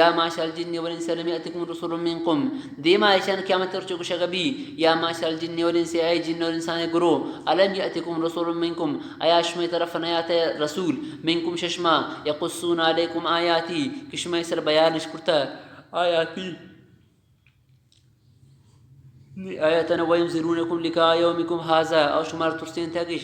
یا معشر الجن والانس الم یأتکم رسل منکم، دیما ایشان قیامت روچ گوشگ بی، یا معشر الجن والانس، اے جن اور انسان گروہ، الم یأتکم رسل منکم، آیا شمئے طرف نیات رسول، منکم ششما، یقصون علیکم آیاتی، کہ شمئے سر بیانش کرتا آیاتی، نی آیاتاں، وینذرونکم لقاء یومکم ھذا، اور شمار ترسینتا کہ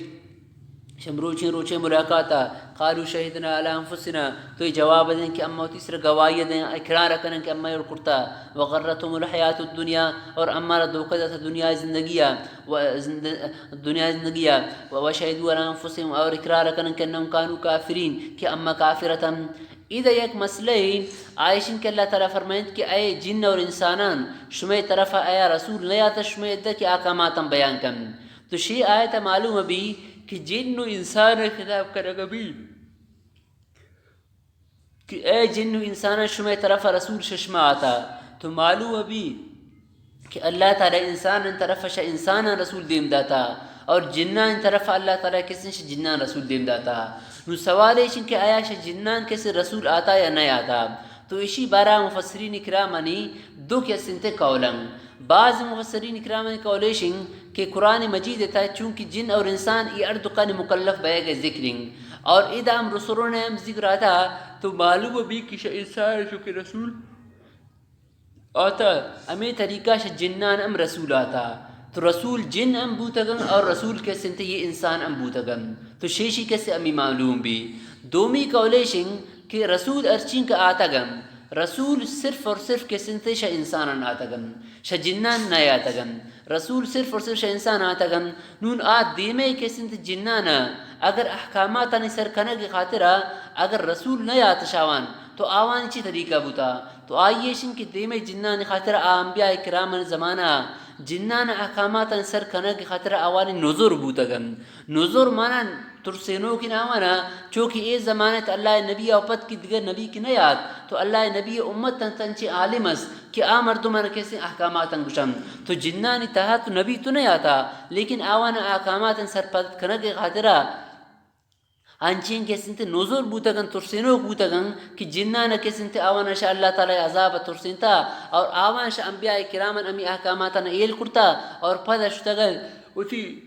شمروچیں روچے ملاقاتا، قالوا شہدنا علی انفسنا، تو یہ جواب دیں کہ اما وتی سر گواہی دیں، اقرار کنن کہ اما اور کرتا، وغرتهم الحیات الدنیا، اور اما را دھوکہ داتا دنیا زندگیا، و زند-، دنیا زندگیا، و، وشہدوا علی انفسهم، اور اقرار کنن کہ انهم کانوا کافرین، کہ اما کافرتن۔ ادا یک مسئلہ اے، آ ایشن کہ اللہ تعالی فرمائنت کہ اے جن اور انسانان، شمئے طرف آیا رسول نیات، شمئے عدہ کہ احکاماتاں بیان کن۔ تو شی آیت معلوم بی کہ جن و انسان خطاب کنگ بی کہ اے جن و انسانان، شمئے طرف رسول ششما آتا۔ تو معلوم بی کہ اللہ تعالی انسانان طرف شہ انسانان رسول دیم داتا اور جنان طرف اللہ تعالی کسن شہ جنان رسول دیم داتا۔ نو سوال ایش کہ آیا شہ جنان کسے رسول آتا یا نہ آتا؟ تو اشی بارہ مفسرین کرامانی دو قسم تے قولن۔ بعض مفسرین کرامانی قول ایشن کہ قرآن مجید تا چونکہ جن اور انسان ای ہر دکان مکلف بیگ ذکرین اور ادا ہم رسولون ہم ذکر آتا، تو معلوم بی کہ شہ انسان چونکہ رسول آتا، ہمے طریقہ شہ جنان ہم رسول آتا۔ تو رسول جن ہم بوتگن اور رسول کسے انت یہ انسان ہم بوتگن۔ تو شیشی کسے ہمیں معلوم بی۔ دومی قول ایشن کہ رسول ارچین کہ آتگن، رسول صرف اور صرف کسے انت شہ انسانان آتگن، شہ جنان نہ آتگن۔ رسول صرف اور صرف شہ انسان آتگن۔ نون آ دیمے کسے انت جنانا اگر احکاماتانی سر کنگ خاطرا اگر رسول نہ آت شاوان، تو آوانی چی طریقہ بوتا؟ تو آئی ایشن کہ دیمے جنانی خاطر آ انبیاء کرامانی زمانہ جنان احکاماتان سر کنگ خاطر آوانی نذر بوتگن۔ نذر مانا ترسینوکین آوانا، چوکہ اے زمانہ ات اللہ نبی او پد کہ دگہ نبی کہ نیات، تو اللہ نبی امت تن تنچے عالم است کہ آ مردمان کسے احکاماتان گوشن۔ تو جنانی تہا تو نبی تو نیاتا، لیکن آوانا احکاماتان سرپد کنگ خاطرا انچیں کس انت نزور بوتگ انت، ترسینوک بوتگ انت کہ جنان کس انت آوان شہ اللہ تعالی عذاب ترسینتا اور آوان شہ انبیاء کرامن امی احکاماتان ایل کرتا اور پد شتگ وتی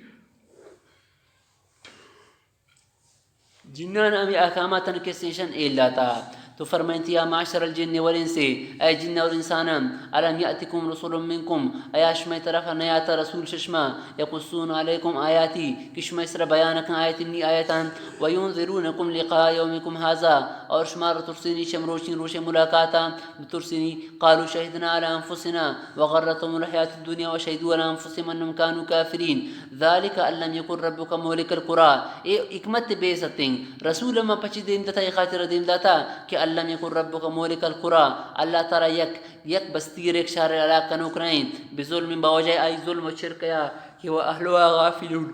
جنان امی احکاماتان کس ایشان ایل داتا۔ تو فرمائنتی، یا معشر الجن والانس، اے جن اور انسانان، الم یأتکم رسل منکم، ایا شمئے طرف نیاتا رسول ششما، یقصون علیکم آیاتی، کہ شمئے سرا بیان کن آیت منی آیتان، و ینذرونکم لقاء یومکم ھذا، اور شمارا ترسینی شہ مروچین روش ملاقاتا، ترسینی، قالوا شهدنا على أنفسنا وغرتهم الحياة الدنيا وشهدوا على أنفسهم أنهم كانوا كافرين ذلك أن لم يكن ربك مهلك القرى۔ اے حکمت بے ستیں رسول ما پچی دیم داتا، اے خاطر دیم داتا کہ أن لم يكن ربك مهلك القرى، اللہ تعالی یک یک بستی ءَ یک شہر ءَ ہلاک کنوک نہ انت، بظلم، بوجہ آئی ظلم و شرک ءَ کہ وأهلها غافلون،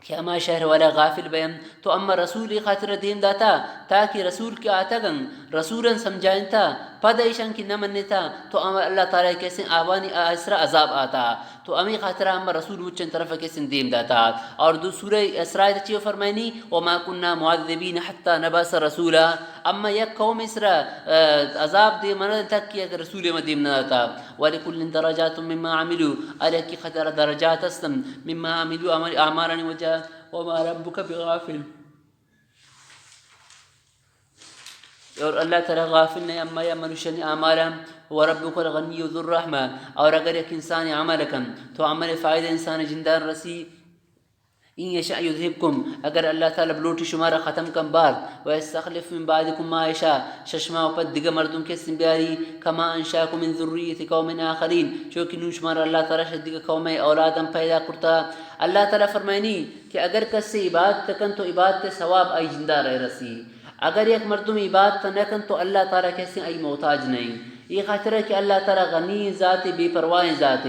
کہ ہما شہر والا غافل بینت۔ تو اما رسول ءِ خاطر دیم داتا تاکہ رسول کہ آتگن رسولن سمجھائینتا، پد ایشان کہ نہ منتا تو اما اللہ تعالی کسیں آوانی آسرا عذاب آتا۔ تو ہمے خاطرا ہم رسول مچن طرف کسن دیم داتا۔ اور دو سورہ اسراء ءَ چی فرمائنی، وما كنا معذبين حتى نبعث رسولا۔ اما یک قوم سرا، آ، عذاب دیم نہ داتا کہ اگر رسول ما دیم نہ داتا۔ ولكل درجات مما عملوا، ہر یکی خاطر درجات استن، مما عملوا، عمل، اعمالانی وجہ، وما ربك بغافل۔ اور اللہ تعالی غافل نہیں اما یا منشانی اعمالا۔ وربك الغني ذو الرحمة، اور اگر یک انسان عمل کن تو عمل فائدہ انسان جندان رسی۔ إن يشأ يذهبكم، اگر اللہ تعالی بلوٹی شمارا ختم کن بارت، ويستخلف من بعدكم ما يشاء، شہ شما پد دگہ مردم کسن بیاری، كما أنشأكم من ذرية قوم آخرين، چو کہ نوں شمارا اللہ تعالی شہ دگہ قوم اولادم پیدا کرتا۔ اللہ تعالی فرمائنی، کہ اگر کسے عبادت کن تو عبادت ثواب آئی جندا رہ رسی۔ اگر یک مردم عبادت نہ کن تو اللہ تعالی کسے آئی محتاج نہیں۔ یہ خاطر ہے کہ اللہ تعالی غنی ذات، بے پرواہ ذات،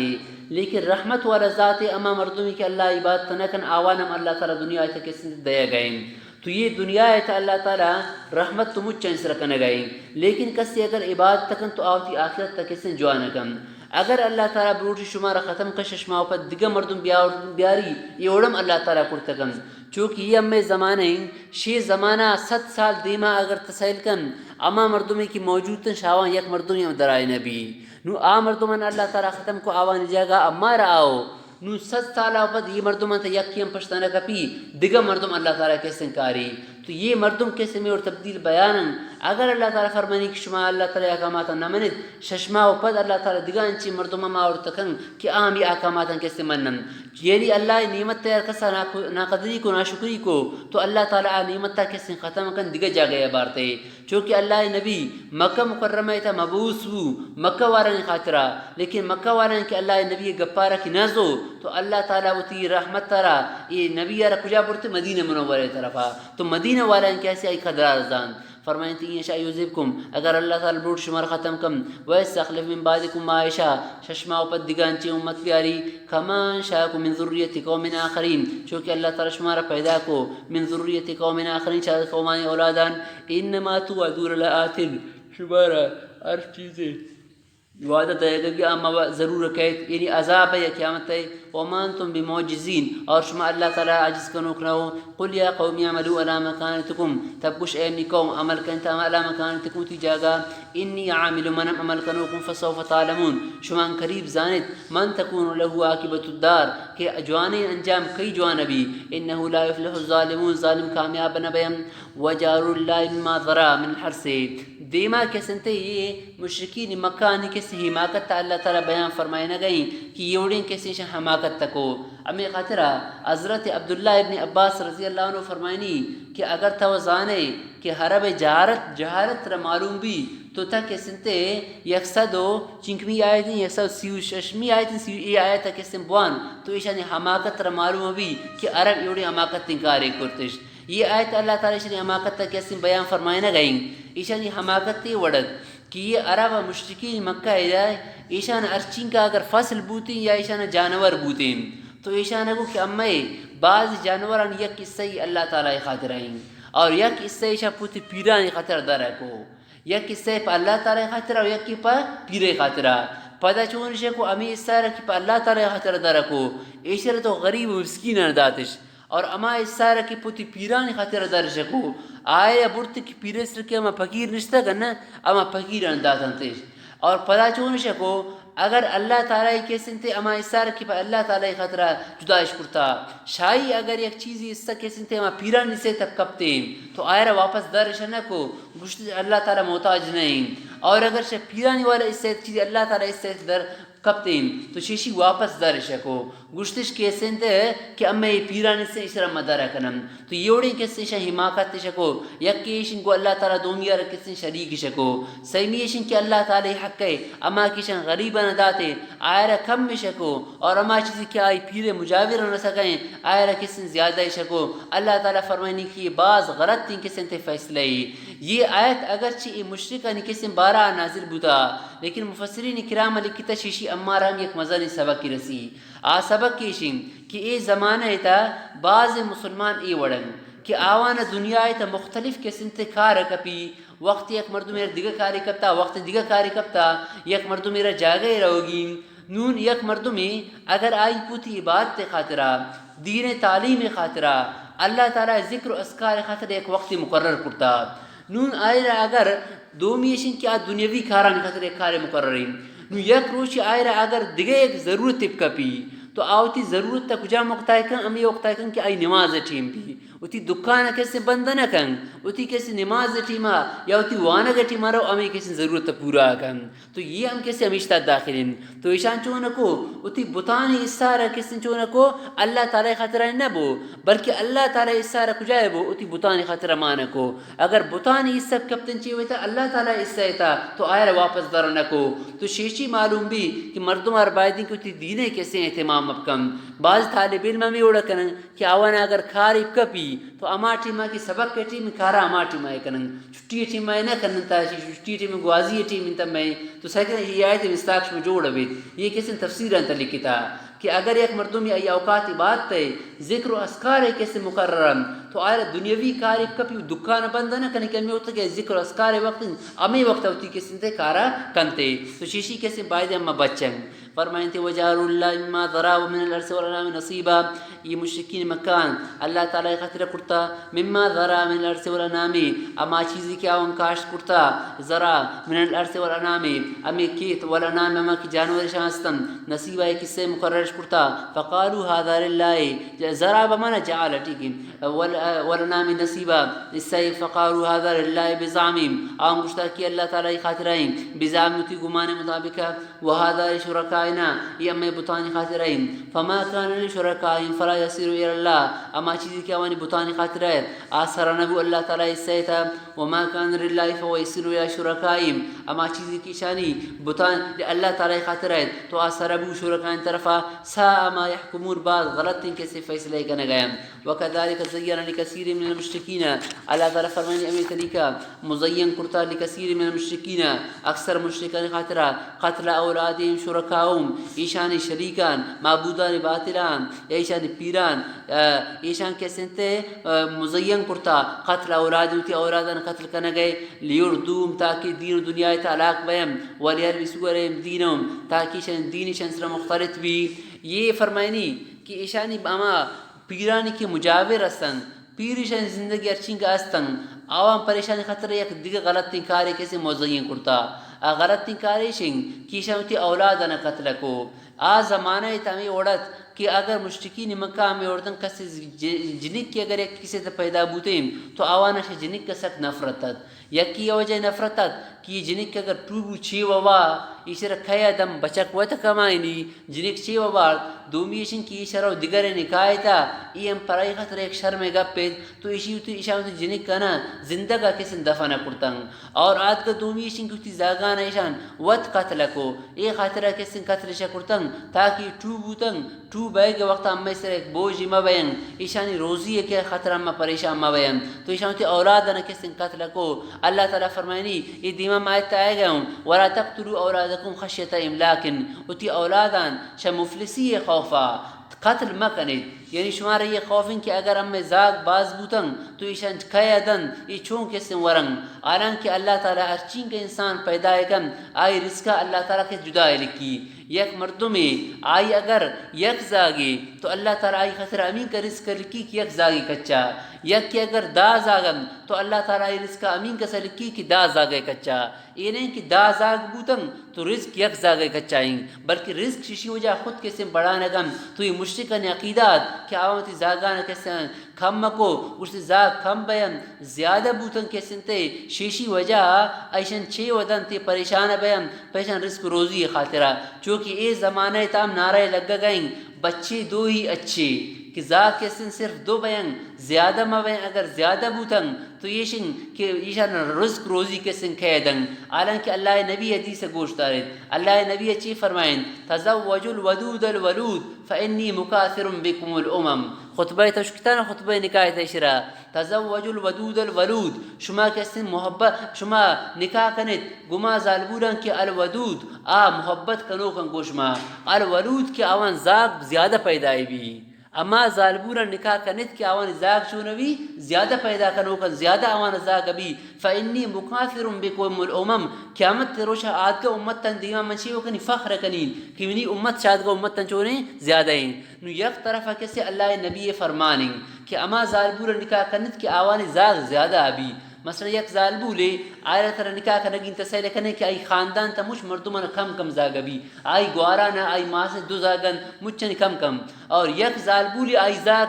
لیکن رحمت والا ذات۔ اما مردمی کہ اللہ عبادت نہ کن آوانم اللہ تعالی دنیا تک کسے دے گئے۔ تو یہ دنیا ہے تو اللہ تعالی رحمت تو مچ انسر کن گئے۔ لیکن کسے اگر عبادت کن تو آوتی آخرت تک کسے جوان کن۔ اگر اللہ تعالیٰ بلوٹی شمارا ختم کن، شش ماہ پد دگہ مردم بیاور-، بیاری، یہ اوڑم اللہ تعالیٰ کرتگن۔ چونکہ یہ ہمیں زمانہ ہیں، شی زمانہ ست سال دیما اگر تسائل کن، اما مردمی کہ موجود تن شاوان یک مردمی ہم درائے نبی۔ نو آ مردمان اللہ تعالیٰ ختم کو آوانی جاگہ امارا آؤ۔ نو ست سال پد یہ مردمان تا یکی ہم پشتا نہ کپی، دگہ مردم اللہ تعالیٰ کسن کاری۔ تو یہ مردم کسے میں اور تبدیل بیانن۔ اگر اللہ تعالیٰ فرمانی کہ شما اللہ تعالیٰ احکامات نہ منت، شش ماہ و پد اللہ تعالیٰ دگہ انچی مردم ما اور تکن کہ آ ہم یہ احکامات کسے منن۔ یعنی اللہ نعمت تیار کسا ناکو-، ناقدری کو، ناشکری کو، تو اللہ تعالیٰ آ نعمت تا کسے ختم کن، دگہ جاگہ بارتے۔ چونکہ اللہ نبی مکہ مکرمہ تا مبعوث بو، مکہ والانی خاطرہ، لیکن مکہ والان کہ اللہ نبی گپارا کی نزو، تو اللہ تعالیٰ وتی رحمت ترا، اے نبی را کجا برتے؟ مدینہ منورہ طرفا۔ تو مدینہ والان کسے آئی قدرا زانت۔ فرمائنتی، ان یشاء یذہبکم، اگر اللہ تعالیٰ بلوٹ شمار ختم کم، ویستخلف من بعدکم ما یشاء، شش ماہ پد دگہ انچیں امت بیاری، کما انشأکم من ذریۃ قوم آخرین، چونکہ اللہ تعالیٰ شمارا پیدا کو من ذریۃ قوم آخرین، چہ قومانی اولادان، انما توعدون لآت، شمارا ہر چیزے وعدہ دئیگا کہ آ ما ضرور کئیت، یعنی عذاب ہے یا قیامت ہے، وما انتم بمعجزین، اور شما اللہ تعالیٰ عاجز کنوک نہ ہو۔ قل یا قوم اعملوا علی مکانتکم، تب گوش اے منی قوم، عمل کنت علی مکانتکم، تی جاگہ، انی عامل، منم عمل کنوکم، فسوف تعلمون، شما ان قریب زانت، من تکون لہ عاقبۃ الدار، کہ جوانیں انجام کئی جوان بی، انہ لا یفلح الظالمون، ظالم کامیاب نہ بیم، وجعلوا للہ مما ذرا من الحرث، دیما کسنتے یہ مشرکین مکہ آنی کسی حماقت تا اللہ تعالیٰ بیان فرمائے نہ گئیں کہ یہ وڑیں کسی شان حماقت تکو۔ ہمیں خاطرہ حضرت عبداللہ ابن عباس رضی اللہ عنہ فرمائنی کہ اگر تو زانے کہ عرب جہارت، جہارت را معلوم بی، تو تا کسنتے یک سد و چنکمی آیتیں، یک سد و سی و ششمی آیتیں، سی، ای آیت کسن بوان، تو ایشانی حماقت را معلوم بی کہ عرب ایوڑی حماقت انکارے کرتش۔ یہ آیت اللہ تعالیٰ ایشانی حماقت تا کسن بیان فرمائے نہ گئیں۔ ایشانی حماقت تے وڑت کہ یہ عرب مشرکین مکہ ء ایشان ہرچینکہ اگر فصل بوتیں یا ایشان جانور بوتیں، تو ایشان گو کہ امئے بعض جانوران یک حصہ ای اللہ تعالیٰ خاطر ہیں اور یک حصہ ایشان پوتی پیرانی خاطر در کو، یک حصہ پہ اللہ تعالیٰ خاطر اور یک پہ پیرے خاطر۔ پدا چون شے کو ہمیں حصہ رکھی پہ اللہ تعالیٰ خاطر در کو، ایشر تو غریب و مسکینان داتش۔ اور ہما حصہ را کہ پوتی پیرانی خاطر در شکو، آئے برت کہ پیرے سر کہ ہما فقیر نشتگ نہ، ہما فقیران داتنتش۔ اور پدا چون شکو، اگر اللہ تعالیٰ کسنتے ہما حصہ را کہ پہ اللہ تعالیٰ خاطر جدائش کرتا، شاہی اگر یک چیزی حصہ کسنتے ہما پیرانی سے تک کپتے، تو آئے را واپس در شنہ کو، گشت اللہ تعالیٰ محتاج نہیں۔ اور اگر شہ پیرانی والا حصہ چیزی اللہ تعالیٰ حصہ در کپتیں، تو شیشی واپس در شکو۔ گشتش کہ سند کہ امے پیرانی سے اشرا مدار کنم۔ تو یوڑیں کسے شہ حماقت شکو، یکی ایشن گو اللہ تعالیٰ دومی آرا کسے شریک شکو۔ سیمی ایشن کہ اللہ تعالیٰ حق ہے، اما کشن غریبان داتے، آئرا کم شکو، اور اما چیزی کہ آئی پیرے مجاور نہ سکیں، آئرا کسے زیادہ شکو۔ اللہ تعالیٰ فرمائنی کہ یہ باز غلط تین کسے تے فیصلہ ہی۔ یہ آیت اگرچہ یہ مشرکانی کسے بارا نازل بوتا، لیکن مفسرین کرام لکھتا شیشی امارا ہم یک مزنیں سبقی رسی۔ آ سبق ایشیں کہ اے زمانہ تا بعض مسلمان اے وڑن کہ آوان دنیا تا مختلف قسم تے کار کپی، وقت یک مردم ایر دگہ کاری کپتا، وقت دگہ کاری کپتا، یک مردم ایر جاگہ روگی۔ نون یک مردمی اگر آئی پوتی عبادت خاطرہ، دین تعلیم خاطرہ، اللہ تعالیٰ ذکر و اذکار خاطر یک وقت مقرر کرتا، نون آئرا اگر دومی ایشیں کہ آ دنیاوی کارانی خاطر یک کار مقرر ہیں۔ نو یک روچی آئرا اگر دگہ یک ضرورت کپی، تو آ وتی ضرورت تا کجا مقطع کن؟ ہمیں وقت کن کہ آئی نماز ٹیم بی۔ وتی دکان کسے بند نہ کن، وتی کسے نماز ٹیما یا وتی وانگ ٹیما رو ہمیں کسے ضرورت پورا کن۔ تو یہ ہم کسے ہمیشتا داخل ہیں۔ تو ایشان چون کو، وتی بتانی حصہ را کسے چون کو، اللہ تعالیٰ خاطر نہ بو، بلکہ اللہ تعالیٰ حصہ را کجا بو، وتی بتانی خاطر مان کو۔ اگر بتانی حصہ کپتن چی ہوتا، اللہ تعالیٰ حصہ تا، تو آئرا واپس در نہ کو۔ تو شیشی معلوم بی کہ مردم ہر بایدیں کہ وتی دینے کسے اہتمام بکن۔ بعض طالب علم ہمیں اوڑا کنن کہ آوان اگر کاری کپی، تو اما ٹیما کہ سبق کے ٹیم کارا اما ٹیما کنن، چھٹی ٹیما نہ کنن، تا چھٹی ٹیم گوازی ٹیم انت میں، تو سکن یہ آیت مستاک شما جوڑ بیت۔ یہ کسے تفسیر انت لکھتا۔ کہ اگر یک مردمے آئی اوقات عبادت ءِ ذکر و اذکار ءِ کسے مقرر انت، تو آئرا دنیاوی کارے کپی و دکان بند نہ کنے کہ ہمے وقت کہ ذکر و اذکار ءِ وقت انت، ہمے وقت وتی کسے انت کارا کنتے۔ تو شیشی کسے باید ہم بچن۔ فرمائنتے: وجعلوا لله مما ذرأ من الحرث والأنعام نصيبا۔ یہ مشرکین مکہ انت، اللہ تعالی خاطر کرتا مما ذرأ من الحرث والأنعام، ہما چیزی کہ آوان کاشت کرتا، ذرأ من الحرث والأنعام، ہمے کھیت، والأنعام، ہما کہ جانور شان ہستن، نصیبا، یک حصہ مقررش کرتا۔ فقالوا هذا لله، ذرأ بمعنی جعل، ٹھیک ہے، وال-، والأنعام نصیبا، حصہ، فقالوا هذا لله بزعمهم، آوان گشتا کہ اللہ تعالی خاطر ہیں، بزعمهم، وتی گمان مطابق، وهذا لشركائنا، یہ ہمے بتانی خاطر ہیں۔ فما كان لشركائهم فلا يصير إلى الله، ہما چیزی کہ آوانی بتانی خاطر ہے، آ سر نبو اللہ تعالی حصہ تا۔ وما كان لله فهو يصير إلى شركائهم، ہما چیزی کہ شانی بتان اللہ تعالی خاطر ہے، تو آ سر بو شرکائن طرفا۔ ساء ما يحكمون، باز غلط ہیں کسے فیصلہ کنگا۔ وكذلك زين لكثير من المشركين، اللہ تعالی فرمانی ہمے طریقہ مزین کرتا، لکثیر من المشرکین، اکثر مشرکانی خاطرا، قتل اولادهم شركاؤهم، ایشانی شریکان، معبودان باطلان، یا ایشانی پیران، آ، ایشان کسے انت، آ، مزین کرتا، قتل اولادهم، وتی اولادان قتل کنگئے، لیردوهم، تاکہ دین و دنیا تا ہلاک بیم، وليلبسوا عليهم دينهم، تاکہ ایشان دین ایشان سرا مختلط بی۔ یہ فرمائنی کہ ایشانی ہما پیرانی کہ مجاور ہستن، پیرشانی زندگی ہرچینکہ استن، آوان پریشانی خاطر یک دگہ غلطیں کارے کسے مزین کرتا۔ آ غلطیں کار ایش انت کہ ایشان وتی اولادانا قتل کو۔ آ زمانہ ات ہمے وڑ ات کہ اگر مشرکین مکہ ہمے وڑ اتن، کسے ج-، جنکے اگر یک کسے تہ پیدا بوتیں تو آوانا شہ جنک سک نفرت ات۔ یکی وجہ نفرت ات کہ یہ جنک اگر ٹو بو چے ووا، ایشرا کئے دم بچک وت کمائنی، جنک چے ووا۔ دومی ایش انت کہ ایشرا دگرے نکاح تا، ای ہم پرائی خاطر یک شرمے گپے، تو ایشی وتی، ایشان وتی جنک کنا زندگا کسن دفن کرتن۔ اور آتکا دومی ایش انت کہ وتی زاگان ایشان وت قتل کو، اے خاطرا کسن قتل شہ کرتن تاکہ ٹو بوتن، ٹو بئیگ وقت ہمے سر یک بوجی مہ بین، ایشانی روزی کہ خاطر ہم پریشان مہ بین۔ تو ایشان وتی اولادانا کسن قتل کو۔ اللہ تعالی فرمائنی، اے دیما ما آیت آئے گئے ہوں، ولا تقتلوا اولادکم خشیت املاک، وتی اولادان شہ مفلسی خوفا قتل مہ کنیت۔ یعنی شمارا یہ خوف انت کہ اگر ہمے زاگ باز بوتن تو ایشان کئے دنت، ای چون کسن ورن؟ حالانکہ اللہ تعالی ہرچینکہ انسان پیدا کن، آئی رزقا اللہ تعالی کہ جدا لکھی۔ یک مردمے آئی اگر یک زاگے تو اللہ تعالی آئی خاطر امین کا رزق لکھی کہ یک زاگے کچا، یک کہ اگر دا زاگن تو اللہ تعالی آئی رزق امین کسا لکھی کہ دا زاگے کچا۔ اے نہیں کہ دا زاگ بوتن تو رزق یک زاگے کچا ہیں، بلکہ رزق ششی وجہ خود کسے بڑھانا گن۔ تو یہ مشرکان عقیدہ ات کہ آوان وتی زاگان کسے کم کو، گوشت زاگ کم بین، زیادہ بوتن کسن تے، شیشی وجہ ایشن چے ودن تے پریشان بین، پیشن رزق روزی خاطرہ۔ چونکہ اے زمانہ تام نعرہ لگا گئیں، بچے دو ہی اچھے، کہ زاگ کسن صرف دو بین، زیادہ مہ بین، اگر زیادہ بوتن تو ایشن کہ ایشان رزق روزی کسن کھے دن۔ حالانکہ اللہ نبی حدیث گوش دارت، اللہ نبی چی فرمائن، تزوج الودود الولود فانی مکاثر بکم الامم۔ خطبہ تشکتان، خطبہ نکاح تشرا، تزوج الودود الولود، شما کسن محبت، شما نکاح کنت گما زالبوران کہ الودود، آ محبت کنوکن گو شما، الولود کہ آوان زاگ زیادہ پیدا بی۔ اما زالبوران نکاح کنت کہ آوان زاگ چون بی، زیادہ پیدا کنوکن، زیادہ آوان زاگ بی۔ فانی مکاثر بکم الامم، قیامت روشا آدگہ امتان دیما من چی وکنی؟ فخر کنی کہ منی امت شادگہ امتان چونیں زیادہ ہیں۔ نو یک طرفا کسے اللہ نبی فرمانیں کہ اما زالبور نکاح کنت کہ آوانی زاگ زیادہ بی۔ مثلا یک زالبولے آئرا ترا نکاح کنگی انت، سیل کنے کہ آئی خاندان تا مچ مردمان کم کم زاگ بی، آئی گوارانا، آئی ماسے دو زاگن مچن کم کم، اور یک زالبولے آئی زاگ،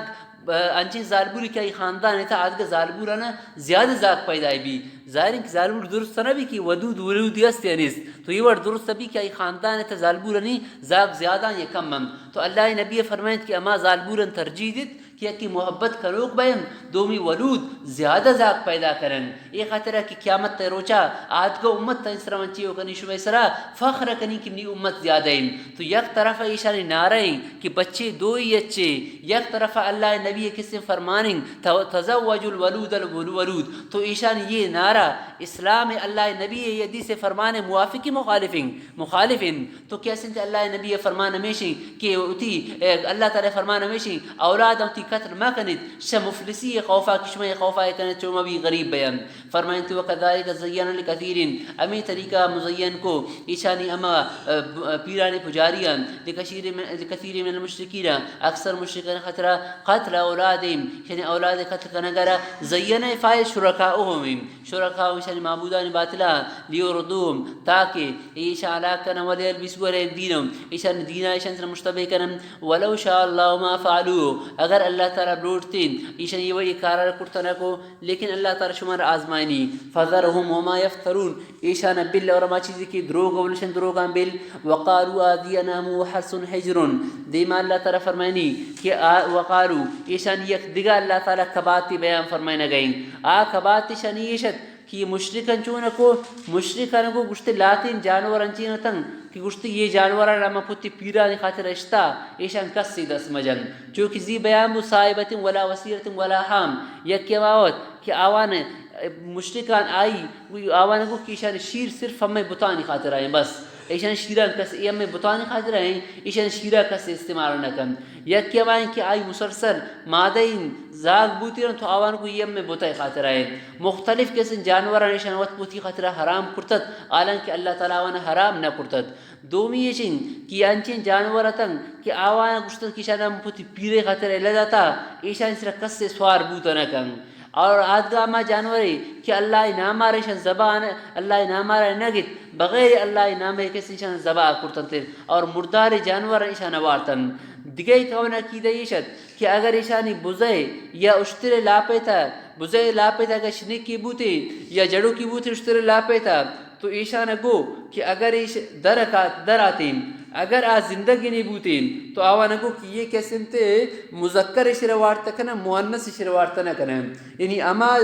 انچیں زالبولے کہ آئی خاندان تا آدگہ زالبورانا زیادہ زاگ پیدا بی۔ ظاہر ہے کہ زالبول درست نہ بی کہ ودود ولودی است یا نیست، تو یہ وڑ درست بی کہ آئی خاندان تا زالبورانی زاگ زیادہ یا کم انت۔ تو اللہ نبی فرمائنت کہ اما زالبورن ترجیح دیت کہ یکے محبت کنوک بئین، دومی ولود زیادہ زاگ پیدا کنن۔ اے خاطرا کہ قیامت ءِ روچا آدگہ امت تئین سرا من چیو کنی، شمئے سرا فخر کنی کہ منی امت زیادہ انت۔ تو یک طرف ایشانی نعرہ انت کہ بچے دوئی اچے، یک طرف اللہ نبی کسے فرمانیں، تو-، تزوج الولود الولود۔ تو ایشانی یہ نعرہ اسلام، اللہ نبی یہ حدیث فرمان موافقی مخالفیں، مخالفیں۔ تو کیا سنت اللہ نبی فرمان ہمیشیں کہ اتی، اے، اللہ تعالی فرمان ہمیشیں، اولاد وتی قتل مہ کنیت، شہ مفلسی خوفا کہ شما خوفا کنیت، چو ما بھی غریب بیان۔ فرمائنت، وكذلك زينا لكثير، ہمے طریقہ مزین کو ایشانی ہما، ا، ب-، پیرانی پجاریاں، لكثير من، لكثير من المشركين، اکثر مشرکان خاطرا قتل اولادهم، یعنی اولاد قتل کنگرا، زین فاعل شرکاؤهم، شرکاؤهم ایشانی معبودان باطلا، ليردوهم، تاکہ ایشان ہلاک کنن، وليلبسوا عليهم دينهم، ایشان دینا ایشان سر مشتبہ کنن، ولو شاء الله ما فعلوه، اگر اللہ تعالی بلوٹتیں، ایشان یہ وہی کارا کرتا نہ کو، لیکن اللہ تعالی شمار آزمائنی، فذرهم وما يفترون، ایشان بل اور ہما چیزی کہ دروگ اولشن دروگان بل، وقالوا هذه أنعام وحرث حجر، دیما اللہ تعالی فرمائنی کہ آ، وقالوا، ایشان یک دگہ اللہ تعالی کباتی بیان فرمائنہ گئیں، آ کبات ایشانی ایشت کہ مشرکان چون کو، مشرکان کو گشتے لاتین جانور انچین تن کہ گشتے یہ جانوران ہم پتی پیرانی خاطر اشتا، ایشان کسی دست مجن۔ چونکہ زی بیان بو صاحبة ولا وصيلة ولا حام، یکے ہما وت کہ آوان، مشرکان آئی، آوان گو کہ ایشان شیر صرف ہمیں بتانی خاطر آئیں بس۔ ایشان شیران کس، اے ہمیں بتانی خاطر آئیں، ایشان شیرا کس استعمال نہ کن۔ یکے ہمائیں کہ آئی مسلسل مادہ این زاگ بوتی رن تو آوان گو یہ ہمیں بتای خاطر آئیں۔ مختلف قسم جانوران ایشان وت بوتی خاطر حرام کرتت، حالانکہ اللہ تعالی آوان حرام نہ کرتت۔ دومی ایشیں کہ انچیں جانور اتن کہ آوان گشتت کہ ایشان ہم پتی پیرے خاطر اللہ داتا، ایشان سر کس سوار بوت نہ کن۔ اور آدگہ ہما جانورے کہ اللہ نامار ایشان ذبح، اللہ نامار نہ گت، بغیر اللہ نام کس ایشان ذبح کرتنت اور مردار جانور ایشان وارتن۔ دگہ قوم عقیدہ ایشت کہ اگر ایشانی بزے یا اشترے لاپے تا، بزے لاپے تا اگر شنکی بوتے یا جڑوکی بوتے اشترے لاپے تا، تو ایشان گو کہ اگر ایش درکات، دراتیں، اگر آ زندگی نی بوتیں، تو آوان گو کہ یہ کس انت مذکر اشرا وارت کنن، مؤنث اشرا وارت نہ کنن۔ یعنی ہما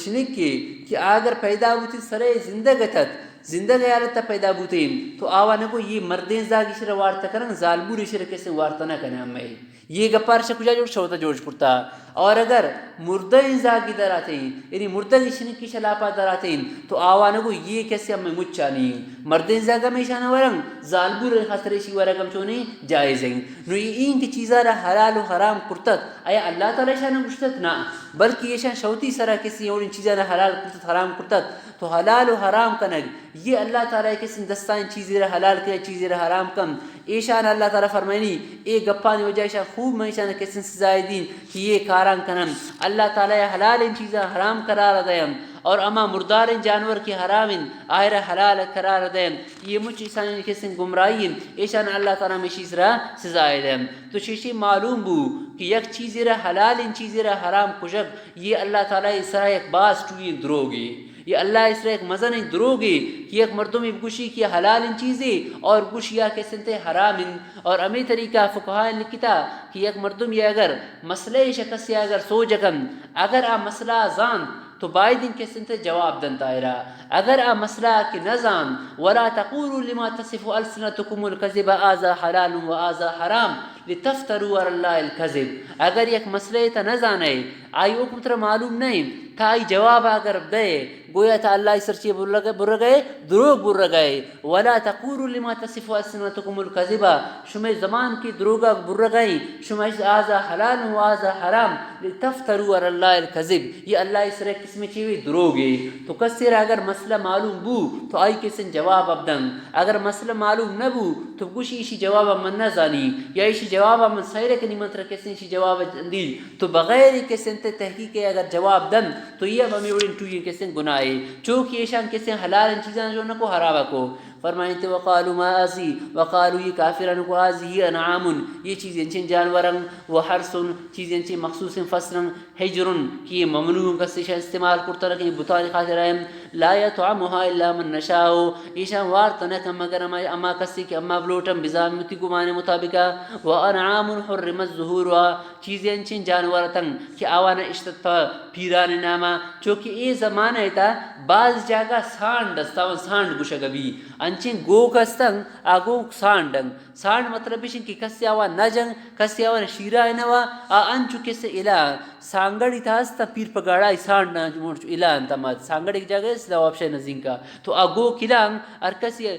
شنکی کہ آ اگر پیدا بوتیں سرے زندگ اتت، زندگ حالت پیدا بوتیں، تو آوان گو یہ مردیں زاگ اشرا وارت کنن، زالبول اشرا کس وارت نہ کنن۔ ہمیں یہ گپار شہ کجا جوڑ شوتا جوڑ کرتا۔ اور اگر مردہ زاگی دراتیں، یعنی مردہ شنکی شلاپا دراتیں، تو آوان گو یہ کس ہمیں مچانی۔ مردیں زاگ ہمیشان ورن، زالبول خاطر ایشی ورگ ہم چونیں جائز ہیں۔ نو یہ این کہ چیزا را حلال و حرام کرتت، آیا اللہ تعالی ایشان گشتت؟ نہ، بلکہ ایشان شوتی سرا کسی اور ان چیزا را حلال کرتت، حرام کرتت۔ تو حلال و حرام کنگ، یہ اللہ تعالی کسی دستان چیزی را حلال کن، چیزی را حرام کن۔ ایشان اللہ تعالی فرمائنی، اے گپانی وجہ ایشان خوب من ایشان کسن سزائے دین کہ یہ کاران کنن۔ اللہ تعالی حلال ان چیزاں حرام قرار دیم اور اما مرداریں جانور کہ حرام ان، آئرا حلال قرار دیم۔ یہ مچ ایشان کسن گمراہی ان، ایشان اللہ تعالی ہمیشی سرا سزائے دیم۔ تو شیشی معلوم بو کہ یک چیزی را حلال ان چیزی را حرام کشگ، یہ اللہ تعالی سرا یک باز ٹوئی دروگی۔ یہ اللہ ءِ سرا یک مزنیں دروگے کہ یک مردمے بگوشی کہ حلال ان چیزے اور گوشی یا کس انت حرام ان۔ اور ہمے طریقہ فقہاء لکھتا کہ یک مردمے اگر مسئلہ شہ کسے اگر سوج کن، اگر آ مسئلہ زانت تو باید ان کس انت جواب دنت آئرا۔ اگر آ مسئلہ کہ نہ زانت، ولا تقولوا لما تصف السنتكم الكذب هذا حلال وهذا حرام لتفتروا على الله الكذب۔ اگر یک مسئلہ تا نہ زانے، آئی حکم ترا معلوم نہ انت، تا آئی جواب اگر دئے، گویا تا اللہ ءِ سرا چے برگ، برگ ئے، دروگ برگ ئے۔ ولا تقولوا لما تصف السنتكم الكذب، شمئے زبان کہ دروگا برگ ئے، شما اش هذا حلال وهذا حرام، لتفتروا على الله الكذب، یہ اللہ ءِ سرا قسم چیوی دروگے۔ تو کسے را اگر مسئلہ معلوم بو تو آئی کسن جواب بدن، اگر مسئلہ معلوم نہ بو تو گوشی ایشی جواب من نہ زانی یا ایشی جواب من سیرک نی من ترا کسن ایشی جواب دی۔ تو بغیر کسے انت تحقیق ءَ اگر جواب دنت تو یہ ہمے وڑیں ٹوئیں کسے گناہے، چو کہ ایشان کسے حلال چیزاں جو نہ کو حرام کو۔ فرمائنت، وقالوا ما هذه، وقالوا، یہ کافران کو، هذه أنعام، یہ چیز انچیں جانوراں، وحرث، چیز انچیں مخصوص فصلاں، حجر، کہ یہ ممنوع کس ایشان استعمال کرتا کہ بتانی خاطر آئیں، لا يطعمها إلا من نشاء، ایشان وارت نہ کن مگر ہما، ہما کسی کہ ہما بلوٹن بزان وتی گمان مطابقا۔ وأنعام حرمت ظهورها، چیزے انچیں جانور اتن کہ آوان اشتت پہ پیران ناما، چونکہ اے زمانہ تا بعض جاگہ سانڈ است، آوان سانڈ گوشگ بی، انچیں گوک استن، آ گوک سانڈن۔ سانڈ مطلب ایش کہ کسی آوان نہ جن، کسی آوان شیرا نہ وا، آ انچو کسے الا سانگڑی تا است، پیر پہ گاڑائی سانڈ نہ مرچو الا انت، ما سانگڑی جگہ است، دا وپشے نزینکا۔ تو آ گوک الا ہر کسی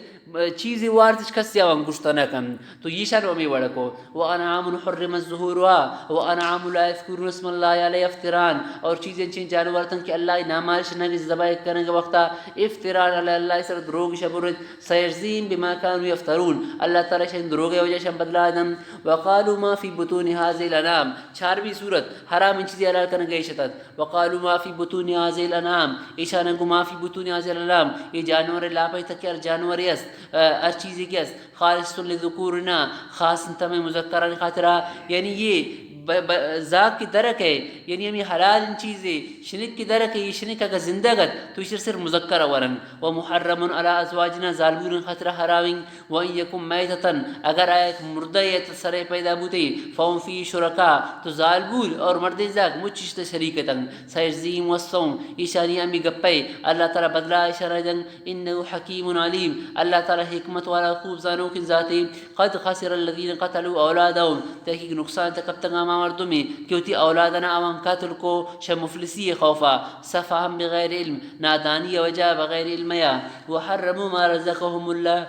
چیزی وارتش کسی آوان گوشت نہ کن۔ تو ایشان ہمے وڑ کو۔ وأنعام حرمت ظهورها وأنعام لا يذكرون اسم الله عليها افتراء، اور چیزیں چین جانور تن کہ اللہ نامارش نہ ذبح کرنے کے وقتا افتراء علی اللہ سر دروگ شبرت۔ سيجزيهم بما كانوا يفترون، اللہ تعالی شان دروگ وجہ شان بدلا دن۔ وقالوا ما في بطون هذه الأنعام، چارمی صورت، حرام ان چیزیں حلال کرنے گئے شتت۔ وقالوا ما في بطون هذه الأنعام، ایشان گو ما في بطون هذه الأنعام، یہ جانور لاپی تک ہر جانور است، ہر چیزی کہ است، خالصة لذكورنا، خاص انت ہمیں مذکران خاطرہ، یعنی یہ ب-، ب-، زاگ کی درک ہے، یعنی ہمیں حلال ان چیزیں، شنک کی درک ہے، یہ شنک اگر زندگ ات تو ایشر صرف مذکر ورن۔ ومحرم على أزواجنا، زالبورن خاطرہ حرامیں۔ وإن يكن ميتة، اگر آ یک مردہ ات سرے پیدا بوتے، فهم فيه شركاء، تو زالبور اور مردیں زاگ مچ اشت شریک اتن۔ سيجزيهم وصفهم، ایشانی ہمیں گپے اللہ تعالی بدلا ایشارا دن۔ إنه حكيم عليم، اللہ تعالی حکمت والا خوب زانوکیں ذاتے۔ قد خسر الذين قتلوا أولادهم، تحقیق نقصان تک کپتگا ہما مردمے کہ وتی اولادنا آوان قتل کو شہ مفلسی خوفا، سفها بغير علم، نادانی وجہ بغیر علمیا۔ وحرموا ما رزقهم الله،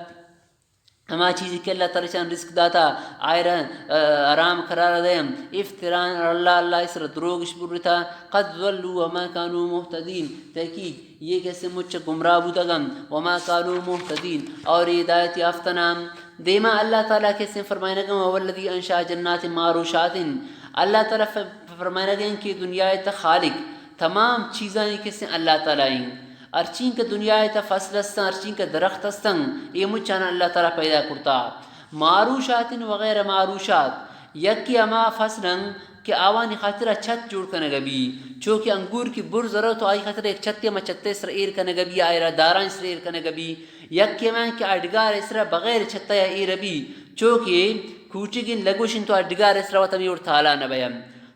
ہما چیزی کہ اللہ تعالی شان رزق داتا، آئرا، آ، حرام قرار دیم، افتراء علی اللہ، اللہ سر دروگش برتا، قد ضلوا وما كانوا مهتدين، تحقیق یہ کسے مچ گمراہ بوتگن، وما كانوا مهتدين، اور ہدایت یافتہ نام۔ دیما اللہ تعالی کسے فرمائنگا، هو الذي أنشأ جنات معروشات، اللہ تعالی ف-، فرمائنگا کہ دنیا تا خالق تمام چیزانی کسے اللہ تعالی ہیں۔ ہرچین کہ دنیا تا فصل استن، ہرچین کہ درخت استن، اے مچان اللہ تعالی پیدا کرتا۔ معروشات وغیر معروشات، یکی ہما فصلن کہ آوانی خاطرا چھت جوڑ کنگ بی، چو کہ انگور کی برز رو تو آئی خاطر یک چھتے، ہما چھتے سر ایر کنگ بی، آئرا داران سر ایر کنگ بی، یکی ہما کہ آ ڈگار سر بغیر چھتے ایر بی، چو کہ کوچگین لگوشن تو آ ڈگار سر وت ہمیں اور تالا نہ بیم۔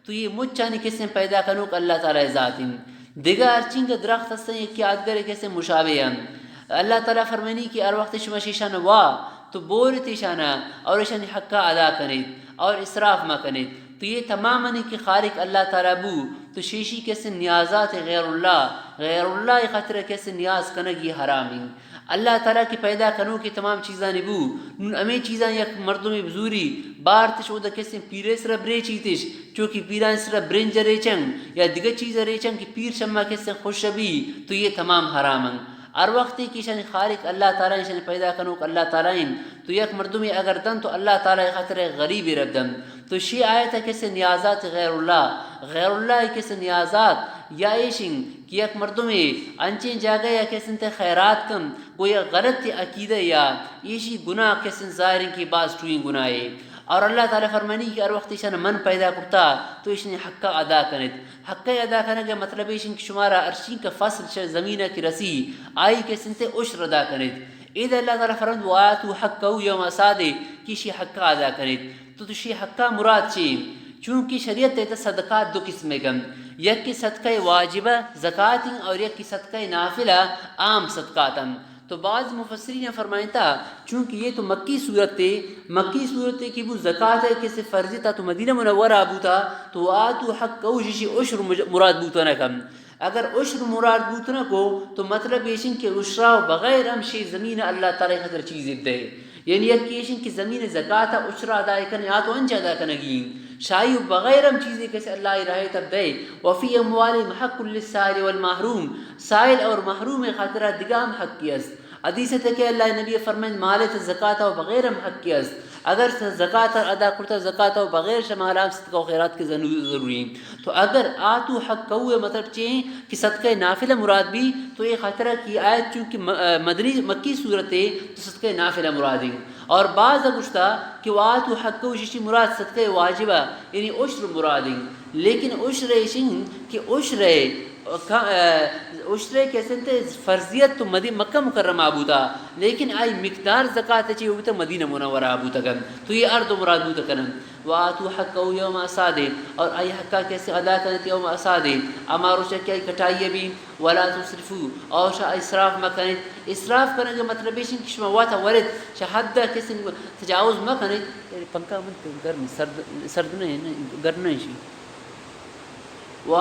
تو یہ مچانی کسیں پیدا کنوک اللہ تعالی ذات انت۔ دگہ ہرچینکہ درخت ہستن، یکی آدگر کسیں مشابہ انت۔ اللہ تعالی فرمانی کہ ہر وقت شما شیشان وا تو بورت ایشانا اور ایشانی حقا ادا کنیت اور اسراف مہ کنیت۔ تو یہ تمامانی کہ خالق اللہ تعالی بو، تو شیشی کسیں نیازات غیر اللہ، غیر اللہ خاطر کسیں نیاز کنگ یہ حرام انت۔ اللہ تعالی کہ پیدا کنوکیں تمام چیزانی بو، نون ہمے چیزاں یک مردمے بزوری، بارتش اودا کسیں پیرے سرا بریچیتش، چو کہ پیران سرا برنج ریچن یا دگہ چیز ریچن کہ پیر شما کسیں خوش بی، تو یہ تمام حرام انت۔ ہر وقتے کہ ایشانی خالق اللہ تعالی، ایشانی پیدا کنوک اللہ تعالی انت، تو یک مردمے اگر دنت تو اللہ تعالی خاطر غریبے رب دنت۔ تو شی آیت کسیں نیازات غیر اللہ، غیر اللہ کسیں نیازات یا ایشن کہ یک مردمے انچیں جاگہ یا کسیں تے خیرات کن، گو یک غلط عقیدہ یا ایشی گناہ کسیں ظاہریں کہ باز ٹوئیں گناہے۔ اور اللہ تعالی فرمانی کہ ہر وقت ایشان من پیدا کرتا تو ایشانی حقا ادا کنیت۔ حقا ادا کنگ مطلب ایشن کہ شمارا ہرچینکہ فصل شہ زمینہ کہ رسی، آئی کسیں تے عشر ادا کنیت۔ اید اللہ تعالی فرمد، وآتوا حقه یوم حصاده، کہ شی حقا ادا کنیت۔ تو، تو شی حقا مراد چی؟ چونکہ شریعت تحت صدقات دو قسم کن، یکی صدقہ واجبہ زکات اور یکی صدقہ نافلہ عام صدقات۔ تو بعض مفسرین فرمائنتا، چونکہ یہ تو مکی صورت تے، مکی صورت تے کہ بو زکات ہے کسے فرضی تا تو مدینہ منورہ بوتا، تو وآتوا حقه شی عشر مج-، مراد بوتا نہ کن۔ اگر عشر مراد بوت نہ کو، تو مطلب ایشن کہ عشرا و بغیر ہم شی زمین اللہ تعالی خاطر چیز دے۔ یعنی یک ایشن کہ زمین زکات عشرا ادا کنے، آ تو انچ ادا کنگی۔ شاہی و بغیر ہم چیزیں کسے اللہ راہ تب دے۔ وفی اموالهم حق للسائل والمحروم، سائل اور محروم خاطرہ دگہ ہم حق کی است۔ حدیث تک اللہ نبی فرمائند، مال زکات و بغیر ہم حق کی است۔ اگر زکات ادا کرتا، زکات و بغیر شما حرام صدقہ و خیرات کے ضرو-، ضروری ہیں۔ تو اگر آتوا حقه مطلب چی ہیں کہ صدقہ نافلہ مراد بی، تو یہ خاطرہ کی آیت چونکہ م-، مدنی مکی صورت ہے، تو صدقہ نافلہ مراد ہیں۔ اور بعض گشتا کہ وآتوا حقه ششی مراد صدقہ واجبہ، یعنی عشر مراد ہیں۔ لیکن عشر ایشن کہ عشر ہے، اشترے کہ است انت فرضیت تو مدی-، مکہ مکرمہ بوتا، لیکن آئی مقدار زکات چی بوتا مدینہ منورہ بوتا کن، تو یہ ہر دو مراد بوتا کن۔ وآتوا حقه یوم حصاده، اور آئی حقا کیسے ادا کنت یوم حصاده، اما روچ کہ آئی کٹائی بھی۔ ولا تسرفوا، اور شا اسراف مکنت۔ اسراف کرنے کا مطلب ہے کہ شما وات ورد شا حد کیسے تجاوز مکنت۔ پنکھا من گرم سرد، سرد نہیں، گرم نہیں شی۔ و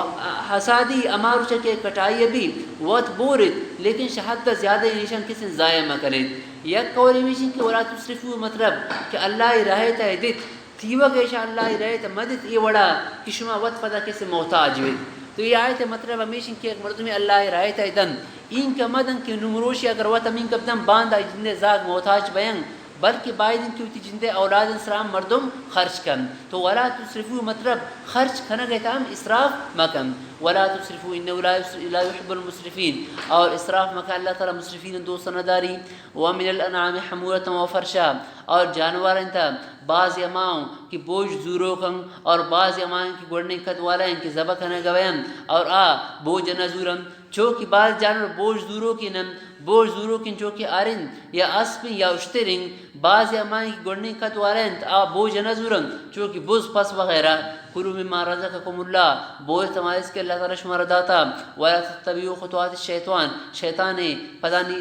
حصادی، ہما روچ کہ کٹائی بھی وت بورت، لیکن شہ حد زیادہ ایشان کسی ضائع مہ کنیت۔ یک قول ایشن کہ ولا تسرفوا، مطلب کہ اللہ راہ تا دیت، تیوگ ایشان اللہ راہ تا مدت اے وڑا کہ شما وت پدا کسی محتاج بیت۔ تو یہ آیت مطلب ہمیشن کہ یک مردمی اللہ راہ تا دن، این کا مدن کہ نمروشی اگر وت ہمین کب دن باندہ جندے زاگ محتاج بیان، بلکہ باید انت کہ وتی جندے اولادن سرا ہم مردم خرچ کن۔ تو ولا تسرفوا مطلب خرچ کنگ ء تہ ہم اسراف مکن۔ ولا تسرفوا انه لا یس-، لا یحب المسرفین، اور اسراف مکن، اللہ تعالی مسرفین دوست نہ داری۔ ومن الانعام حمولة وفرشا، اور جانور انت بعض اماؤں کہ بوج زورو کن، اور بعض اماؤں کہ گونڈیں قد والا ہیں کہ ذبح کنگ ء بین اور آ بوج نہ زورن۔ چو کہ باز جانور بوج زوروکیں انت، بوج زوروکیں چو کہ ارند یا اسپیں یا اشتریں، باز ہمائیں کہ گونڈیں قد والا انت، آ بوج نہ زورنت، چو کہ بز، پس وغیرہ۔ کلوا مما رزقکم اللہ، بوج تما اس کہ اللہ تعالی شمارا داتا، ولا تتبعوا خطوات الشیطان، شیطان پدانی،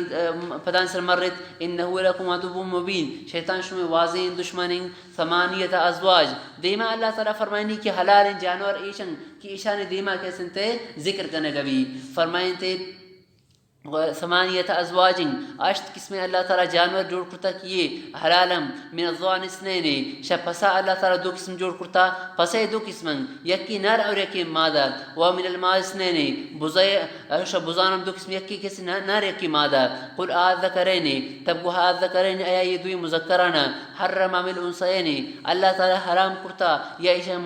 پدان سر مرت، انه لکم عدو مبین، شیطان شمے واضح دشمن انت۔ ثمانیة ازواج، دیما اللہ تعالی فرمائنی کہ حلال جانور ایشن کہ ایشان دیما کیسنتے ذکر کنگ بی، فرمائنتے ثمانیة ازواج، ہشت قسم اللہ تعالی جانور جوڑ کرتا کہ یہ حلال ہم۔ من الضأن اثنین، شہ پسا اللہ تعالی دو قسم جوڑ کرتا، پسے دو قسم، یکی نر اور یکی مادہ۔ ومن الماعز اثنین، بزے، شہ بزان ہم دو قسم، یکی کسی نر، نر یکی مادہ۔ قل آذکرین، تب گو آذکرین، آیا یہ دوی مذکرانا، حرم ام الانثیین، اللہ تعالی حرام کرتا یا ایشان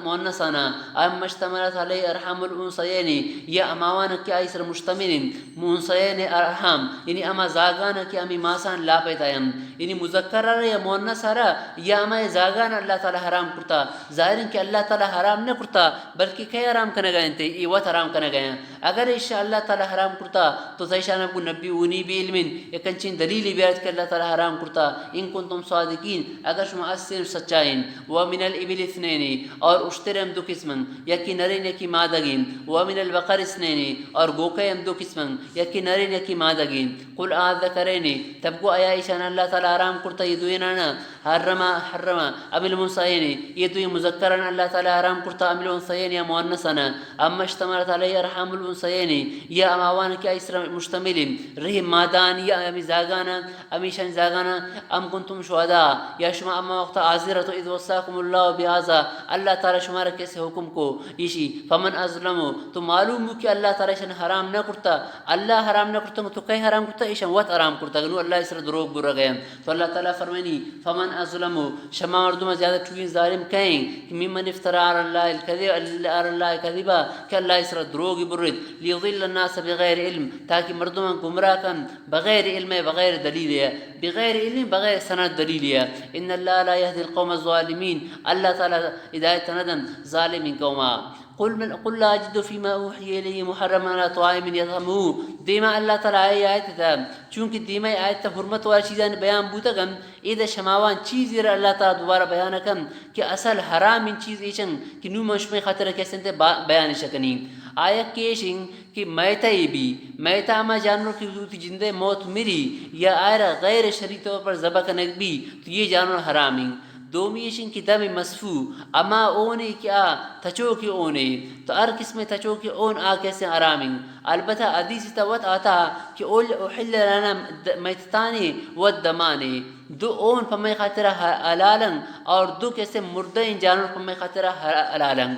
مؤنثانا، ام اشتملت علیہ ارحام الانثیین، یا اماوان کہ آئی سر مشتمل انت، منثیین ارحام، یعنی اما زاگان کہ امی ماسان لاپیتا انت، یعنی مذکر را یا مؤنث را یا اما زاگان اللہ تعالی حرام کرتا۔ ظاہر انت کہ اللہ تعالی حرام نہ کرتا، بلکہ کئے حرام کنگا انت؟ ای وت حرام کنگا انت۔ اگر ایشاں اللہ تعالی حرام کرتا، تو تہ ایشان ابو نبی اونی بی علم، یک انچیں دلیلی بیارت کہ اللہ تعالی حرام کرتا، ان کنتم صادقین، اگر شما استین سچائین۔ ومن الابل اثنین، اور اشتر ہم دو قسم، یکی نرین یکی مادگین۔ ومن البقر اثنین، اور گوکے ہم دو قسم، یکی نرین یکی مادگین۔ قل آذکرین، تب گو آیا ایشان اللہ تعالی حرام کرتا یہ دوینانا، حرم، حرم، ام الانثیین، یہ دوی مذکران اللہ تعالی حرام کرتا، ام الانثیین یا مؤنثانا، ام اشتملت علیہ ارحام الانثیین، یا اماوان کہ آئی سر مشتمل، رحم مادان یا امی زاگانا، امیشان زاگانا، ام کنتم شہداء، یا شما اما وقت حاضر تو اذ وصاکم اللہ بہذا، اللہ تعالی شمارا کیسے حکم کو، ایشی، فمن اظلم، تو معلوم بو کہ اللہ تعالی شان حرام نہ کرتا، اللہ حرام نہ کرتا، تو کئے حرام کرتا؟ ایشان وت حرام کرتا، نو اللہ سر دروگ برگئے۔ تو اللہ تعالی فرمائنی، فمن اظلم، شما مردم زیادہ ٹوئیں ظالم کئیں کہ ممن افترى على الله الكذب، على الله كذبا، کہ اللہ سر دروگ برت، ليضل الناس بغير علم، تاکہ مردمان گمراہ کن بغیر علم، بغیر دلیل، بغیر علم، بغیر سند دلیل۔ ان الله لا يهدي القوم الظالمين، اللہ تعالی ہدایت نہ دن ظالمیں قوما۔ قل من، قل لا أجد فيما أوحي إلي محرما على طاعم يطعمه۔ دیما اللہ تعالی آیت تا، چونکہ دیما آیت تا حرمت والا چیزان بیان بوتگن، ادا شماوان چیزی را اللہ تعالی دوبارہ بیان کن کہ اصل حرام این چیز ایشن کہ نو من شمے خاطر کسن تے با-، بیان شکنی۔ آیت کیشن کہ میتہ ای بی، میتہ اما جانور کہ وتی جندے موت مری یا آئرا غیر شرعی طور پر ذبح کنگ بی، تو یہ جانور حرام ہیں۔ دومی ایشن کہ دم مسفوح، اما اونے کہ آ تچوکے اونے، تو ہر قسم تچوکے اون آ کیسے حرام ہیں۔ البتہ حدیث تا وت آتا کہ اول احل لنا د-، میتتانے و دمانے، دو اون پہ مئے خاطر ح-، حلالن اور دو کیسے مردہ جانور پہ مئے خاطر ح-، حلالن۔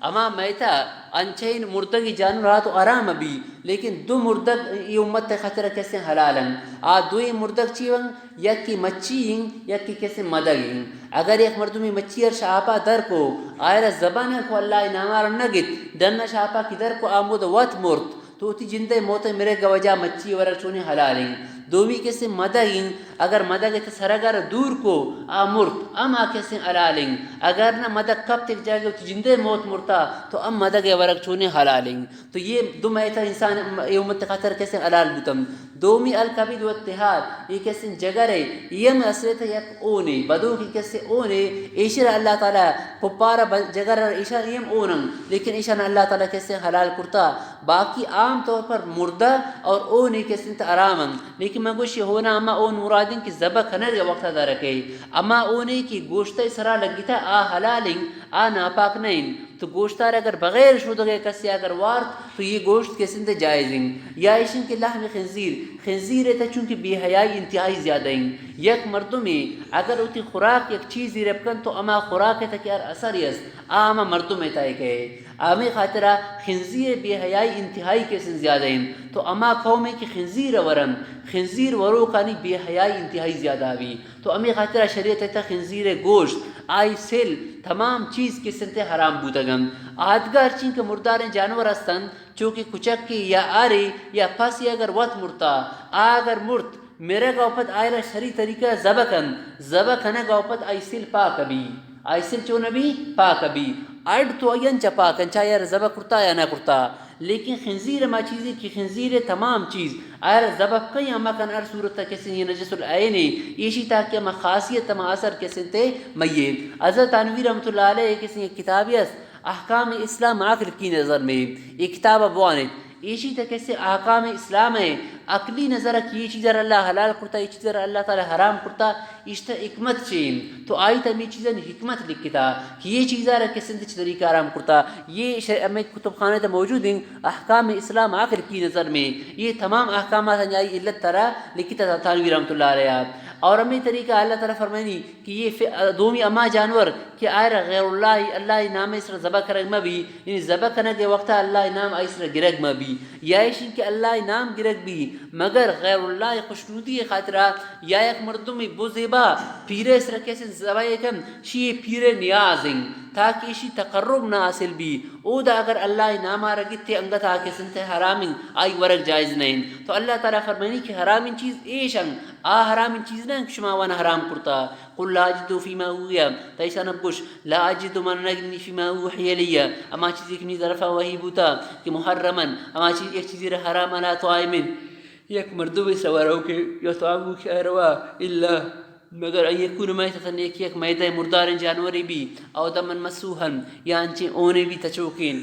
اما میتہ انچین مردگی جانور آ تو حرام بی، لیکن دو مردگ ای امت خاطر کیسے حلالن۔ آ دوئی مردگ چی ون؟ یکی مچی انت، یکی کسے مدگ انت۔ اگر یک مردمی مچی ار شہ آپا در کو، آئرا زبان کو اللہ نامار نہ گت، ڈن شہ آپا کی در کو آمود وت مرت، تو وتی جندے موت مرے گوجا مچی ورگ چونی حلال انت۔ دومی کسے مدگ ایں، اگر مدگ ءَ تہ سرگ ءَ را دور کو، آ مرت، ہم آ کسے حلال ایں۔ اگر نہ مدگ کپت یک جاگہ وتی جندے موت مرتا، تو ہم مدگ ءِ ورگ چونیں حلال ایں۔ تو یہ دو میتہ انسان، یہ امت خاطر کسے حلال بوتم۔ دومی الکبد و اتحاد، یہ کسے جگر ہے، یہ ہم اصل تہ یک اونے، بدوکی کسے اونے، ایشی را اللہ تعالی کپار ب-، جگر ایشان یہ ہم اونن، لیکن ایشان اللہ تعالی کسے حلال کرتا۔ باقی عام طور پر مردہ اور اونے کسے تہ حرام انت۔ لیکن من گوشی ہونا ہما اون مرادیں کہ ذبح کنگ ءِ وقت ءَ درکے۔ ہما اونے کہ گوشت ءِ سرا لگتا، آ حلال انت، آ ناپاک نہ انت۔ تو گوشتار اگر بغیر شودگے کسے اگر وارت، تو یہ گوشت کسے تہ جائز انت۔ یا ایشن کہ لحم خنزیر، خنزیر ءِ تہ چونکہ بے حیائی انتہائی زیادہ انت۔ یک مردمے اگر وتی خوراک یک چیزے رپ کنت، تو ہما خوراک ءِ تہ کہ ہر اثر است، آ ہما مردم ءِ تہ کئے۔ ہمے خاطرا خنزیر ءِ بے حیائی انتہائی کسے زیادہ انت۔ تو ہما قومے کہ خنزیر ورن، خنزیر وروکانی بے حیائی انتہائی زیادہ بی۔ تو ہمے خاطرا شریعت ءِ تہ خنزیر ءِ گوشت، آئی سل، تمام چیز کسے تہ حرام بوتگ انت۔ آدگہ ہرچی کہ مرداریں جانور ہستنت، چو کہ کچکے یا آرے یا پسے اگر وت مرتا، آ اگر مرت، مرگ ءَ پد آئرا شری طریقہ ذبح کنت، ذبح کنگ ءَ پد آئی سل پاک بی، آئی سل چون بی؟ پاک بی۔ اڈ تو آئی انچا پاک انت، چاہے آئرا ذبح کرتا یا نہ کرتا۔ لیکن خنزیر ہما چیزے کہ خنزیر ءِ تمام چیز آئرا ذبح کن یا مکن، ہر صورت ءَ کسے یہ نجس العین ہے، ایشی تاکہ ہما خاصیت ہما اثر کسے تہ میت۔ حضرت تھانوی رحمۃ اللہ علیہ کسے یک کتابے است، احکام اسلام عقل کی نظر میں، یہ کتاب بوانت۔ ایشی تہ کسے احکام اسلام ءِ عقلی نظر ءَ کہ یہ چیز ءَ را اللہ حلال کرتا، یہ چیز ءَ را اللہ تعالی حرام کرتا، ایشی تہ حکمت چین؟ تو آئی تہ ہمے چیزانی حکمت لکھتا کہ یہ چیز ءَ را کسے تہ چہ طریقہ حرام کرتا۔ یہ ش-، ہمے کتب خانے تہ موجود ہیں، احکام اسلام عقل کی نظر میں۔ یہ تمام احکامات آئی علت ترا لکھتا تھانوی رحمۃ اللہ علیہ۔ اور ہمے طریقہ اللہ تعالی فرمائنی کہ یہ ف-، دومی ہما جانور کہ آئرا غیر اللہ، اللہ نام ءِ سرا ذبح کنگ مہ بی، یعنی ذبح کنگ ءِ وقت اللہ نام آئی سرا گرگ مہ بی، یا ایشی کہ اللہ نام گرگ بی، مگر غیر اللہ خوشنودی ءِ خاطرا، یا یک مردم بزے با پیرے سرا کسے ذبح کن، شی پیرے نیاز انت تاکہ ایشی تقرب نہ حاصل بی، اودا اگر اللہ نام ءَ را گتے انگت آ کسے تہ حرام انت، آئی ورگ جائز نہ انت۔ تو اللہ تعالی فرمائنی کہ حرامیں چیز ایش انت، آ حرامیں چیز نہ انت کہ شما آوان حرام کرتا۔ قل لا اجد فیما اوحی، تئی شان ءَ بگوش، لا اجد، من نگندی، فیما اوحی الی، ہما چیزے کہ منی طرفا وحی بوتا، کہ محرما، ہما چیز، یک چیزے را حرام، علی طاعم، یک مردمے سرا ورو کہ یطعمہ کہ آئی روا، الا، مگر ان یکون میتۃ، یک، یک میتہ مرداریں جانورے بی، او دما مسفوحا، یا انچیں ہونے بی تچوکیں۔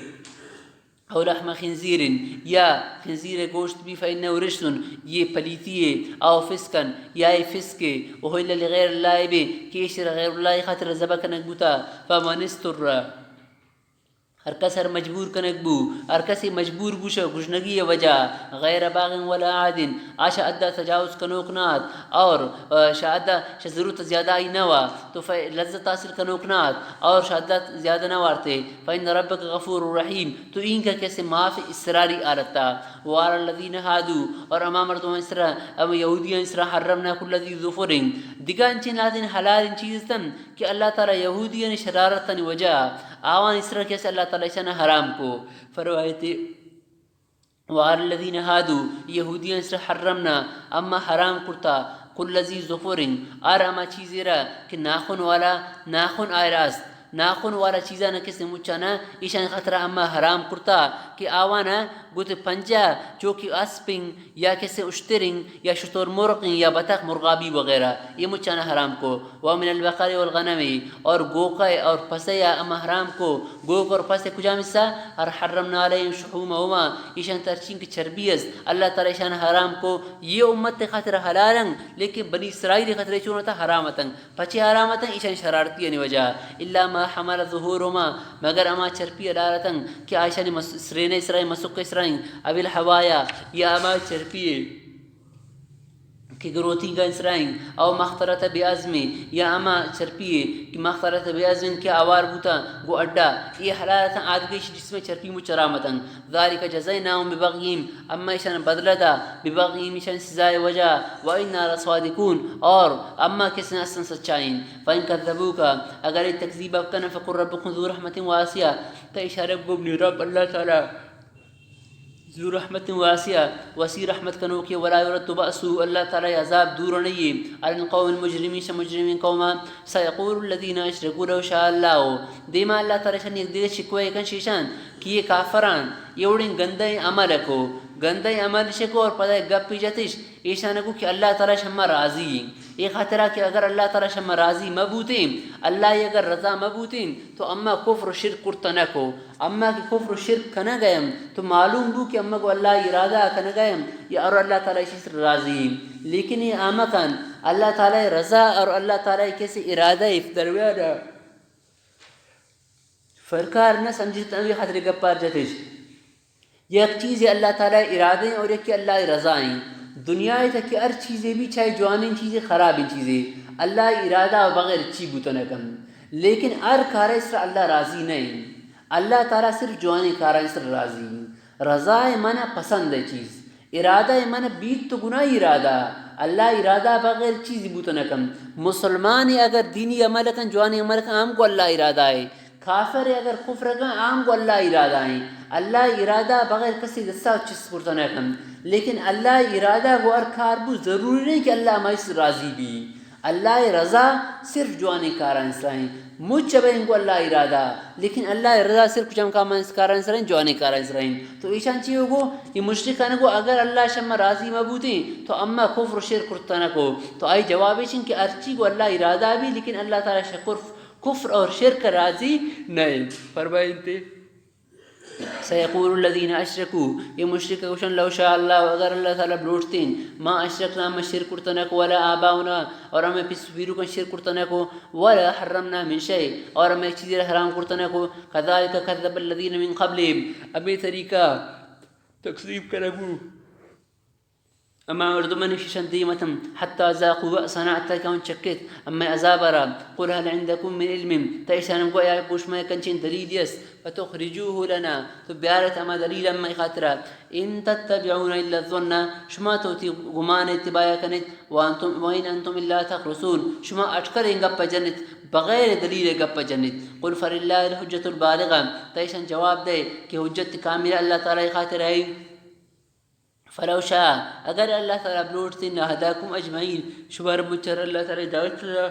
او لحم خنزیر، یا خنزیر گوشت بی، فإنه رجس، یہ پلیتی ہے، او فسقا، یا یہ فسق ہے، اہل لغیر اللہ بہ، کہ ایشرا غیر اللہ خاطر ذبح کنگ بوتا، فمن اضطر، ہر کس ہر مجبور کنگ بو، ہر کسے مجبور بو شہ گژنگی وجہ، غیر باغ ولا عاد، آ شہ حدا تجاوز کنوک نہ ات، اور، آ، شہ حدا شہ ضرورت زیادہ آئی نہ وا، تو ف-، لذت حاصل کنوک نہ ات، اور شہ حدا زیادہ نہ وارتے، فإن ربک غفور رحیم، تو اینکا کسے معاف اصراری حالتا۔ وعلی الذین هادوا، اور ہما مردمانی سرا، ہما یہودیانی سرا، حرمنا کل ذی ظفر، دگہ انچیں لہتیں حلالیں چیز تن کہ اللہ تعالی یہودیانی شرارتانی وجہ آوانی سرا کسے اللہ تعالی ایشانا حرام کو۔ فرمائیتے، وعلی الذین هادوا، یہودیانی سرا حرمنا، اما حرام کرتا، کل ذی ظفر، ہر ہما چیزے را کہ ناخن والا ناخن آئرا است، ناخن والا چیزانا کسے مچانا ایشان خاطرا اما حرام کرتا کہ آوانا گوت پنجا چو کہ اسپیں یا کسے اشتریں یا شتر مرغیں یا بطخ مرغابی وغیرہ، یہ مچانا حرام کو۔ ومن البقر والغنم، اور گوکے اور پسے یا اما حرام کو۔ گوک اور پسے کجام حصہ؟ ہر حرمنا علیہم شحومہما، ایشان ترچین کہ چربی است، اللہ تعالی ایشان حرام کو۔ یہ امت خاطر حلال انت، لیکن بنی اسرائیل خاطر چون اتاں؟ حرام اتاں۔ پچے حرام اتاں؟ ایشان شرارتیانی وجہ۔ الا ما حملت ظہورہما، مگر ہما چرپی حلال اتاں کہ آ ایشانی مس-، سرین اسرائیں، مسک اسرائیں، او الحوایا، یا ہما چرپی کہ گروتینگا اسرائیں، او ما اختلط بعظم، یا ہما چرپی کہ ما اختلط بعظم کہ آوار بوتا گو اڈا، یہ حلال اتاں، آدگہ ایشی جسم چرپی مچ حرام اتاں۔ ذلک جزیناہم ببغیہم، اما ایشان بدلہ دا، ببغیہم، ایشان سزائے وجہ، و انا لصادقون، اور اما کسے استاں سچائیں۔ فان کذبوک، اگر یہ تکذیب کنن، فقل ربکم ذو رحمت واسعہ، تو اشارہ گو منی رب اللہ تعالی ذو رحمت واسعہ، وسیع رحمت کنوکے، ولا یرد بأسہ، اللہ تعالی عذاب دور نہیں عن القوم المجرمین، شہ مجرمین قوما، سیقول الذین اشرکوا لو شاء اللہ، دیما اللہ تعالی شان یک دیگہ شکوہ کن شیشان کہ یہ کافران یہ وڑیں گندہ عمل کو، گندہ عمل شکو اور پدا گپی جتش، ایشان گو کہ اللہ تعالی شما راضی، اے خاطرہ کہ اگر اللہ تعالی شما راضی مہ بوتیں، اللہ اگر رضا مہ بوتیں، تو اما کفر و شرک کرتا نہ کو۔ اما کہ کفر و شرک کنگ ء ہم تو معلوم بو کہ اما گو اللہ ارادہ کنگ ء ہم یا اور اللہ تعالی اسی سر راضی۔ لیکن یہ آمکان اللہ تعالی رضا اور اللہ تعالی کسی ارادہ اف درمیان فرقار نہ سمجھت، ہمے خاطر گپار جتش۔ یک چیزے اللہ تعالی ارادہ ہیں اور یک اللہ رضا ہیں۔ دنیا ء تک ہر چیزے بھی، چاہے جوانیں چیزے، خرابیں چیزے، اللہ ارادہ و بغیر چی بوت نہ کن۔ لیکن ہر کار سر اللہ راضی نہیں۔ اللہ تعالی صرف جوانیں کار سر راضی ہیں۔ رضا ہے معنی پسند ہے چیز۔ ارادہ ء من بیت تو گناہی ارادہ، اللہ ارادہ بغیر چیزی بوت نہ کن۔ مسلمان اگر دینی عمل کن، جوانی عمل کن، ہم گو اللہ ارادہ ہے۔ کافر اگر کفر کن، ہم گو اللہ ارادہ ہے۔ اللہ ارادہ بغیر کسی دستا چیز کرتا نہ کن۔ لیکن اللہ ارادہ گو ہر کار بو، ضروری نہیں کہ اللہ مائی سے راضی بھی۔ اللہ رضا صرف جوانیں کاراں سرا ہیں۔ مچ بہ انگو اللہ ارادہ، لیکن اللہ رضا صرف کچھ ہم کاراں سرا ہیں، جوانیں کاراں سرا ہیں۔ تو ایشان چی ہو گو؟ یہ مشرکان گو اگر اللہ شما راضی مہ بوتیں تو اما کفر و شرک کرتا نہ کو۔ تو آئی جواب ایشن کہ ہرچی گو اللہ ارادہ بھی، لیکن اللہ تعالی شکر کفر اور شرک راضی نہیں۔ فرمائنتے سیقول الذین اشرکوا، یہ مشرک گوشن، لو شاء اللہ، اگر اللہ تعالی بلوٹتیں، ما اشرکنا، ما شرک کرتا نہ کو، ولا آباؤنا، اور ہمیں پس پیروکن شرک کرتا نہ کو، ولا حرمنا من شیء، اور ہمیں چیزی را حرام کرتا نہ کو، کذالک کذب الذین من قبلہم، ہمیں طریقہ تکذیب کربو۔ اما مردمانی شیشان دیمتم، حتی ذاقوا بأسنا، حتی کہ آن چکت اما عذاب را۔ قل هل عندکم من علم، تا ایشان گو آیا گوش مئے کنچین دلیل است، فتخرجوه لنا، تو بیارت اما دلیل اما خاطرا۔ ان تتبعون الا الظن، شما تو تی گمان اتباع کنت، وانتم، وان انتم الا تخرصون، شما اٹکل گپ جنت، بغیر دلیل گپ جنت۔ قل فلله الحجة البالغة، تا ایشان جواب دے کہ حجت کامل اللہ تعالی خاطر ہے۔ فلو شاء، اگر اللہ تعالی بلوٹتیں، لہداکم اجمعین، شمار مچر اللہ تعالی ہدایت دا۔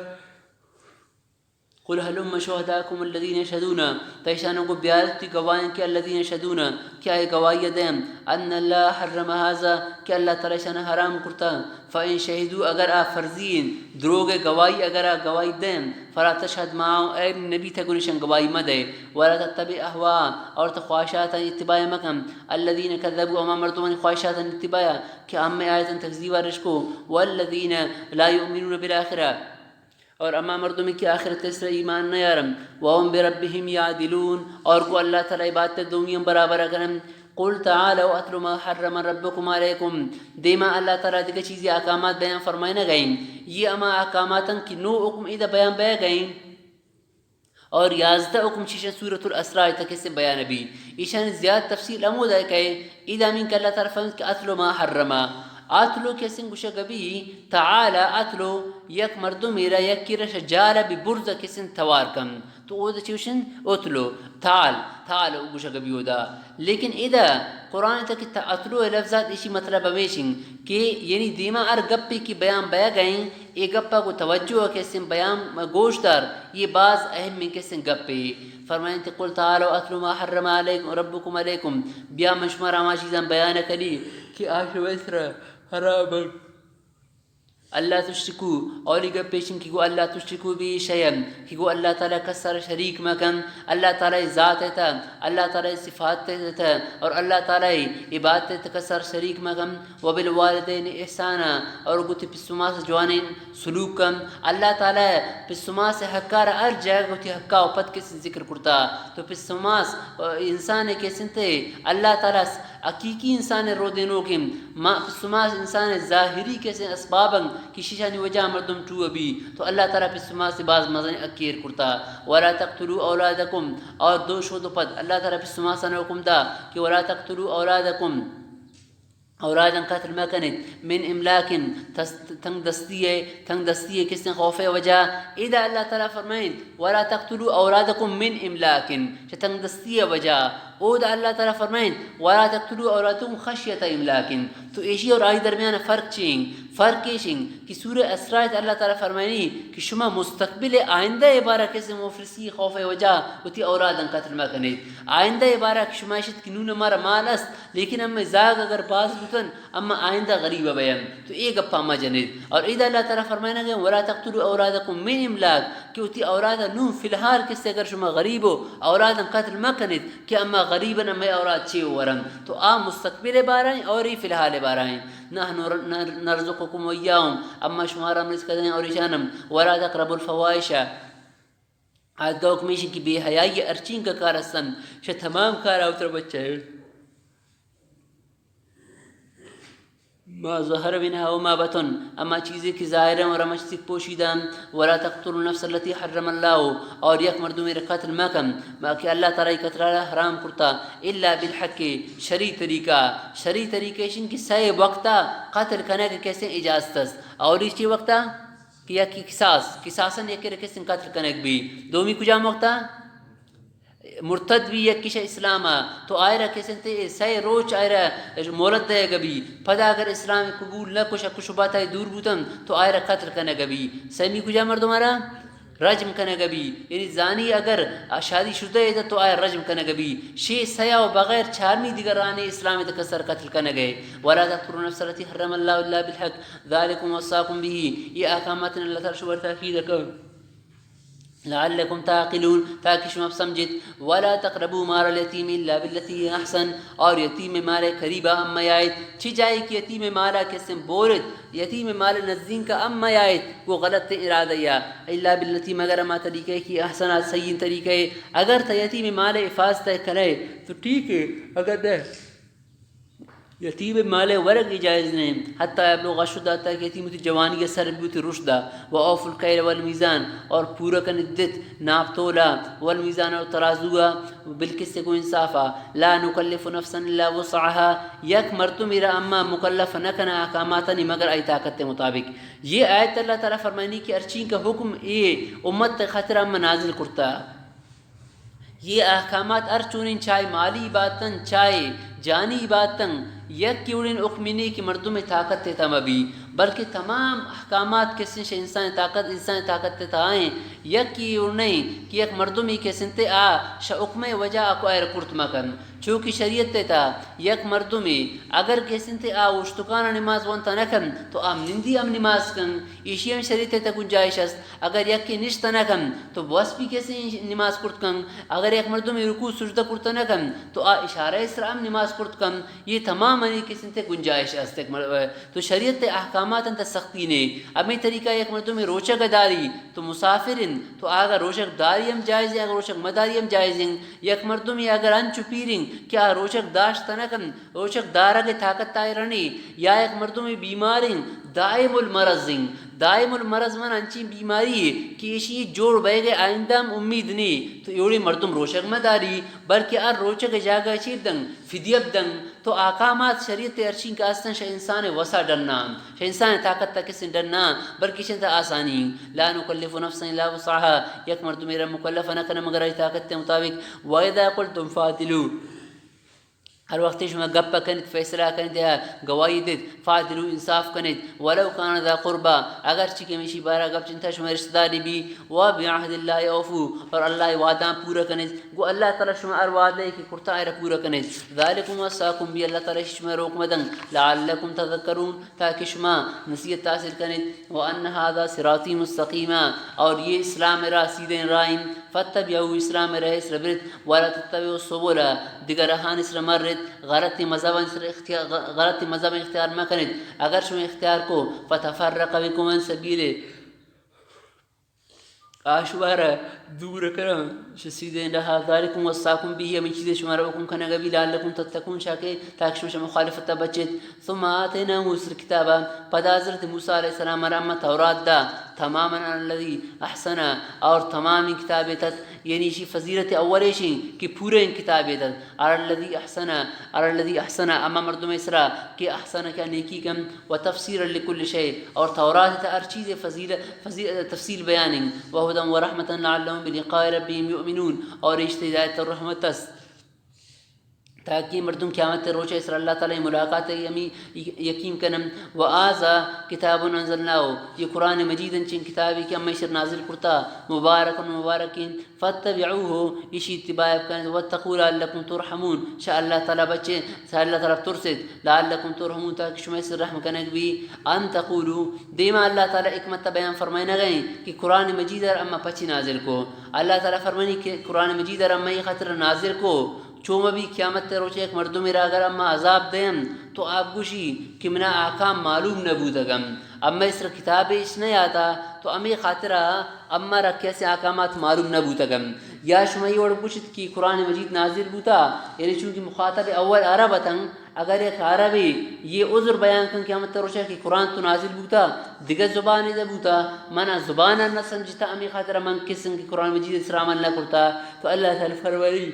قل هلم شهداءکم الذین یشهدون، تا ایشان گو بیارتی گواہیں کہ الذین یشهدون، کہ آئی گواہی دیں، ان اللہ حرم هذا، کہ اللہ تعالی ایشان حرام کرتا۔ فان شهدوا، اگر آ فرضی دروگ گواہی، اگر آ گواہی دیں، فلا تشهد معهم، اے نبی، تو گوں ایشان گواہی مدے، ولا تتبع اهواءهم، اور تو خواہشاتانی اتباع مکن، الذین کذبوا، ہما مردمانی خواہشاتانی اتباع کہ ہمے آیتاں تکذیب ءَ رشکو، والذین لا یؤمنون بالآخرة، اور ہما مردمی کہ آخرت ءِ سر ایمان نیارن، وهم بربهم یعدلون، اور گوں اللہ تعالی عبادت دومیاں برابر کنن۔ قل تعالوا اتل ما حرم ربکم علیکم، دیما اللہ تعالی دگہ چیزی احکامات بیان فرمائنگ ءَ ایں۔ یہ ہما احکامات ایں کہ نو حکم ادا بیان بیگ ءَ ایں۔ اور یازدہ حکم چیشن سورۃ الاسراء تک سے بیان بی۔ ایشان زیاد تفصیل ہمودا کہ ادا ہمین کہ اللہ تعالی فرمائیت کہ اتل ما حرم۔ اتل کسن گوشگ بی، تعال اتل، یک مردم ایرا یک کی رش جال بی برز کسن توار کن۔ تو اودا چوشن اتل، تعال، تعال گوشگ بی اودا۔ لیکن ادا قرآن تک اتل لفظات ایشی مطلب ہمیشن کہ یعنی دیما ہر گپی کی بیان بیگ ءَ ایں، اے گپ ءَ گوں توجہ ءَ کسیں بیان گوش دار، یہ باز اہمیں کسیں گپے۔ فرمائنت، قل تعالوا اتل ما حرم علیکم ربکم علیکم، بیا من شمارا ہما چیزاں بیان کنی کہ آ شمئے سرا حرام انت۔ اللہ تشرکوا، اولی گپ ایشیں کہ گوں اللہ تشرکوا به شیئا، کہ گوں اللہ تعالی کس سر شریک مکن، اللہ تعالی ذات ءِ تہ، اللہ تعالی صفات ءِ تہ اور اللہ تعالی عبادت ءِ تہ کس سر شریک مکن۔ وبالوالدین احسانا، اور گوں تئی پس و ماس جوانیں سلوک کن۔ اللہ تعالی پس و ماس ءِ حقا را ہر جاگہ گوں تئی حقا و پد کسیں ذکر کرتا۔ تو پس و ماس، آ، انسان ءِ کسیں تے اللہ تعالی حقیقی انسان ءِ رودینوکیں، ما پس و ماس انسان ءِ ظاہری کسیں اسباب انت کہ شیشانی وجہ مردم ٹو بی، تو اللہ تعالی پس و ماس ءِ باز مزنیں حق ایر کرتا۔ ولا تقتلوا اولادکم، اور دو شود و پد اللہ تعالی پس و ماسان حکم دا کہ ولا تقتلوا اولادکم، اولاداں قتل مہ کنیت، من املاک، تس-، تنگ دستی ءِ، تنگ دستی ءِ کسیں خوف ءِ وجہ۔ ادا اللہ تعالیٰ فرمائیت، ولا تقتلوا اولادکم من املاک، چہ تنگ دستی ءِ وجہ۔ اودا اللہ تعالیٰ فرمائیت، ولا تقتلوا اولادکم خشیت املاک۔ تو ایشی اور آئی درمیان فرق چی ایں؟ فرق ایش ایں کہ سورہ اسراء ءَ اللہ تعالیٰ فرمائنی کہ شما مستقبل ءِ، آئندہ ءِ بارہ کسیں مفلسی خوف ءِ وجہ وتی اولاداں قتل مہ کنیت۔ آئندہ ءِ بارہ کہ شما اشیت کہ نون مارا مال است، لیکن ہمے زاگ اگر باز بوتن، اما آئندہ غریب بین، تو اے گپا مہ جنیت۔ اور ادا اللہ تعالیٰ فرمائنگ ءَ، ولا تقتلوا اولادکم من املاک، کہ وتی اولادا نوں فی الحال کسے اگر شما غریب ہو، اولاداں قتل مہ کنیت کہ اما غریبن، مئے اولاد چے ورن۔ تو آ مستقبل ءِ بارہ ایں اور اے فی الحال ءِ بارہ ایں۔ نحن نر-، نرزقکم و ایاہم، اما شمارا ہم رزق دیں اور ایشان ہم۔ ولا تقربوا الفواحش، آ گوک میشن کہ بے حیائی ءِ ہرچینکہ کار ہستن، شہ تمام کار ءَ وترا بچائیت۔ ما ظهر منها وما بطن، اما چیزے کہ ظاہر ایں اور ہمش چیز پوشیدہ ایں۔ ولا تقتلوا النفس التي حرم الله، اور یک مردمے را قتل مہ کن، ما کہ اللہ تعالیٰ ءَ قتل ءَ حرام کرتا، الا بالحق، شرعی طریقہ۔ شرعی طریقہ ایش ایں کہ سئے وقتا قتل کنگ ءِ کسیں اجازت است۔ اولی چی وقتا؟ کہ یکی قصاص، قصاصاً یکے را کسیں قتل کنگ بی۔ دومی کجام وقتا؟ مرتد بی یکی شہ اسلام ءَ، تو آئرا کسیں تے سئے روچ آئرا مہلت دئیگ بی۔ پدا اگر اسلام قبول نہ کو، شک و شبہات ءَ دور بوتن، تو آئرا قتل کنگ بی۔ سیمی کجا مردم ءَ را؟ رجم کنگ بی۔ یعنی زانی اگر شادی شدہ ات تو آئرا رجم کنگ بی۔ شے سیا و بغیر چارمی دیگر رانے اسلام ءِ تک سر قتل کنگ ءِ۔ ولا تقتلوا النفس التي حرم الله الا بالحق ذلكم وصاكم به، اے احکامات اللہ تعالیٰ شمارا تاکید کن۔ لعلکم تعقلون، تاکہ شما سمجھت۔ ولا تقربوا مال الیتیم الا بالتی هی احسن، اور یتیم مال قریبا ہم میایت۔ چی جائے کہ یتیم مالا کسیں بورت، یتیم مال نزدینکا ہم میایت، وہ غلط ارادہ یا، الا بالتی، مگر ہما طریقے کہ احسن، صحیح طریقے۔ اگر تا یتیم مال حفاظت کرے تو ٹھیک ہے، اگر نہ یتیم مال ورگ ای جائز نہیں، حتی یبلغ اشدہ، حتی کہ یتیم وتی جوانی ءَ سر بی، وتی رشد ءَ، و اوفوا الکیل والمیزان، اور پورا کن عدت، ناپ تولا، والمیزان، اور ترازو ءَ، بالقسط، گوں انصاف ءَ، لا نکلف نفسا الا وسعها، یک مردمے را اما مکلف نہ کناں احکاماتانی مگر آئی طاقت ءِ مطابق۔ یہ آیت اللہ تعالیٰ فرمائنی کہ ہرچینکہ حکم اے امت ءِ خاطر اما نازل کرتا۔ یہ احکامات ہر چونیں، چاہے مالی باتن، چاہے جانی باتن، یک وڑیں حکمے نے کہ مردم ءِ طاقت ءِ تہا مہ بی، بلکہ تمام احکامات کسیں شہ انسان ءِ طاقت، انسان ءِ طاقت ءِ تہا ایں۔ یک وڑ نہیں کہ یک مردمے کسیں تے آ شہ حکم ءِ وجہ ءَ کو ایر کرت مہ کن۔ چونکہ شریعت ءِ تہا یک مردمے اگر کسیں تے آ اوشتکان ءَ نماز ونتا نہ کن تو آ نندی ہم نماز کن، ایشی ہم شریعت ءِ تہا گنجائش است۔ اگر یکے نشت نہ کن تو بس بی کسیں نماز کرت کن۔ اگر یک مردمے رکوع سجدہ کرت نہ کن تو آ اشارہ ءِ سرا ہم نماز کرت کن۔ یہ تمام انی کسیں تے گنجائش است۔ یک مر-، تو شریعت ءِ احکامات انت سختی نے۔ ہمے طریقہ یک مردمے روچگ داری تو مسافر انت تو آگا روچگ داری ہم جائز ہے، اگر روچگ مداری ہم جائز ہیں۔ یک مردمے اگر انچو پیر ہیں کہ آ روچگ داشت نہ کن، روچگ دارگ ءِ طاقت آئرا نے، یا یک مردمے بیمار ہیں، دائم المرض ہیں۔ دائم المرض من انچیں بیماری ہے کہ ایشی جوڑ بئیگ ءِ آئندہ ہم امید نے، تو ایوڑیں مردم روچگ مہ داری، بلکہ ہر روچگ ءِ جاگہ چی بدن، فدیہ بدن۔ تو احکامات شریعت ءِ ہرچیں کہ استن شہ انسان ءِ وسا ڈنا، شہ انسان ءِ طاقت ءَ کسیں ڈنا، بلکہ شہ انت آسانی۔ لا نکلف نفسا الا وسعها، یک مردمے را مکلف نہ کناں مگر آئی طاقت ءِ مطابق۔ واذا قلتم فاعدلوا، ہر وقت شما گپ کنیت، فیصلہ کنیت یا گواہی دیت، فاعدلوا، انصاف کنیت، ولو کان ذا قربی، اگرچہ کہ ہمیشی بارہ گپ چنتا شما رشتہ داری بی، وبعہد اللہ اوفوا، اور اللہ ءِ وعداں پورا کنیت۔ گوں اللہ تعالیٰ شما ہر وعدہ کہ کرتا آئرا پورا کنیت۔ ذالکم وصاکم بہ، اللہ تعالیٰ شما روک مدن، لعلکم تذکرون، تاکہ شما نصیحت حاصل کنیت۔ وان ھذا صراطی مستقیما، اور یہ اسلام ءِ راہ سیدھیں راہ انت، فاتبعوہ، اسلام ءِ راہ ءِ سرا برت، ولا تتبعوا السبل، دگہ راہانی سرا مہ رت، غلطیں مذہبانی سرا اختیار، غلطیں مذہب اختیار مہ کنیت، اگر شما اختیار کو، فتفرق بکم عن سبیلہ، آ شمارا دور کناں، شسیدیں ڈہا، ذالکم وصاکم بہ، ہمے چیزے شمارا حکم کنگ بی، لعلکم تتقون، شاکہ تاکہ شما شہ مخالفت بچیت۔ ثم آتینا موسی الکتاب، پدا حضرت موسی علیہ السلام را اما تورات دا، تماما علی الذی احسن، اور تمامیں کتابے تت، یعنی اشی فضیلت اول ایشیں کہ پوریں کتابے تت، علی الذی احسن، علی الذی احسن، اما مردم سرا کہ احسن کیا نیکی کن، و تفسیرا لکل شیء، اور تورات تہ ہر چیزے فضیل-، فضی-، تفصیل بیانیں، و ھدی و رحمة لعلهم بلقاء ربهم یؤمنون، اور ایشی تہ ہدایت اور رحمت است تاکہ مردم قیامت روچ سر اللہ تعالی ملاقات ہمی یقین کنن۔ و ھذا کتاب انزلناه، یہ قرآن مجید انچیں کتابے کہ اما ایشی را نازل کرتا، مبارک، مبارکیں، فاتبعوه، ایشی اتباع بکنت، واتقوا لعلکم ترحمون، شہ اللہ تعالی بچے، شہ اللہ تعالی ترسیت، لعلکم ترحمون، تاکہ شما سر رحم کنگ بی۔ ان تقولوا، دیما اللہ تعالی حکمت بیان فرمائنگ ایں کہ قرآن مجید ار اما پچی نازل کو۔ اللہ تعالی فرمانی کہ قرآن مجید ار اما یہ خاطر نازل کو، چو مہ بی قیامت روچ یک مردمے را اگر اما عذاب دیم تو آ بگوشی کہ منا آکام معلوم نہ بوتگم۔ اما ایشی را کتابے اش نہ یاتا، تو ہمے خاطرا اما را کسے آکامات معلوم نہ بوتگن۔ یا شما اے وڑ بگوشت کہ قرآن مجید نازل بوتا، یعنی چونکہ مخاطب اول عرب اتن، اگر یک عربے یہ عذر بیان کن کہ قیامت روچا کہ قرآن تو نازل بوتا، دگہ زبانے دہ بوتا، من آ زبانا نہ سمجھتا، ہمے خاطرا من کسن کہ قرآن مجید سرا عمل نہ کرتا، تو اللہ تعالی فرمانی،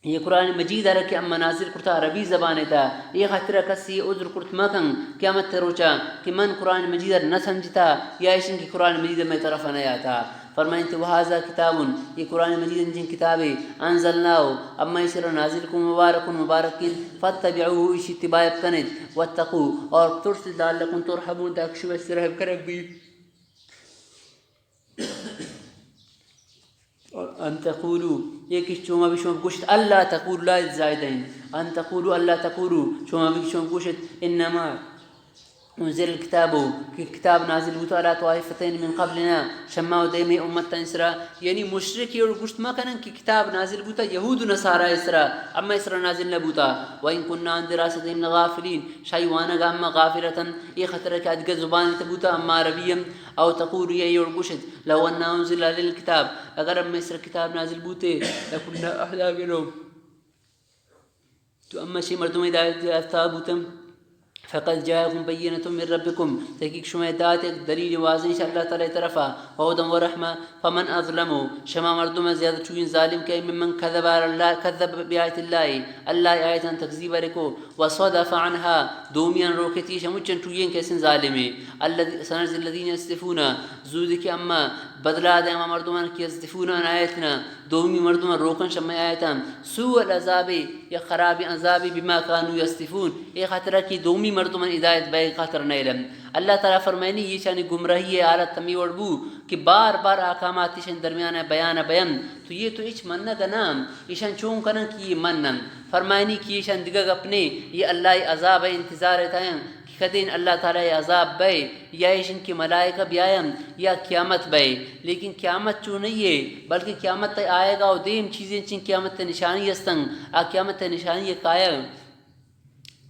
یہ قرآن مجید ء را کہ اما نازل کرتا عربی زبان ء تھا، اے خاطر ء کسی عذر کرت مہ کن قیامت ء روچا کہ من قرآن مجید ء را نہ سمجھتا یا ایشن کہ قرآن مجید ء مئے طرف ء نہ آتا۔ فرمائنت، وهذا کتاب، یہ قرآن مجید انچیں کتابے، انزلناه، اما ایشی را نازل کو، مبارک، مبارکیں، فاتبعوه، ایشی اتباع کنت، واتقوا، اور ترس، لعلکم ترحمون، تاکہ شما سر رحم کنگ بی۔ ان تقولوا، یہ کہ شما بی شما گوشت، اللہ تقولوا، لا زائدہ ایں۔ ان تقولوا، اللہ تقولوا، شما بی شما گوشت، انما انزل الکتاب، کہ کتاب نازل بوتا، علی طائفتین من قبلنا، شما و دیمی امتانی سرا، یعنی مشرک یہ گوشت مہ کنن کہ کتاب نازل بوتا یہود و نصارا سرا، اما سرا نازل نہ بوتا۔ وان کنا عن دراستهم لغافلین، شاہی وانگا اما غافل اتن، یہ خاطر کہ ادگہ زبان تہ بوتا اما عربی ہم۔ او تقولوا، یا یہ گوشت، لو ان انزل علینا الکتاب، اگر ہمے سر کتاب نازل بوتے، لکنا اہدی منهم، تو ہمے چہ مردم ہدایت یافتہ بوتن۔ فقد جاءکم بینۃ من ربکم، تحقیق شما دات یک دلیل واضح شہ اللہ تعالی طرفا، وہدی ورحمۃ، فمن اظلم، شما مردم زیادہ چوئیں ظالم کئے، ممن کذب علی اللہ، کذب بآیات اللہ، اللہ آیتان تکذیب رکو، وصدف عنها، دومیان روکتی، شمچن ٹوئیں کسیں ظالمے۔ الذی، سنجزی الذین یصدفون، زودی کہ اما بدلہ دے ہما مردمان کہ یصدفون عن آیاتنا، دومی مردمان روکن شمئے آیتان، سوء العذاب، یا خرابیں عذابے، بما کانوا یصدفون، اے خاطرا کہ دومی مردمان ہدایت بئیگ خاطر نئیلن۔ اللہ تعالی فرمائنی، ایشانی گمراہی حالت ہمی وڑ بو کہ بار بار آکامات ایشانی درمیان بیان بین، تو یہ تو ہچ منگ نہ، ایشان چون کنن کہ یہ منن۔ فرمائنی کہ ایشان دگہ گپ نے، یہ اللہ عذاب انتظار اتائیں کہ کدین اللہ تعالی عذاب بئے، یا ایشن کہ ملائکہ بیائیں، یا قیامت بئے۔ لیکن قیامت چو نہیں ہے، بلکہ قیامت آئیگا و دیم چیزیں چین قیامت نشانی استن، آ قیامت نشانی کائے۔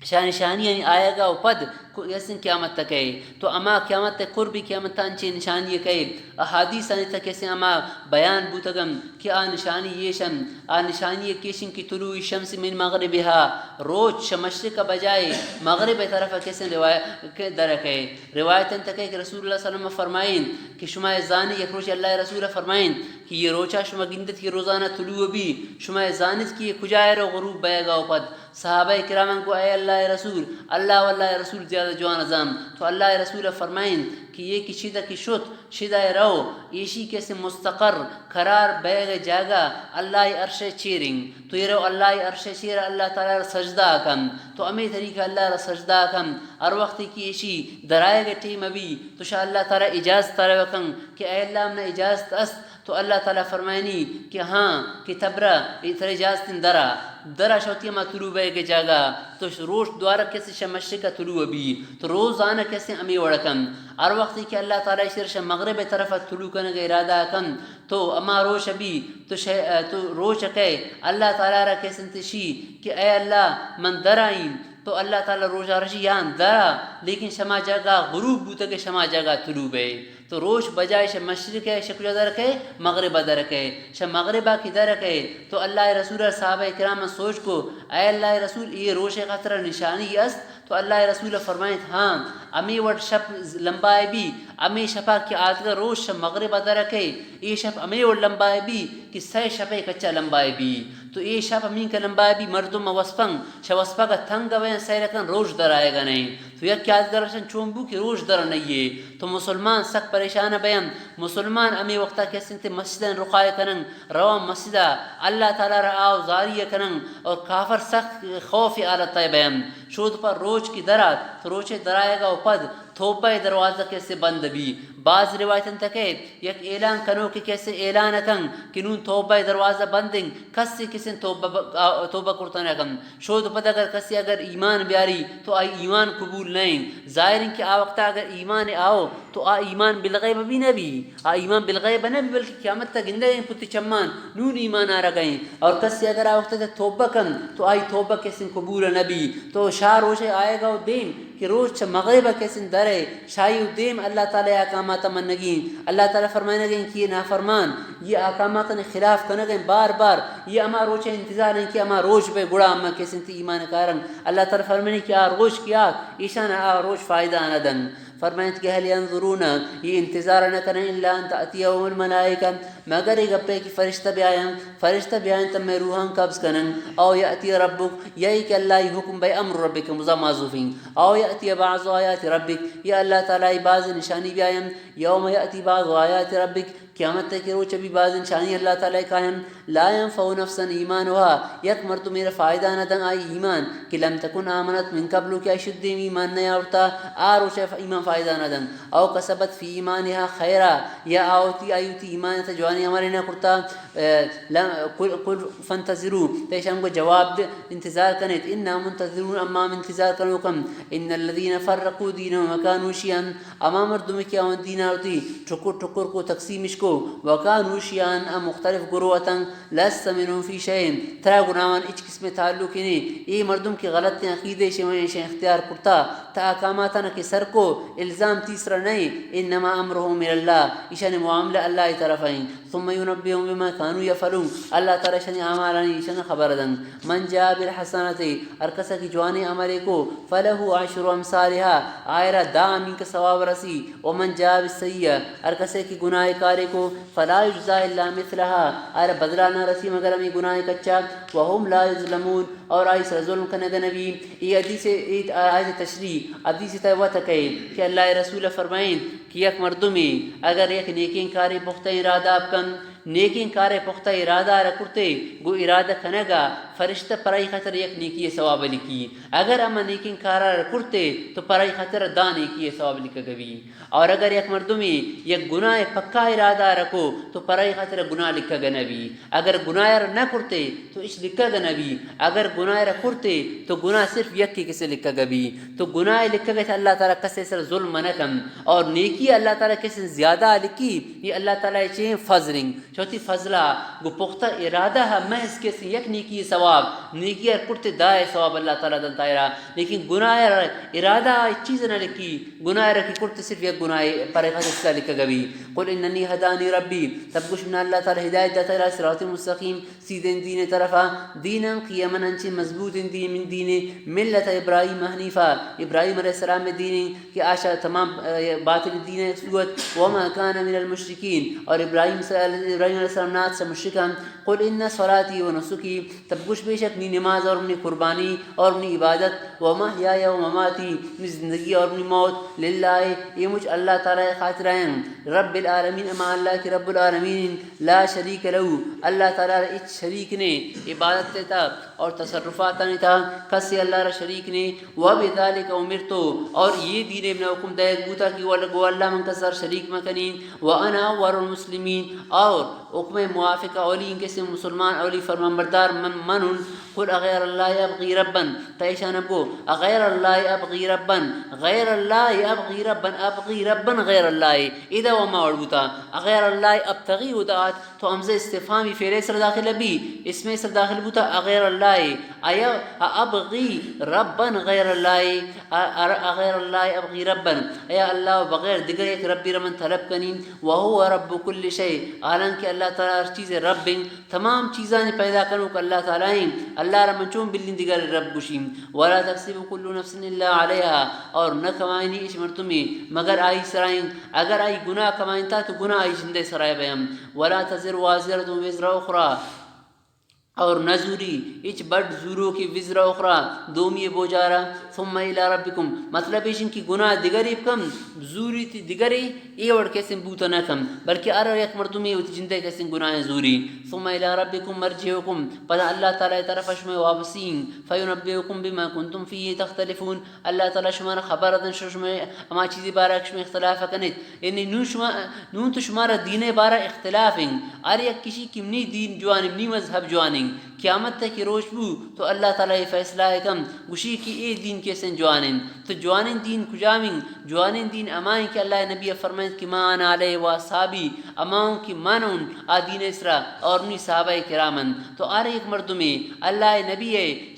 شاہ نشانی یعنی آئیگا و پد کو-، کسیں قیامت تکے۔ تو اما قیامت قربی قیامت انچیں نشانی کئے۔ احادیث آنی تک کسیں اما بیان بوتگن کہ آ نشانی ایشن، آ نشانی کیشن کہ طلوع الشمس من مغربها، روچ شہ مشرق بجائے مغرب طرف کسیں روایت درکے۔ روایت انت کہ رسول اللہ صلی اللہ علیہ وسلم فرمائیں کہ شما زانی، یک روچ اللہ رسول فرمائیں کہ یہ روچا شما گندت کہ روزانہ طلوع بی، شما زانت کہ یہ کجا رو غروب بئیگا و پد۔ صحابہ کرامن کو، اے اللہ رسول، اللہ و اللہ رسول زیادہ جوان زان۔ تو اللہ رسول فرمائیں کہ یہ کہ شدہ کہ شت، شدہ رو، ایشی کسے مستقر، قرار بئیگ جاگہ اللہ عرش چیریں۔ تو یہ رو اللہ عرش چیر، اللہ تعالی را سجدہ کن۔ تو ہمے طریقہ اللہ را سجدہ کن۔ ہر وقت کہ ایشی درائیگ ٹیم بی، تو شاہ اللہ تعالی اجازت طلب کن کہ اے اللہ، منا اجازت است۔ تو اللہ تعالی فرمائنی کہ ہاں، کہ تبرا، اے ترا اجازت درا، درا شوتی ہما طلوع بئیگ جاگہ، تو روچ دوارہ کسے شہ مشرق طلوع بی، تو روزانہ کسے ہمے وڑ کن۔ ہر وقت کہ اللہ تعالی شر شہ مغرب طرف طلوع کنگ ارادہ کن، تو ہما روچ بی، تو شہ-، تو روچ کئے، اللہ تعالی را کسن تشی کہ اے اللہ، من درائیں، تو اللہ تعالی روچا رشی یان درا، لیکن شما جاگہ غروب بوتگ، شما جاگہ طلوع بئے۔ تو روچ بجائے شہ مشرق ءَ شہ کجا در کئے؟ مغرب ءَ در کئے۔ شہ مغرب ءَ کہ در کئے تو اللہ ءِ رسول ءَ، صحابہ کرام ءَ سوچ کو، اے اللہ ءِ رسول، اے روچ ءِ خاطر نشانی است؟ تو اللہ ءِ رسول ءَ فرمائیت، ہاں، ہمے وڑ شپ لمبا بی، ہمے شپا کہ آتکہ روچ شہ مغرب ءَ در کئے، اے شپ ہمے وڑ لمبا بی کہ سئے شپے کچا لمبا بی۔ تو اے شپ ہمینکہ لمبا بی، مردم وسپن، شہ وسپگ ءَ تنگ بین، سیر کن، روچ در آیگا نئیں۔ تو یک یادگار شن چون بو کہ روچ در نئیے۔ تو مسلمان سک پریشان بین۔ مسلمان ہمے وقتا کہ استنت مسجدان رخا کنن، روان مسجدا، اللہ تعالی را آہ و زاری کنن، اور کافر سک خوف حالتا بین۔ شود پر روچ کی درات، تو روچ درآیگا و پد توبہ دروازہ کسے بند بی۔ باز روایت انت کہ یک اعلان کنوکے کسے اعلان کن کہ نون توبہ دروازہ بند انت، کسے کسے توبہ ب-، آ، توبہ کرتا نہ کن۔ شود پد اگر کسے اگر ایمان بیاری تو آئی ایمان قبول نہ انت۔ ظاہر انت کہ آ وقتا اگر ایمان آؤ تو آ ایمان بالغیب بھی نہ بی۔ آ ایمان بالغیب نہ بی، بلکہ قیامت تا گندگ انت پتی چمان، نون ایمان آرگا انت۔ اور کسے اگر آ وقتا توبہ کن تو آئی توبہ کسے قبول نہ بی۔ تو شہ روچ آیگا و دیم کہ روچ چہ مغرب ءَ کسن درے، شاہی و دیم اللہ تعالی احکامات منگین۔ اللہ تعالی فرمائنگین کہ یہ نافرمان، یہ احکامات نے خلاف کنگین بار بار، یہ اما روچ انتظار ہیں کہ اما روچ بے گڑا اما کسن تی ایمان کارن۔ اللہ تعالی فرمائنی کہ آ روچ کیا، ایشان آ روچ فائدہ نہ دن۔ فرمائنت کہ هل ينظرون، یہ انتظار نہ کرن، الا ان تأتيهم الملائکہ، مگر اے گپے کہ فرشتہ بیاینت، فرشتہ بیاینت تمے روحاں قبض کنن، او یأتی ربک، یا ای کہ اللہ ای حکم بے، امر ربک مضاف محذوفین، او یأتی بعض آیات ربک، یا اللہ تعالی ای بعض نشانی بیاینت، یوم یأتی بعض آیات ربک، قیامت کے روچ بھی بعض نشانی اللہ تعالی کاینت، لا ينفع نفسا ایمانها، یک مردمے را فائدہ نہ دن آئی ایمان، کہ لم تکن آمنت من قبل، کہ آئی شد دیم ایمان نہ آورتا، آ روچ ایمان فائدہ نہ دن، او کسبت فی ایمانها خیرا، یا آوتی آیوتی ایمان تا جوانی عمل نہ کرتا، اے، لم، قل، قل فانتظروا، تیشان کو جواب دے، انتظار کنیت، انا منتظرون، اما ہم انتظار کنوکم، ان الذين فرقوا دينهم وكانوا شيعا، اما مردم کہ آوان دینا وتی ٹکر ٹکر کو، تقسیمش کو، وكانوا شيعا، ا مختلف گروہ اتن، لست منهم في شيء، ترا گناوان اچ قسم تعلق نہیں۔ اے مردم کہ غلط عقیدے شے، شے اختیار کرتا، تا احکاماتاں کہ سر کو، الزام تیسرا نہیں، انما امرهم الى الله، ایشان معاملہ اللہ طرف ہیں۔ ثم ينبئهم بما كانوا يفعلون، اللہ تعالی شنی اعمالانی شن خبر دن۔ من جاء بالحسنة، ہر کسا کی جوانی عملے کو، فله عشر امثالها، آئرا دا ہمینکہ ثواب رسی۔ ومن جاء بالسيئة، ہر کسے کہ گناہ کارے کو، فلا يجزى الا مثلها، آئرا بدلہ نہ رسی مگر ہمیں گناہ کچا، وهم لا يظلمون، اور آئی سر ظلم کنگ نبی۔ اے حدیث، اے آیت تشریح، حدیث تا وت کئے کہ اللہ رسول فرمائیں کہ یک مردمے اگر یک نیکیں کارے پختہ ارادہ بکن، نیکیں کارے پختہ ارادہ را کرتے، گو ارادہ کنگا فرشتہ پرائی خاطر یک نیکی ثواب لکھی۔ اگر اما نیکیں کارا را کرتے تو پرائی خاطر دا نیکی ثواب لکھگ بی۔ اور اگر یک مردمی یک گناہ پکا ارادہ رکو تو پرائی خاطر گناہ لکھگ نہ بی۔ اگر گناہ را نہ کرتے تو اش لکھگ نہ بی۔ اگر گناہ را کرتے تو گناہ صرف یکی کسے لکھگ بی۔ تو گناہ لکھگ ات اللہ تعالی کسے سر ظلم نہ کن۔ اور نیکی اللہ تعالی کسے زیادہ لکھی، یہ اللہ تعالی چے فضل ہیں۔ چوتی فضلہ گو پختہ ارادہ محض کسے یک نیکی ثواب، نیکی ار کرتے دائے ثواب اللہ تعالی دن تائرا۔ لیکن گناہ ار ارادہ چیز نہ لکھی۔ گناہ را کہ کرت صرف یک گناہ پرے خاطر سزا لکھگ بی۔ قل اننی هدانی ربی، تب گوش من اللہ تعالی ہدایت داتا را صراط مستقیم، سیدھیں دین طرفا، دینا قیما انچیں مضبوطیں دین من دین، ملت ابراہیم حنیفا، ابراہیم علیہ السلام دین کہ آشا تمام، اے، باطل دین سوت، وما کان من المشرکین، اور ابراہیم صلی-، ابراہیم علیہ السلام نات سے مشرکان۔ قل ان صلاتی و نسکی، تب گوش بے شک نی نماز اور منی قربانی اور منی عبادت، و محیای و مماتی، منی زندگی اور منی موت، للہ، اے مچ اللہ تعالی خاطر ہیں، رب العالمین، اما اللہ کہ رب العالمین، لا شریک لہ، اللہ تعالی را ہچ شریک نے عبادت تا اور تصرفات تا، کسی اللہ را شریک نے، و بذالک امرت، اور یہ دین ابن حکم دائق بوتا کہ وہ گو اللہ من کسر شریک مکنین، و انا اول المسلمین، اور حکم موافق اولی کسی مسلمان اولی فرمان بردار من، من قل اغیر اللہ ابغی ربا، تا ایشان بگو، اغیر اللہ ابغی ربا، غیر اللہ ابغی ربا، ابغی ربا غیر اللہ، ادا و ما وڑ بوتا، اغیر اللہ ابتغی ادا آت، تو ہمزہ استفہامی فعل سر داخل بی، اسم سر داخل بوتا، اغیر اللہ، آیا ابغی ربا غیر اللہ، ا-، ا-، اغیر اللہ ابغی ربا، آیا اللہ بغیر دگر یک ربی را من طلب کنی، وهو رب كل شيء، حالانکہ اللہ تعالی ہر چیز رب ہیں، تمام چیزانی پیدا کنوک اللہ تعالی ہیں، اللہ را من چون بلین دگر رب گوشیم۔ ولا تكسب كل نفس إلا عليها، اور نہ کمائنی اچ مردمی مگر آئی سرائیں، اگر آئی گناہ کمائنتا تو گناہ آئی جندے سرائے بیم۔ ولا تزر وازرة وزر أخرى، اور نہ زوری اچ بڈ زوروکے وزر أخرى، دومی بوجارا، ثم إلى ربكم، مطلب ایشن کہ گناہ دگری بکم، زوری تی دگری، اے وڑ کسیں بوت نہ کم، بلکہ ہر یک مردمے وتی جندے کسیں گناہیں زوری۔ ثم إلى ربكم مرجعكم، پدا اللہ تعالی طرف شمئے واپسی، فينبئكم بما كنتم فيه تختلفون، اللہ تعالی شمارا خبر دن شمئے ہما چیزی بارہ کہ شما اختلاف کنیت، یعنی نوں شما، نوں تو شمارا دین بارہ اختلاف ہیں، ہر یک کشی کہ منی دین جوان، منی مذہب جوان ہیں، قیامت تک روچ بو تو اللہ تعالی فیصلہ کم، گوشی کہ اے دین کسیں جوان ہیں، تو جوانیں دین کجام ہیں؟ جوانیں دین ہما ہیں کہ اللہ نبی فرمائیں کہ ما أنا عليه وأصحابي، ہما ہوں کہ من ہوں آ دین اسرا اور منی صحابہ کرام ہیں۔ تو ہر یک مردمے اللہ نبی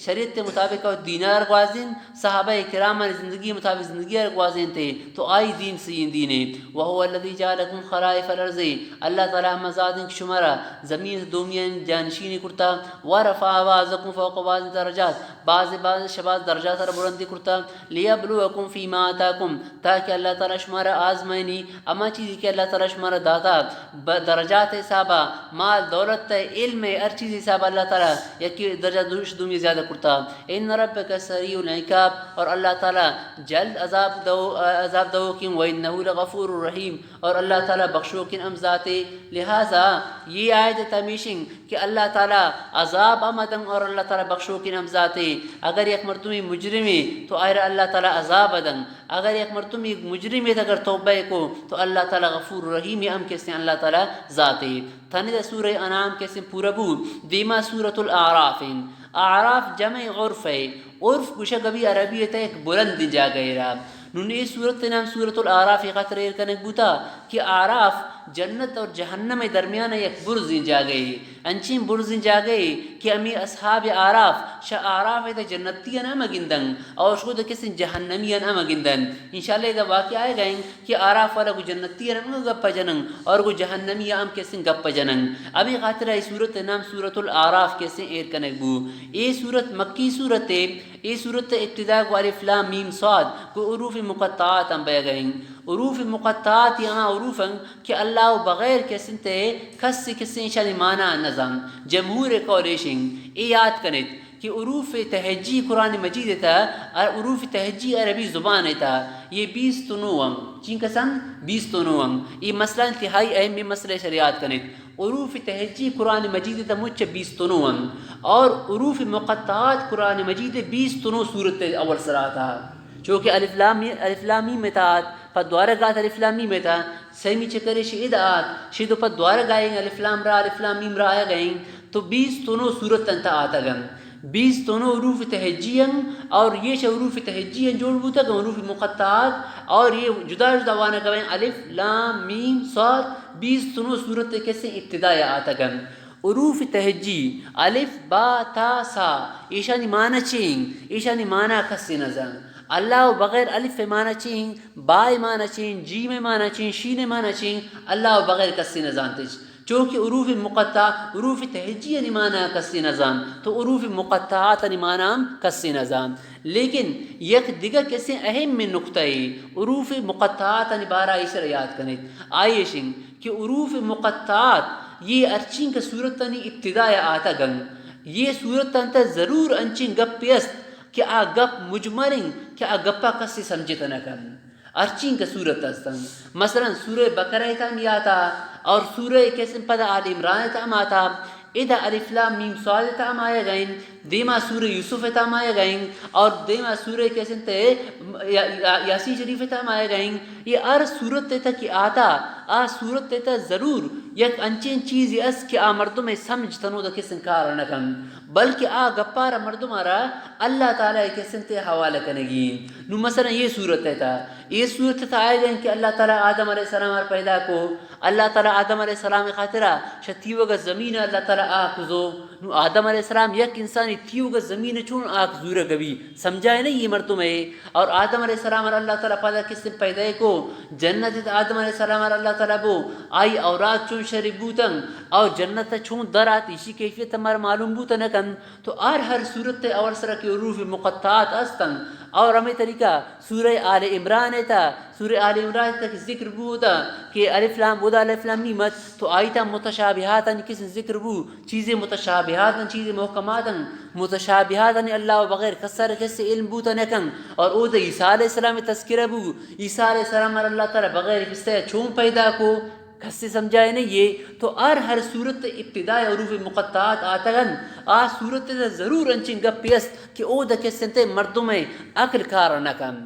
شریعت مطابق اور دینار گوازین، صحابہ کرامانی زندگی مطابق زندگی ءَ گوازینت، تو آئی دین صحیح دینے۔ وهو الذي جعلكم خلائف الأرض، اللہ تعالی ہما ذات ہیں کہ شمارا زمین دومیان جانشین کرتا، ورفع بعضكم فوق بعض درجات، بعض بعض شباز درجات را بلند کرتا، ليبلوكم فيما آتاكم، تاکہ اللہ تعالی شمارا آزمائنی، ہما چیزی کہ اللہ تعالی شمارا داتا، ب-، درجات حسابا، مال دولت، علم، ہر چیز حسابا اللہ تعالی یکی درجہ دوش دومی زیادہ کرتا۔ ان ربک سریع العقاب، اور اللہ تعالی جلد عذاب دو، عذاب دوکیں، و انه لغفور رحیم، اور اللہ تعالی بخشوکیں ہم ذاتے۔ لہذا یہ آیت تمیشنگ کہ اللہ تعالی عذاب ہم دنگ اور اللہ تعالی بخشوکیں ہم ذاتے۔ اگر یک مردمی مجرمے تو آئرا اللہ تعالی عذاب دنگ، اگر یک مردمی مجرمے اگر توبہ کو تو اللہ تعالی غفور رحیم ہم کسیں اللہ تعالی ذاتے۔ تنی دا سورہ انعام کسیں پورا بو، دیما سورۃ الاعراف ہیں۔ اعراف جمع عرف ہے۔ عرف گوشگ بی عربی تا یک بلندیں جاگہ را۔ نون اے سورت نام سورۃ الاعراف یہ خاطر ایر کنگ بوتا کہ اعراف جنت اور جہنم درمیان یک برزیں جاگہ ہے۔ انچیں برزیں جاگہ ہے کہ ہمیں اصحاب اعراف شہ اعراف تا جنتیان ہم گندن اور شود کسیں جہنمیان ہم گندن۔ انشاءاللہ ادا واقعہ آئے گئیں کہ اعراف والا گو جنتی ہم گپ جنن اور گو جہنمی ہم کسیں گپ جنن۔ ہمیں خاطر ای سورت نام سورۃ الاعراف کسیں ایر کنگ بو۔ اے سورت مکی سورت ہے۔ اے سورت ابتدا گو الف لام میم صاد گو حروف مقطعات ہم بہ گئیں۔ حروف مقطعات یہاں حروف ہیں کہ اللہ بغیر کسیں تے کس کسیں شانی معنی نزان۔ جمہور قول ایشیں، اے یاد کنیت کہ حروف تہجی قرآن مجید تا، حروف تہجی عربی زبان تا، یہ بیست و نو ہم، چین کسن؟ بیست و نو ہم۔ یہ مسئلہ انتہائی اہم مسئلہ شریعت کنیت۔ حروف تہجی قرآن مجید تا مچ بیست و نو ہم، اور حروف مقطعات قرآن مجید بیست و نو سورت اول سرا تا۔ چونکہ الف لام، الف لام میم تا، پہ دوارگات الف لام میم تا، سیمی چکرے شہ ادا آت، شہ دو پہ دوارگائیں الف لام را، الف لام میم را آیا گئیں، تو بیست و نو سورت انت آتگن۔ بیست و نو حروف تہجی ان اور یہ چہ حروف تہجی ان جوڑ بوتگ، حروف مقطعات، اور یہ جدا جدا وانگ بئیں، الف لام میم صاد، بیست و نو سورت کسیں ابتدا آتگن۔ حروف تہجی، الف، با، تا، سا، ایشانی معنی چیں؟ ایشانی معنی کسی نزان۔ اللہ بغیر الف معنی چیں؟ با معنی چیں؟ جیم معنی چیں؟ شین معنی چیں؟ اللہ بغیر کسی نزانتش۔ چونکہ حروف مقطع، حروف تہجی انی معنی کسی نزان، تو حروف مقطعات انی معنی ہم کسی نزان۔ لیکن یک دگہ کسیں اہم نقطہ ہے، حروف مقطعات انی بارہ ایشر یاد کنیت۔ آئیشن کہ حروف مقطعات یہ ہرچین کہ سورتانی ابتدا آتگن، یہ سورتان تا ضرور انچین گپے است کہ آ گپ مجملیں کہ آ گپا کسی سمجھت نہ کن۔ ہرچین کہ سورت استن، مثلاً سورہ بقرہ تا ہم آتا اور سورہ کسیں پدا آل عمران تا ہم آتا، ادا الف لام میم صاد تا ہم آیا گئین، دیما سورہ یوسف ءِ تہا ہم آیگ ءَ ایں اور دیما سورہ کیسے انت یا-، یا-، یاسین شریف ءِ تہا ہم آیگ ءَ ایں۔ یہ ہر سورت ءِ تہا کہ آتا، آ سورت ءِ تہا ضرور یک انچیں چیزے است کہ آ مردم ءِ سمجھ تنودا کسیں کار نہ کن، بلکہ آ گپارا مردم ءَ را اللہ تعالیٰ ءِ کسے انت حوالہ کنگی۔ نو مثلاً یہ سورت ءِ تہا، یہ سورت ءِ تہا آیگ ءَ ایں کہ اللہ تعالیٰ آدم علیہ السلام ءَ را پیدا کو، اللہ تعالیٰ آدم علیہ السلام ءِ خاطرا شہ تیوگا زمین ءَ اللہ تعالیٰ آ کوزو۔ نو آدم علیہ السلام یک انسانی تیوگا زمین ءَ چون آ کوزگ بی، سمجھائے نہیں یہ مردم ءَ۔ اور آدم علیہ السلام ءَ را اللہ تعالیٰ پدا کسے پیدا کو، جنت ءِ تہا آدم علیہ السلام ءَ را اللہ تعالیٰ بو، آئی اولاد چون شری بوتن اور جنت ءَ چون در آت، ایشی کیفیت ہمارا معلوم بوتا نہ کن۔ تو ہر، ہر سورت ءِ اول سرا کہ حروف مقطعات استن اور ہمے طریقہ سورہ آل عمران ءِ تہا، سورہ آل عمران ءِ تہا کہ ذکر بوتا کہ الف لام، اودا الف لام میم ات، تو آئی تہا متشابہاتانی کسے ذکر بو، چیزے متشابہات انت، چیزے محکمات انت۔ متشابہاتانی اللہ ءَ بغیر کس ءَ را کسے علم بوتا نہ کن۔ اور اودا عیسیٰ علیہ السلام ءِ تذکرہ بو، عیسیٰ علیہ السلام ءَ را اللہ تعالیٰ بغیر قصہ ءَ چون پیدا کو، کسے سمجھائے نہیں یہ۔ تو ہر، ہر سورت ءِ ابتدا ءَ حروف مقطعات آتگ انت، آ سورت ءِ تہا ضرور انچیں گپے است کہ اودا کسے انت مردم ءِ عقل کار نہ کن۔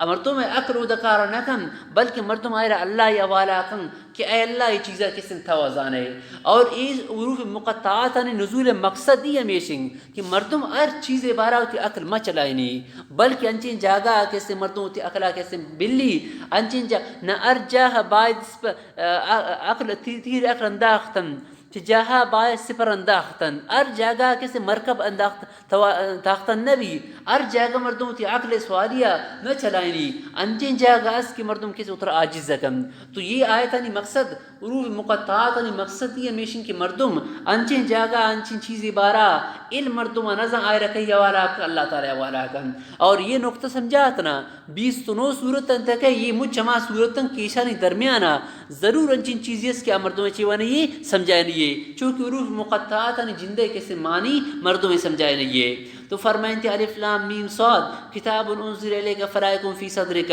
مردم ءِ عقل اودا کار نہ کن، بلکہ مردم آئرا اللہ ءِ حوالہ کن کہ اے اللہ، یہ چیزا کسے انت تو زانے۔ اور یہ حروف مقطعاتانی نزول ءِ مقصد ہی ہمیش انت کہ مردم ہر چیزے بارا وتی عقل مہ چلائینی، بلکہ انچیں جاگہ کسے مردم وتی عقلا کسے بلی، انچیں جا-، نہ ہر جاہ باید اس پ-، آ، آ، عقل تی-، تیر عقل انداختن۔ چہ جاہا باید سپر انداختن، ہر جاگہ کسے مرکب انداخت-، توا-، تاختن نہ بی، ہر جاگہ مردم وتی عقل ءِ سواری ءَ نہ چلائینی، انچیں جاگہ است کہ مردم کسے وترا عاجز کن۔ تو یہ آیتانی مقصد، حروف مقطعاتانی مقصد یہ ہمیش انت کہ مردم انچیں جاگہ، انچیں چیزے بارا علم مردم ءَ نہ زان، آئرا کئی حوالہ کن، اللہ تعالیٰ ءِ حوالہ کن۔ اور یہ نقطہ سمجھات نا، بیست و نو سورت انت کہ یہ مچ ہما سورت انت کہ ایشانی درمیانا ضرور انچیں چیزے است کہ آ مردم ءَ چے وانیے، سمجھائینیے، چونکہ حروف مقطعاتانی جندے کسے معنی مردم ءَ سمجھائینیے۔ تو فرمائنتے الف لام میم صاد کتاب انزل الیک فلا یکن فی صدرک۔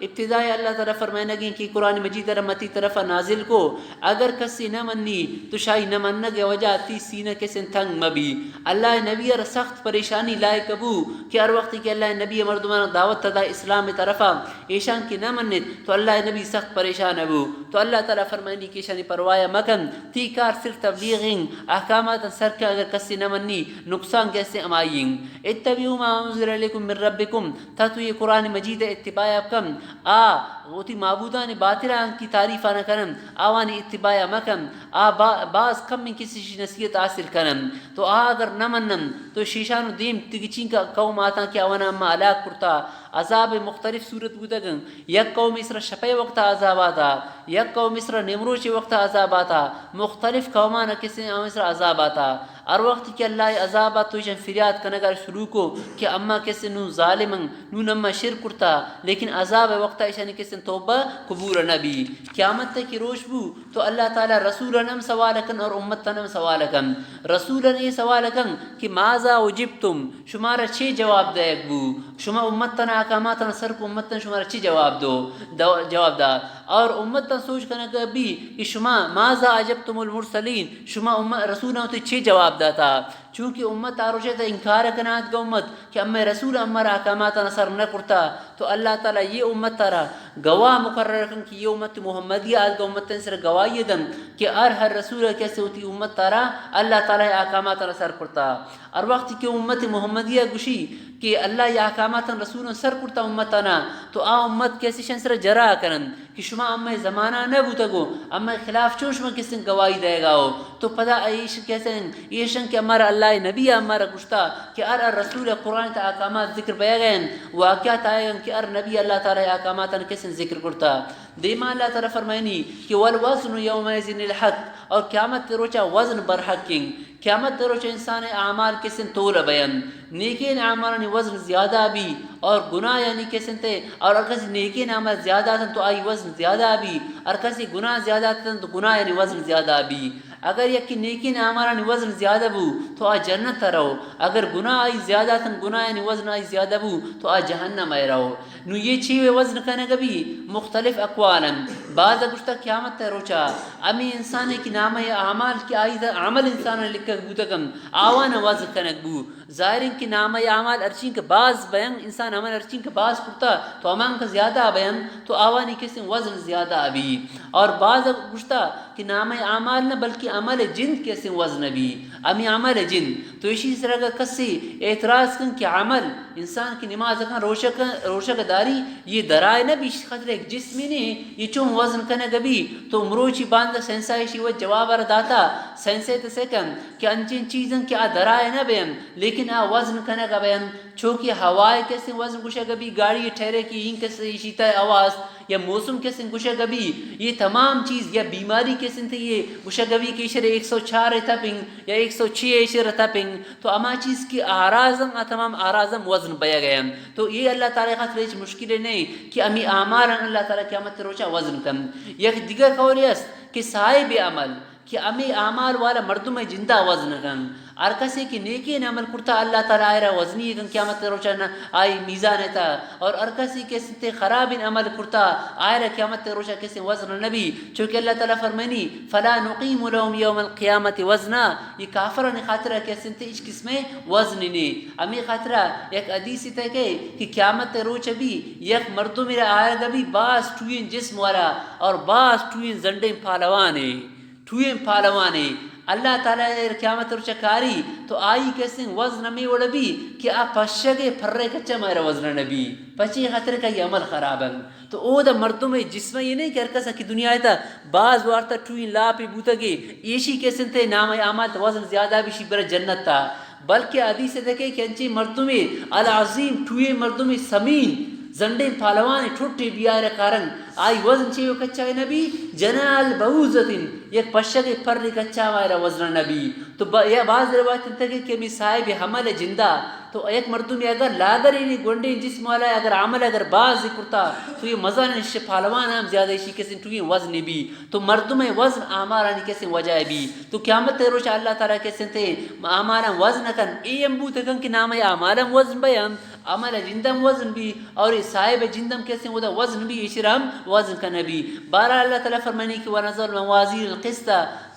ابتدا ءَ اللہ تعالیٰ فرمائنگیں کہ قرآن مجید ءَ را متی طرفا نازل کو، اگر کسے نہ منی تو شاہی نہ منگ ءِ وجہ تئی سینہ کسے تنگ مہ بی۔ اللہ ءِ نبی ءَ را سخت پریشانی لائق بو کہ ہر وقت کہ اللہ ءِ نبی ءَ مردماں دعوت دا اسلام ءِ طرفا، ایشاں کہ نہ منت تو اللہ ءِ نبی سخت پریشان بو۔ تو اللہ تعالیٰ فرمائنی کہ ایشانی پرواہ مکن، تئی کار صرف تبلیغ انت، احکامات سر کن، اگر کسے نہ منی نقصان کسے ہمائی انت۔ اتبعوا ما انزل الیکم من ربکم، تا تو یہ قرآن مجید ءِ اتباع بکن، آ وتی معبودانی باطلاں کی تعریف نہ کنن، آوانی اتباع مکن، آ با-، باز کم کسی شی نصیحت حاصل کنن۔ تو آ اگر نہ منن، تو شیشان و دیم تگچین کا قوم آتاں کہ آوانا اما ہلاک کرتا، عذاب مختلف صورت بودگن۔ یک قوم اسرا شپے وقت عذاب آتا، یک قوم اسرا نیمروچے وقت عذاب آتا، مختلف قومان کسے آ اسرا عذاب آتا۔ ہر وقت کہ اللہ ءِ عذاب آت تو ایشان فریاد کنگا شروع کو کہ اما کسے نون ظالمن، نون اما شرک کرتا، لیکن عذاب ءِ وقت ایشانی کسے توبہ قبول نہ بی۔ قیامت ءِ کہ روش بو تو اللہ تعالیٰ رسولان ہم سوال کن اور امتان ہم سوال کن۔ رسولان یہ سوال کن کہ ماذا اجبتم، شمارا چے جواب دئیگ بو؟ شما امتان احکاماتان سر کو، امتان شمارا چے جواب دو؟ دو-، جواب دا۔ اور امتان سوچ کنگ بی کہ شما ماذا اجبتم المرسلین، شما امت رسولان تے چے جواب داتا؟ چونکہ امت آ روچے تا انکار کنات گا امت کہ امے رسول امر احکاماتان سر نہ کرتا۔ تو اللہ تعالیٰ یہ امت ءَ را گواہ مقرر کن کہ یہ امت محمدیہ آتکا امتانی سر گواہی دن کہ ہر ہر رسول کسے وتی امت ءَ را اللہ تعالیٰ احکامات ءَ را سر کرتا۔ ہر وقت کہ امت محمدیہ گوشی کہ اللہ یہ احکامات رسول سر کرتا امت ءَ نا، تو آ امت کسے شن سر جرا کنن کہ شما امے زمانہ نہ بوتگو، امے خلاف چون شما کسے گواہی دے گا ہو؟ تو پدا ایش کسے ایشن کہ ہمارا اللہ نبی ہمارا گشتا کہ ہر ہر رسول قرآن تا احکامات ذکر بیگ ہیں، واقعات آئے ہیں کہ ہر نبی اللہ تعالیٰ احکامات کسے ذکر کرتا۔ دیما اللہ تعالیٰ فرمائنی کہ والوزن یومئذ الحق، اور قیامت روچا وزن برحق ہیں۔ قیامت روچ انسان اعمال کسے تول بین، نیکین اعمالانی وزن زیادہ بی اور گناہ یعنی کسے تے، اور ہر کسی نیکین اعمال زیادہ تن تو آئی وزن زیادہ بی، ہر کسی گناہ زیادہ تن تو گناہ یعنی وزن زیادہ بی۔ اگر یکے نیکیں اعمالانی وزن زیادہ بو تو آ جنت ءَ رو، اگر گناہ آئی زیادہ اتن، گناہانی وزن آئی زیادہ بو تو آ جہنم ءَ رو۔ نو یہ چی وزن کنگ بی؟ مختلف اقوال انت۔ بعض گوشتا قیامت ءِ روچا ہمیں انسان کہ نامہ اعمال کہ آئی عمل انسان لکھگ بوتگن آوان وزن کنگ بو۔ ظاہر انت کہ نامہ اعمال ہرچین کہ باز بیان، انسان عمل ہرچین کہ باز کرتا تو ہمان کہ زیادہ بیان تو آوانی کسیں وزن زیادہ بی۔ اور بعض گوشتا کہ نامہ اعمال نہ بلکہ عمل جند کسیں وزن بی، ہمیں عمل جند۔ تو اشی سرا اگر کسے اعتراض کن کہ عمل انسان کی نماز کن، روشہ کن، روشہ داری، یہ درائے نہ بی، خاطر ایک جسمی نے، یہ چون وزن کنگ بی؟ تو مروچی باندہ سائنس ءَ اشی وت جواب ءَ را داتا، سائنس ءَ تو سے کن کہ انچیں چیزاں کہ آ درائے نہ بین، لیکن آ وزن کنگ بین، چونکہ ہوائے کسیں وزن گوشگ بی، گاڑی ٹائرے کی این کسیں ایشی تا آواز، یا موسم کسیں گوشگ بی، یہ تمام چیز، یا بیماری کسیں تے یہ گوشگ بی کہ ایشر ایک سو چار تپنگ یا ایک سو چھ ایشر تپنگ، تو ہما چیز کہ اعراض ہم، آ تمام اعراض ہم وزن بیا گئے ہم۔ تو یہ اللہ تعالی خاطر ہچ مشکل نہیں کہ ہمیں اعمال اللہ تعالی قیامت روچا وزن کن۔ یک دیگر قولی است کہ صاحب عمل، کہ ہمے اعمال والا مردم ءِ جندا وزن کن۔ ہر کسے کہ نیکیں عمل کرتا، اللہ تعالی آئرا وزنی کن قیامت روچا نہ آئی میزان ءِ تہا۔ اور ہر کسے کہ سنتے خرابیں عمل کرتا، آئرا قیامت روچا کسے وزن نبی، چونکہ اللہ تعالی فرمانی، فلا نقیم لهم یوم القیامة وزنا۔ یہ کافرانی خاطرہ کہ سنتے ہچ قسمیں وزن نے۔ ہمے خاطرہ یک حدیث تہ کہ، کہ قیامت روچ بی، یک مردم را آرگ بی باز ٹوئیں جسم والا اور باز ٹوئیں زنڈیں پہلوانے۔ ٹوئیں پہلوانے، اللہ تعالی ءَ قیامت روچ کاری تو آئی کسیں وزن ہمے وڑ بی کہ آ پشگ ءِ پھر ءِ کچا مارا وزن نہ بی، پچے خاطر کہ آئی عمل خراب انت۔ تو اودا مردم ءِ جسم یہ نہیں کہ ہر کسا کہ دنیا ءِ تہا باز وارتا ٹوئیں لاپے بوتگے، ایشی کسیں تے نامہ اعمال تو وزن زیادہ بی، شی بر جنت تا۔ بلکہ حدیث ءَ دیکھے کہ انچیں مردمے العظیم، ٹوئیں مردمے سمین، زنڈیں پہلوانے، ٹھٹے بیار کارن، آئی وزن چے و کچا نبی، جناح البعوضۃ، یک پشگ پھر کچا مارا وزن نبی۔ تو با-، یا باز روایت انت کہ، کہ می صاحب عمل جندا، تو یک مردمے اگر لاگریں گونڈیں جسم والا اگر عمل اگر باز کرتا، تو یہ مزن ش پہلوان ہم زیادہ ایشی کسیں ٹوئیں وزن بی۔ تو مردم ءِ وزن اعمالانی کسیں وجہ بی۔ تو قیامت ءِ روچ اللہ تعالی کسیں تے اعمالاں وزن کن، اے ہم بوت کن کہ نامہ اعمال ہم وزن بیان، عمل جند ہم وزن بی، اور اے صاحب جند ہم کسیں ودا وزن بی، ایشرا ہم وزن کن بی۔ بہرحال اللہ تعالی فرمانی کہ ونضع الموازین القسط،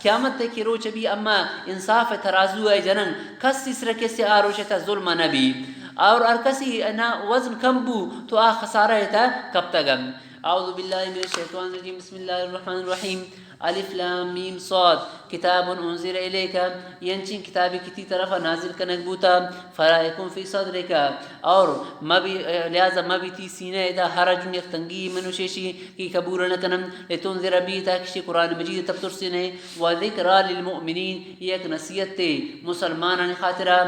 قیامت ءِ کہ روچ بی اما انصاف ءِ ترازو ءَ جنن، کس اسر کسے آ روچ ءِ تہا ظلم نہ بی۔ اور ہر کسی نا وزن کم بو تو آ خسارہ ءِ تہا کپتگ انت۔ اعوذ باللہ من الشیطان الرجیم، بسم اللہ الرحمن الرحیم۔ الف لام میم صاد، کتاب انزل الیک، یہ انچیں کتابے کہ تی طرفا نازل کنگ بوتا، فلا یکن فی صدرک، اور مبی، لہذا مبی تی سینہ ءِ تہا حرج، یک تنگی منوشیشی کہ قبول نہ کنن، لتنذر بہ، تاکہ شی قرآن مجید تب ترسینے، و ذکری للمؤمنین، یہ یک نصیحت تے مسلمانانی خاطرا۔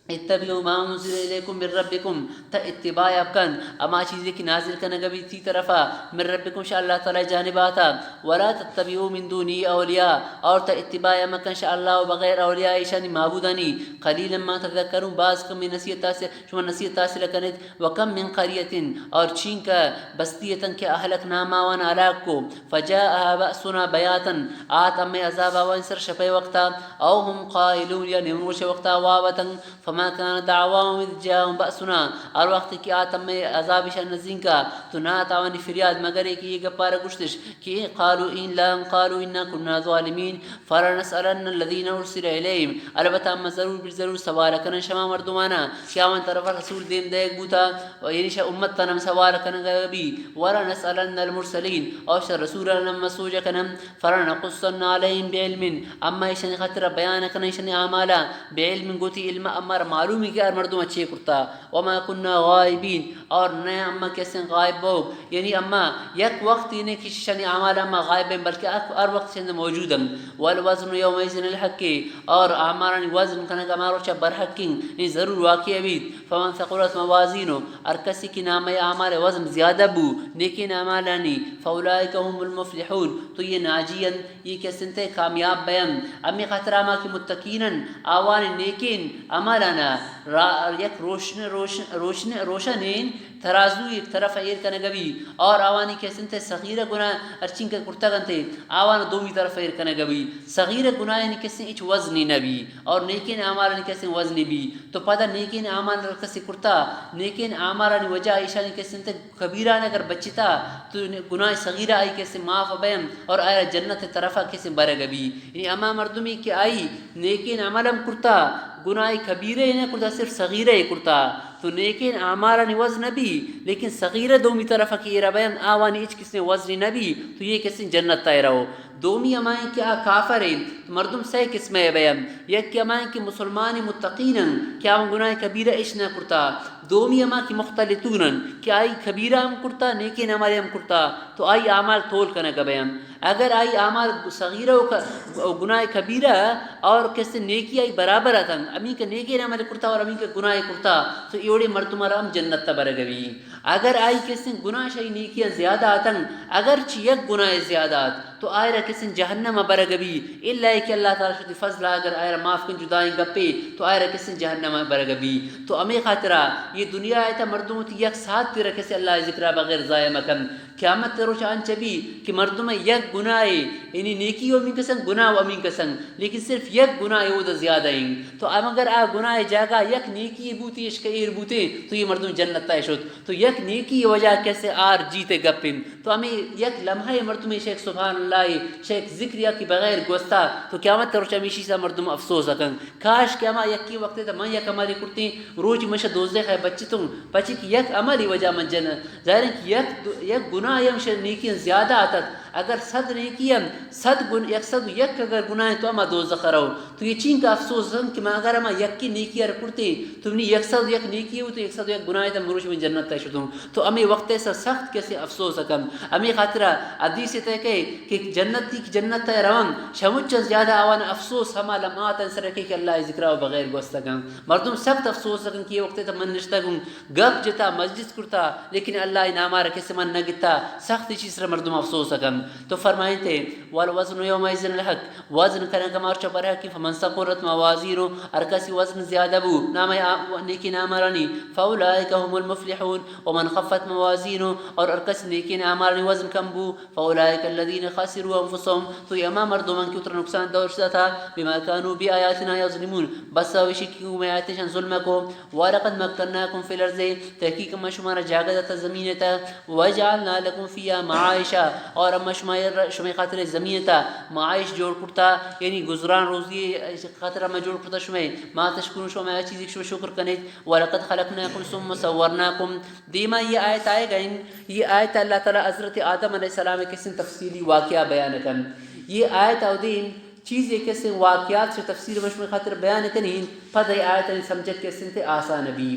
اتبعوا ما انزل الیکم من ربکم، تا اتباع بکن ہما چیزے کہ نازل کنگ بی تی طرفا، من ربکم، شہ اللہ تعالی جانب آتا، ولا تتبعوا من دونه اولیاء، اور تا اتباع مکن شہ اللہ و بغیر اولیاء، ایشانی معبودانی، قلیلا ما تذکرون، باز کمے نصیحت حاصل، شما نصیحت حاصل کنیت، وکم من قریة، اور چینکہ بستی اتن کہ اہلکناہم آوان ہلاک کو، فجاءها بأسنا بیاتا، آت ہمے عذاب آوان سر شپے وقتا، او هم قائلون، یا نیمروچ وقتا واب اتن، فما كان دعواهم إذ جاءهم بأسنا، ہر وقت کہ آت ہمے عذاب شان نزینکا، تو نہ آت آوانی فریاد مگرے کہ یہ گپارا گشتش کہ قالوا ان لا، قالوا انا كنا ظالمین، فلنسألن الذين أرسل إليهم، البتہ ہم ضرور بالضرور سوال کنن شما مردمانا کہ آوان طرف رسول دیم دیگ بوتا، و یعنی شہ امت تنم سوال کنگ بی، ولنسألن المرسلین، اور شہ رسولانم سوج کنن، فلنقصن عليهم بعلم، اما ایشانی خاطر بیان کنن ایشانی اعمالا، بعلم، گوتی علم، امر معلومی کہ ہر مردم چے کرتا، وما كنا غائبين، اور نہ اما کسیں غائب بوگ، یعنی اما یک وقت نے کہ ایشانی اعمال اما غائب ہیں، بلکہ ہر، ہر وقت چند موجود ہیں۔ والوزن يومئذ الحق، اور اعمالانی وزن کنگ ہما روچا برحقیں، یعنی ضرور واقع بیت۔ فمن ثقلت موازینه، ہر کسی کہ نامہ اعمال وزن زیادہ بو، نیکیں اعمالانی، فاولئک هم المفلحون، تو یہ ناجی انت، یہ کس انت کامیاب بینت۔ ہمے خاطر ہما کہ متقین انت، آوان نیکیں اعمالانا را-، یک روشن، روشن، روشن، روشنیں ترازو یک طرف ایر کنگ بی اور آوانی کسنت صغیرہ گناہ ہرچین کہ کرتگ انت، آوان دومی طرف ایر کنگ بی۔ صغیرہ گناہانی کسن ہچ وزنی نہ بی اور نیکین اعمالانی کسن وزنی بی۔ تو پدا نیکین اعمال کسی کرتا، نیکین اعمالانی وجہ ایشانی کسنت کبیرہ اگر بچتا، تو گناہ صغیرہ آئی کسن معاف بیم اور آئرا جنت طرف کسن برگ بی۔ یعنی اما مردمی کہ آئی نیکین عمل ہم کرتا، گناہ کبیرہ نہ کرتا، صرف صغیرہ کرتا، تو نیکین اعمالانی وزن نہ بی، لیکن صغیرہ دومی طرف کہ ایرا بیم، آوانی ہچ کسن وزنی نہ بی، تو یہ کسن جنت تا رو۔ دومی ہمائیں کہ آ کافر ہیں، تو مردم سہ قسمہ بیم، یک کہ ہمائیں کہ مسلمان متقین ہیں کہ آوان گناہ کبیرہ اش نہ کرتا، دومی ہما کہ مختلطون ہیں کہ آئی کبیرہ ہم کرتا، نیکین عمل ہم کرتا، تو آئی اعمال تول کنگ بیم۔ اگر آئی اعمال صغیرہ و ک-، و گناہ کبیرہ اور کسے نیکی آئی برابر اتن، ہمیں کہ نیکی عمل کرتا اور ہمیں کہ گناہ کرتا، تو ایوڑے مردم را ہم جنت تا برگ بی۔ اگر آئی کسے گناہ شئی نیکی زیادہ اتن، اگر چی یک گناہ زیادہ ات، تو آئرا کسے جہنم برگ بی۔ الا کہ اللہ تعالی شدی فضل اگر آئرا معاف کن جدائیں گپے، تو آئرا کسے جہنم برگ بی۔ تو ہمیں خاطرہ یہ دنیا ایتا مردم تی یک ساعت تیرا کسے اللہ ذکرہ بغیر ضائع مکن۔ قیامت روچ انچ بی کہ مردم یک گناہ، یعنی نیکی و امین کسن، گناہ و امین کسن، لیکن صرف یک گناہ او دا زیادہ ہیں۔ تو ام اگر آ گناہ جاگہ یک نیکی بوتی، اشکہ ایر بوتے، تو یہ مردم جنت تا شد۔ تو یک نیکی وجہ کسے آر جیتے گپن۔ تو ہمیں یک لمحہ مردم شیخ سبحان اللہ، شیخ ذکر یا کہ بغیر گوستا، تو قیامت روچ ہمیشی سا مردم افسوس اکن۔ کاش کہ ہما یکی وقت تا من یک عملی کرتیں، روچ مش دوزخ ء بچتوں، پچی کہ یک عملی وجہ من جن۔ ظاہر ہے کہ یک، یک گناہ ہم ش-، نیکی زیادہ آتت۔ اگر صد نیکی ہم، صد گن-، یک سد و یک اگر گناہ تو ہما دوزخ رو۔ تو یہ چین کا افسوس ہم کہ من اگر ہما یکی نیکی ار کرتیں، تو منی یک سد و یک نیکی ہو تو یک سد و یک گناہ تا مروچ من جنت تا شتوں۔ تو ہمیں وقت ایسا سخت کسے افسوس کن۔ ہمیں خاطرہ حدیث تے کہ، کہ جنتی، جنت ء روان، شمچ زیادہ آوان افسوس ہما لمحات سر کہ اللہ ذکر و بغیر گوستگن۔ مردم سخت افسوس کن کہ یہ وقت تے من نشتگوں، گپ جتا، مجلس کرتا، لیکن اللہ نامار کسے من نہ گتا، سخت چیز سر مردم افسوس کن۔ تو فرمائیں تے، والوزن یومئذ الحق، وزن کنگ ہمارچ برحق، فمن ثقلت موازینہ، ہر کسی وزن زیادہ بو، نام آ-، نیکی نامرانی، فاولئک هم المفلحون، ومن خفت موازینہ، اور ہر کسی نیکی نامرانی وزن کم بو، فاولئک الذین خسروا انفسهم، تو یہ ہما مردمان کہ اترا نقصان دور شدہ تھا، بما کانوا بآیاتنا یظلمون، بس وشی کہ میں آیتشان ظلم کو، ولقد مکناکم فی الارض، تحقیق ما شمارا جاگہ داتا زمین تا، وجعلنا لکم فیها معائشہ، اور ہم شما، شما خاطر زمین تا معائش جوڑ کرتا، یعنی گزران روزی خاطر ہم جوڑ کرتا شما، ما تشکرون، شما چیزی شما شکر کنید، ولقد خلقناکم ثم صورناکم، دیما یہ آیت آئے گا ان، یہ آیت اللہ تعالی حضرت آدم علیہ السلام کسن تفصیلی واقعہ بیان کن، یہ آیت او دین چیزے کسے واقعات چہ تفسیر مشمول خاطر بیان کنین، پد ای آیتانی سمجھگ کسے تے آسان بی۔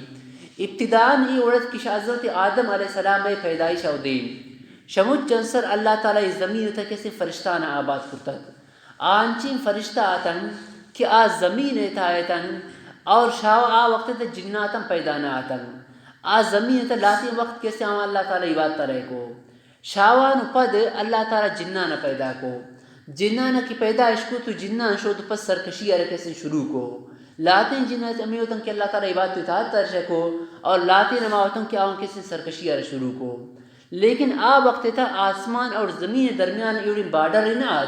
ابتداءً ای وڑت کہ حضرت آدم علیہ السلام ء پیدائش او دین شموچ انسر اللہ تعالی زمین تہ کسے فرشتہ آباد کرتگ۔ آ انچیں فرشتہ آتن کہ آ زمین ء تہ آیتن اور شاو آ وقت تہ جناتن پیدا نہ آتن۔ آ زمین تہ لاتیں وقت کسے آواں اللہ تعالی عبادت رہ کو۔ شاوان و پد اللہ تعالی جنان پیدا کو۔ جنان کہ پیدا اش کو تو جنان شود پس سرکشی ار کسن شروع کو۔ لاتیں جن ہمیوتن کہ اللہ تعالی عبادت اطاعت ترش کو اور لاتیں نماوتن کہ آن کسن سرکشی ار شروع کو۔ لیکن آ وقت تا آسمان اور زمین درمیان ایوڑیں بارڈر نہ آت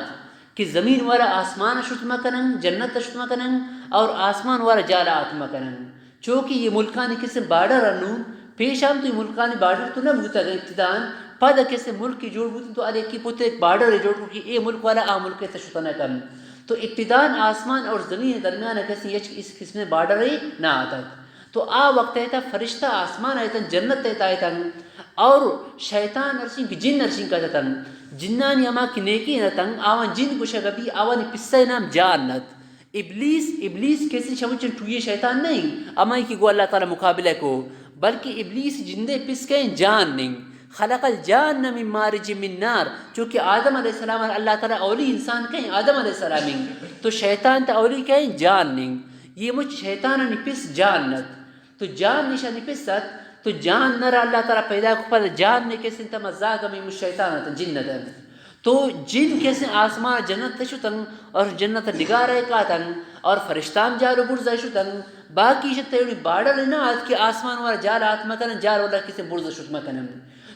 کہ زمین والا آسمان شت مکنن، جنت شت مکنن اور آسمان والا جالا آت مکنن۔ چوکہ یہ ملکانی کسے بارڈر انو، پیش ہم تو یہ ملکانی بارڈر تو نہ بوتگ ابتداءً، پد کسے ملک جوڑ بوتن تو ہر یکی پت ایک بارڈر جوڑ کو کہ اے ملک والا آ ملک تہ شت نہ کن۔ تو ابتداءً آسمان اور زمین درمیان کسے ہچ اس قسم بارڈر نہ آتگ۔ تو آ وقت ایتا فرشتہ آسمان ایتن، جنت ایتا ایتن اور شیطان ارشین کہ جن ارشین کا ایتن۔ جنانی ہما کہ نیکی نتن، آوان جن گوشگ بی، آوانی پسہ نام جان نت۔ ابلیس، ابلیس کسی شمچن ٹوئی شیطان نہیں، ہمائی کہ گو اللہ تعالی مقابلہ کو، بلکہ ابلیس جندے پس کہیں جان نہیں۔ خلق الجان من مارج من نار، چونکہ آدم علیہ السلام اللہ تعالی اولی انسان کہیں آدم علیہ السلام ہیں، تو شیطان تا اولی کہیں جان نہیں۔ یہ مچ شیطان نی پس جان نت۔ تو جان نشانی پس ات، تو جان نرا اللہ تعالی پیدا کو، پد جان نے کسن تما زاگ ہمیں مچ شیطان ات، جن ات۔ تو جن کسے آسمان جنت تہ شتن اور جنت نگارہ کاتن، اور فرشتہ ہم جال و برزا شتن، باقی شت تیوڑی بارڈر نہ آت کہ آسمان وارا جال آت مکنن، جال والا کسے برزا شت مکنن۔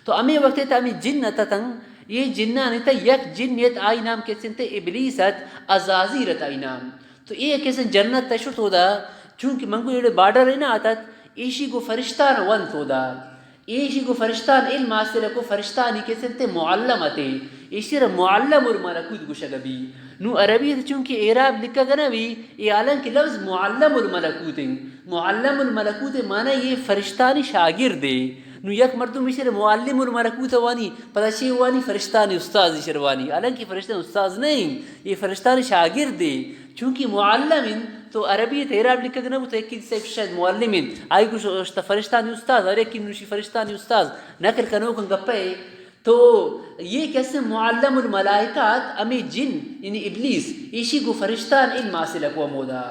تو ہمیں وقت تا ہمیں جن اتتن، یہ جنانی تا یک جن یت، آئی نام کسے تے ابلیس ات، عزازیل ات آئی نام۔ تو اے کسے جنت تا شت اودا، چونکہ منگو ایڑے بارڈر نہ آتت، ایشی گو فرشتہ نہ ونت اودا۔ ایشی گو فرشتان علم حاصل کو، فرشتانی کسے تے معلم اتے، ایشی را معلم الملکوت گوشگ بی۔ نو عربی تے چونکہ اعراب لکھگ نہ بی، اے حالانکہ لفظ معلم الملکوت ہیں۔ معلم الملکوت معنی یہ فرشتانی شاگرد ہے۔ نو یک مردم ایشی را معلم الملکوت وانی، پدا چے وانی؟ فرشتانی استاد ایشی را وانی، حالانکہ فرشتانی استاد نہیں، یہ فرشتانی شاگرد ہے۔ چونکہ معلم انت تو عربی تے اعراب لکھگ نہ بوتا، یکی دیسا شاید معلم انت، آئی گوشت فرشتانی استاد، اور یکی نوشی فرشتانی استاد، نقل کنوکن گپے۔ تو یہ کسے معلم الملائکہ ات، ہمیں جن، یعنی ابلیس، ایشی گو فرشتان علم حاصل کو ہمودا۔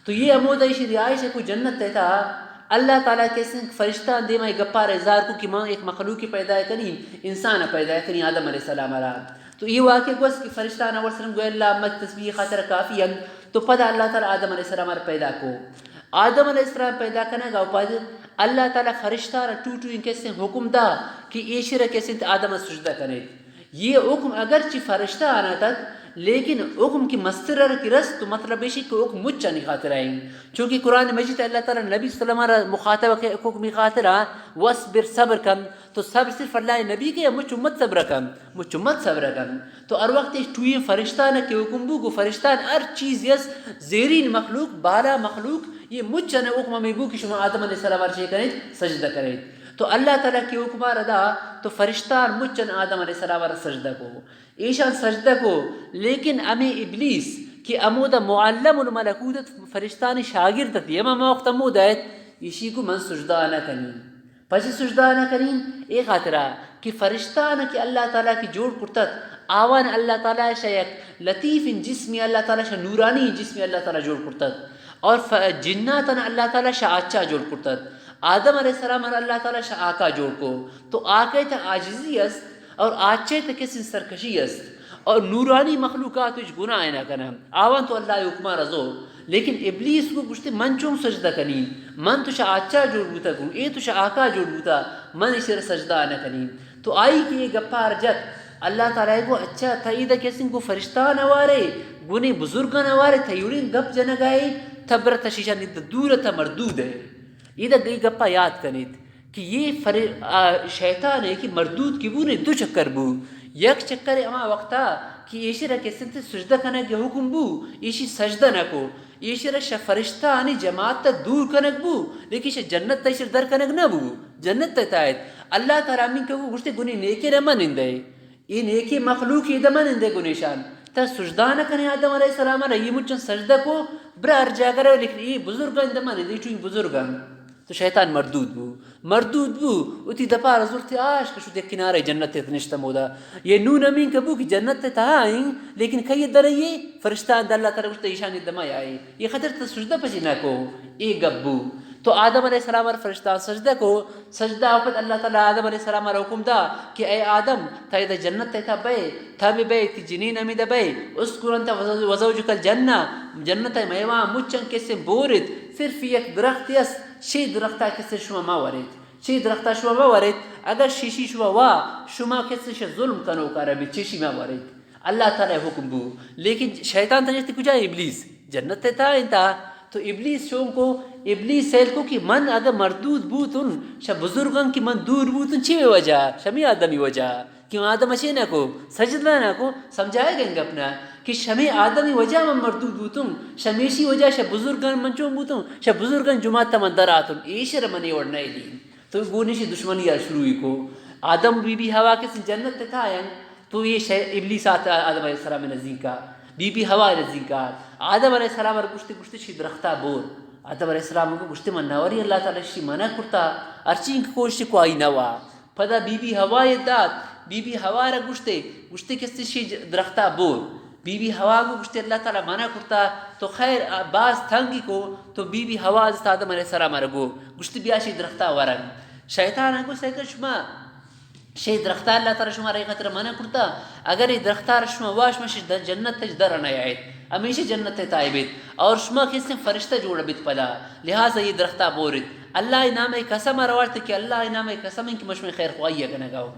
تو یہ ہمودا ایشی رہائش کو جنت تہتا۔ اللہ تعالیٰ کسے فرشتان دیما یہ گپار اظہار کو کہ من ایک مخلوق پیدا کنی، انسان پیدا کنی، آدم علیہ السلام را۔ تو یہ واقعہ گوست کہ فرشتان اول سرم گو اللہ مت تسبیح خاطر کافی ہم۔ تو پدا اللہ تعالیٰ آدم علیہ السلام را پیدا کو۔ آدم علیہ السلام پیدا کنگ ءَ پد اللہ تعالیٰ فرشتہ را ٹو ٹو ان کسے حکم دا کہ ایشی را کسے آدم ءَ سجدہ کنیت۔ یہ حکم اگرچہ فرشتہ آنا تت، لیکن حکم کہ مستر ءَ کہ رست تو مطلب ایشی کہ حکم مچانی خاطر آئیں۔ چونکہ قرآن مجید اللہ تعالیٰ نبی صلی اللہ علیہ وسلم را مخاطب کہ حکم خاطر آ، وصبر، صبر کن۔ تو صبر صرف اللہ نبی کے، مچ امت صبر کن، مچ امت صبر کن۔ تو ہر وقت ایش ٹوئیں فرشتان کہ حکم بو، گو فرشتان ہر چیز یس، زیرین مخلوق، بالا مخلوق، یہ مچ انا حکم ہمیں بو کہ شما آدم علیہ السلام ہر چی کنیت، سجدہ کنیت۔ تو اللہ تعالیٰ کہ حکم آ ردا، تو فرشتان مچ ان آدم علیہ السلام ہر سجدہ کو۔ ایشان سجدہ کو، لیکن ہمیں ابلیس کہ ہمودا معلم الملکوت ات، فرشتانی شاگرد ات، ہما وقت ہمودا ات، ایشی کو من سجدہ نہ کنی۔ پچے سجدہ نہ کنین؟ اے خاطرا کہ فرشتان کہ اللہ تعالیٰ کہ جوڑ کرتت، آوان اللہ تعالیٰ شا یک لطیف جسمی اللہ تعالیٰ شا نورانی جسمی اللہ تعالیٰ جوڑ کرتت۔ اور ف-، جناتان اللہ تعالیٰ شا اچا جوڑ کرتت۔ آدم علیہ السلام اللہ تعالیٰ شا آکا جوڑ کو۔ تو آکے تا عاجزی است، اور آچے تا کسی سرکشی است، اور نورانی مخلوقات ہچ گناہ نہ کنن، آوان تو اللہ حکما رزو۔ لیکن ابلیس کو گوشتے، من چون سجدہ کنین؟ من تو شا آچا جوڑ بوتا گوں، اے تو شا آکا جوڑ بوتا، من اسے سجدہ نہ کنین۔ تو آئی کہ یہ گپا ہر جت، اللہ تعالیٰ کو، اچھا، تا ایدہ کسی کو فرشتہ نوارے، گنے بزرگاں نوارے، تا یورین گپ جنگائے، تا برتا شیشا ند دور تا مردود ہے۔ ایدہ گئی گپا یاد کنیت۔ کہ یہ فر-، آ، شیطان ہے کہ مردود کہ بو نے دو چکر بو۔ یک چکر ہما وقتا کہ ایشی را کسے تے سجدہ کنگ حکم بو، ایشی سجدہ نہ کو۔ ایشی را شہ فرشتہ آنی جماعت تا دور کنگ بو، لیکن شہ جنت تا ایشی را در کنگ نہ بو۔ جنت تا تایت۔ اللہ تعالیٰ امین کہ گوشتے گنی نیکے نہ من اندے۔ اے نیکیں مخلوق اے دمن اندے گنیشان۔ تا سجدہ نہ کنے آدم علیہ السلام را، یہ مچن سجدہ کو، برا ہر جاگہ رو، لیکن اے بزرگاں دمن اندے، چون بزرگاں۔ تو شیطان مردود بو، مردود بو، اتی دپا را زرتے آش کہ شد یک کنارے جنت ات نشتہ مودا۔ یہ نون امین کبو کہ جنت تہا ہیں، لیکن کئی در یہ فرشتہ اند اللہ تعالیٰ گوشت ایشانی دما آئے۔ یہ خطر تا سجدہ پچی نہ کو، اے گبو۔ تو آدم علیہ السلام را فرشتہ سجدہ کو، سجدہ وقت اللہ تعالیٰ آدم علیہ السلام را حکم دا کہ اے آدم، تا ادا جنت تہا بئے، تا بہ بئے، تی جنین ہمیدا بئے، اسکن انت وزو-، وزوجک الجنہ، جنت میوان مچن کسے بورت، صرف یک درخت یس، شی درختا کسے شما ما ورت، شی درختا شما ما ورت، اگر شیشی شما وا، شما کسے شہ ظلم کنوکا ربی، چیشی ما ورت۔ اللہ تعالیٰ حکم بو، لیکن شیطان تنشتی کجا؟ ابلیس۔ جنت تا انتا۔ تو ابلیس چون کو؟ ابلیس سیل کو کہ من اگر مردود بوتن، شہ بزرگاں کہ من دور بوتن، چی وجہ؟ شمی آدمی وجہ۔ کہ آدم اشی نہ کو، سجدہ نہ کو، سمجھائے گئے گپ نہ کہ شمی آدمی وجہ من مردود بوتن، شمیشی وجہ شہ بزرگاں من چون بوتن، شہ بزرگاں جماعت من در آتن، ایشر منی وڑ نہ دی۔ تو گونشی دشمنی ءَ شروع کو۔ آدم بی بی حوا کس جنت تھا، تو یہ شے-، ابلیس آتا آدم علیہ السلام نزدیکا، بی بی حوا نزدیکا۔ آدم علیہ السلام ار گشتے، گشتے شی درختا بور۔ آدم علیہ السلام کو گشتے من نوری، اللہ تعالیٰ شی منع کرتا، ہرچی انک کوشش کو آئی نوا۔ پدا بی بی حوا یہ دات، بی بی حوا را گشتے، گشتے کستے شی ج-، درختا بور۔ بی بی حوا گو گشتے اللہ تعالیٰ منع کرتا، تو خیر، آ، باز تنگی کو، تو بی بی حوا حضرت آدم علیہ السلام را گو، گشتے بیا شی درختا ورن۔ شیطان گو سیکر شما شے درختا اللہ تعالی شما رے خاطر منع کرتا، اگر اے درختا را شما وا، شما شے د-، جنت تج در نہ آئیت، ہمیشہ جنت تہ تائیبیت، اور شما کسیں فرشتہ جوڑ بیت پدا، لہذا اے درختا بوریت۔ اللہ نام قسم روارت کہ اللہ نام قسم کہ مشمے خیر خواہی کنگا ہوں۔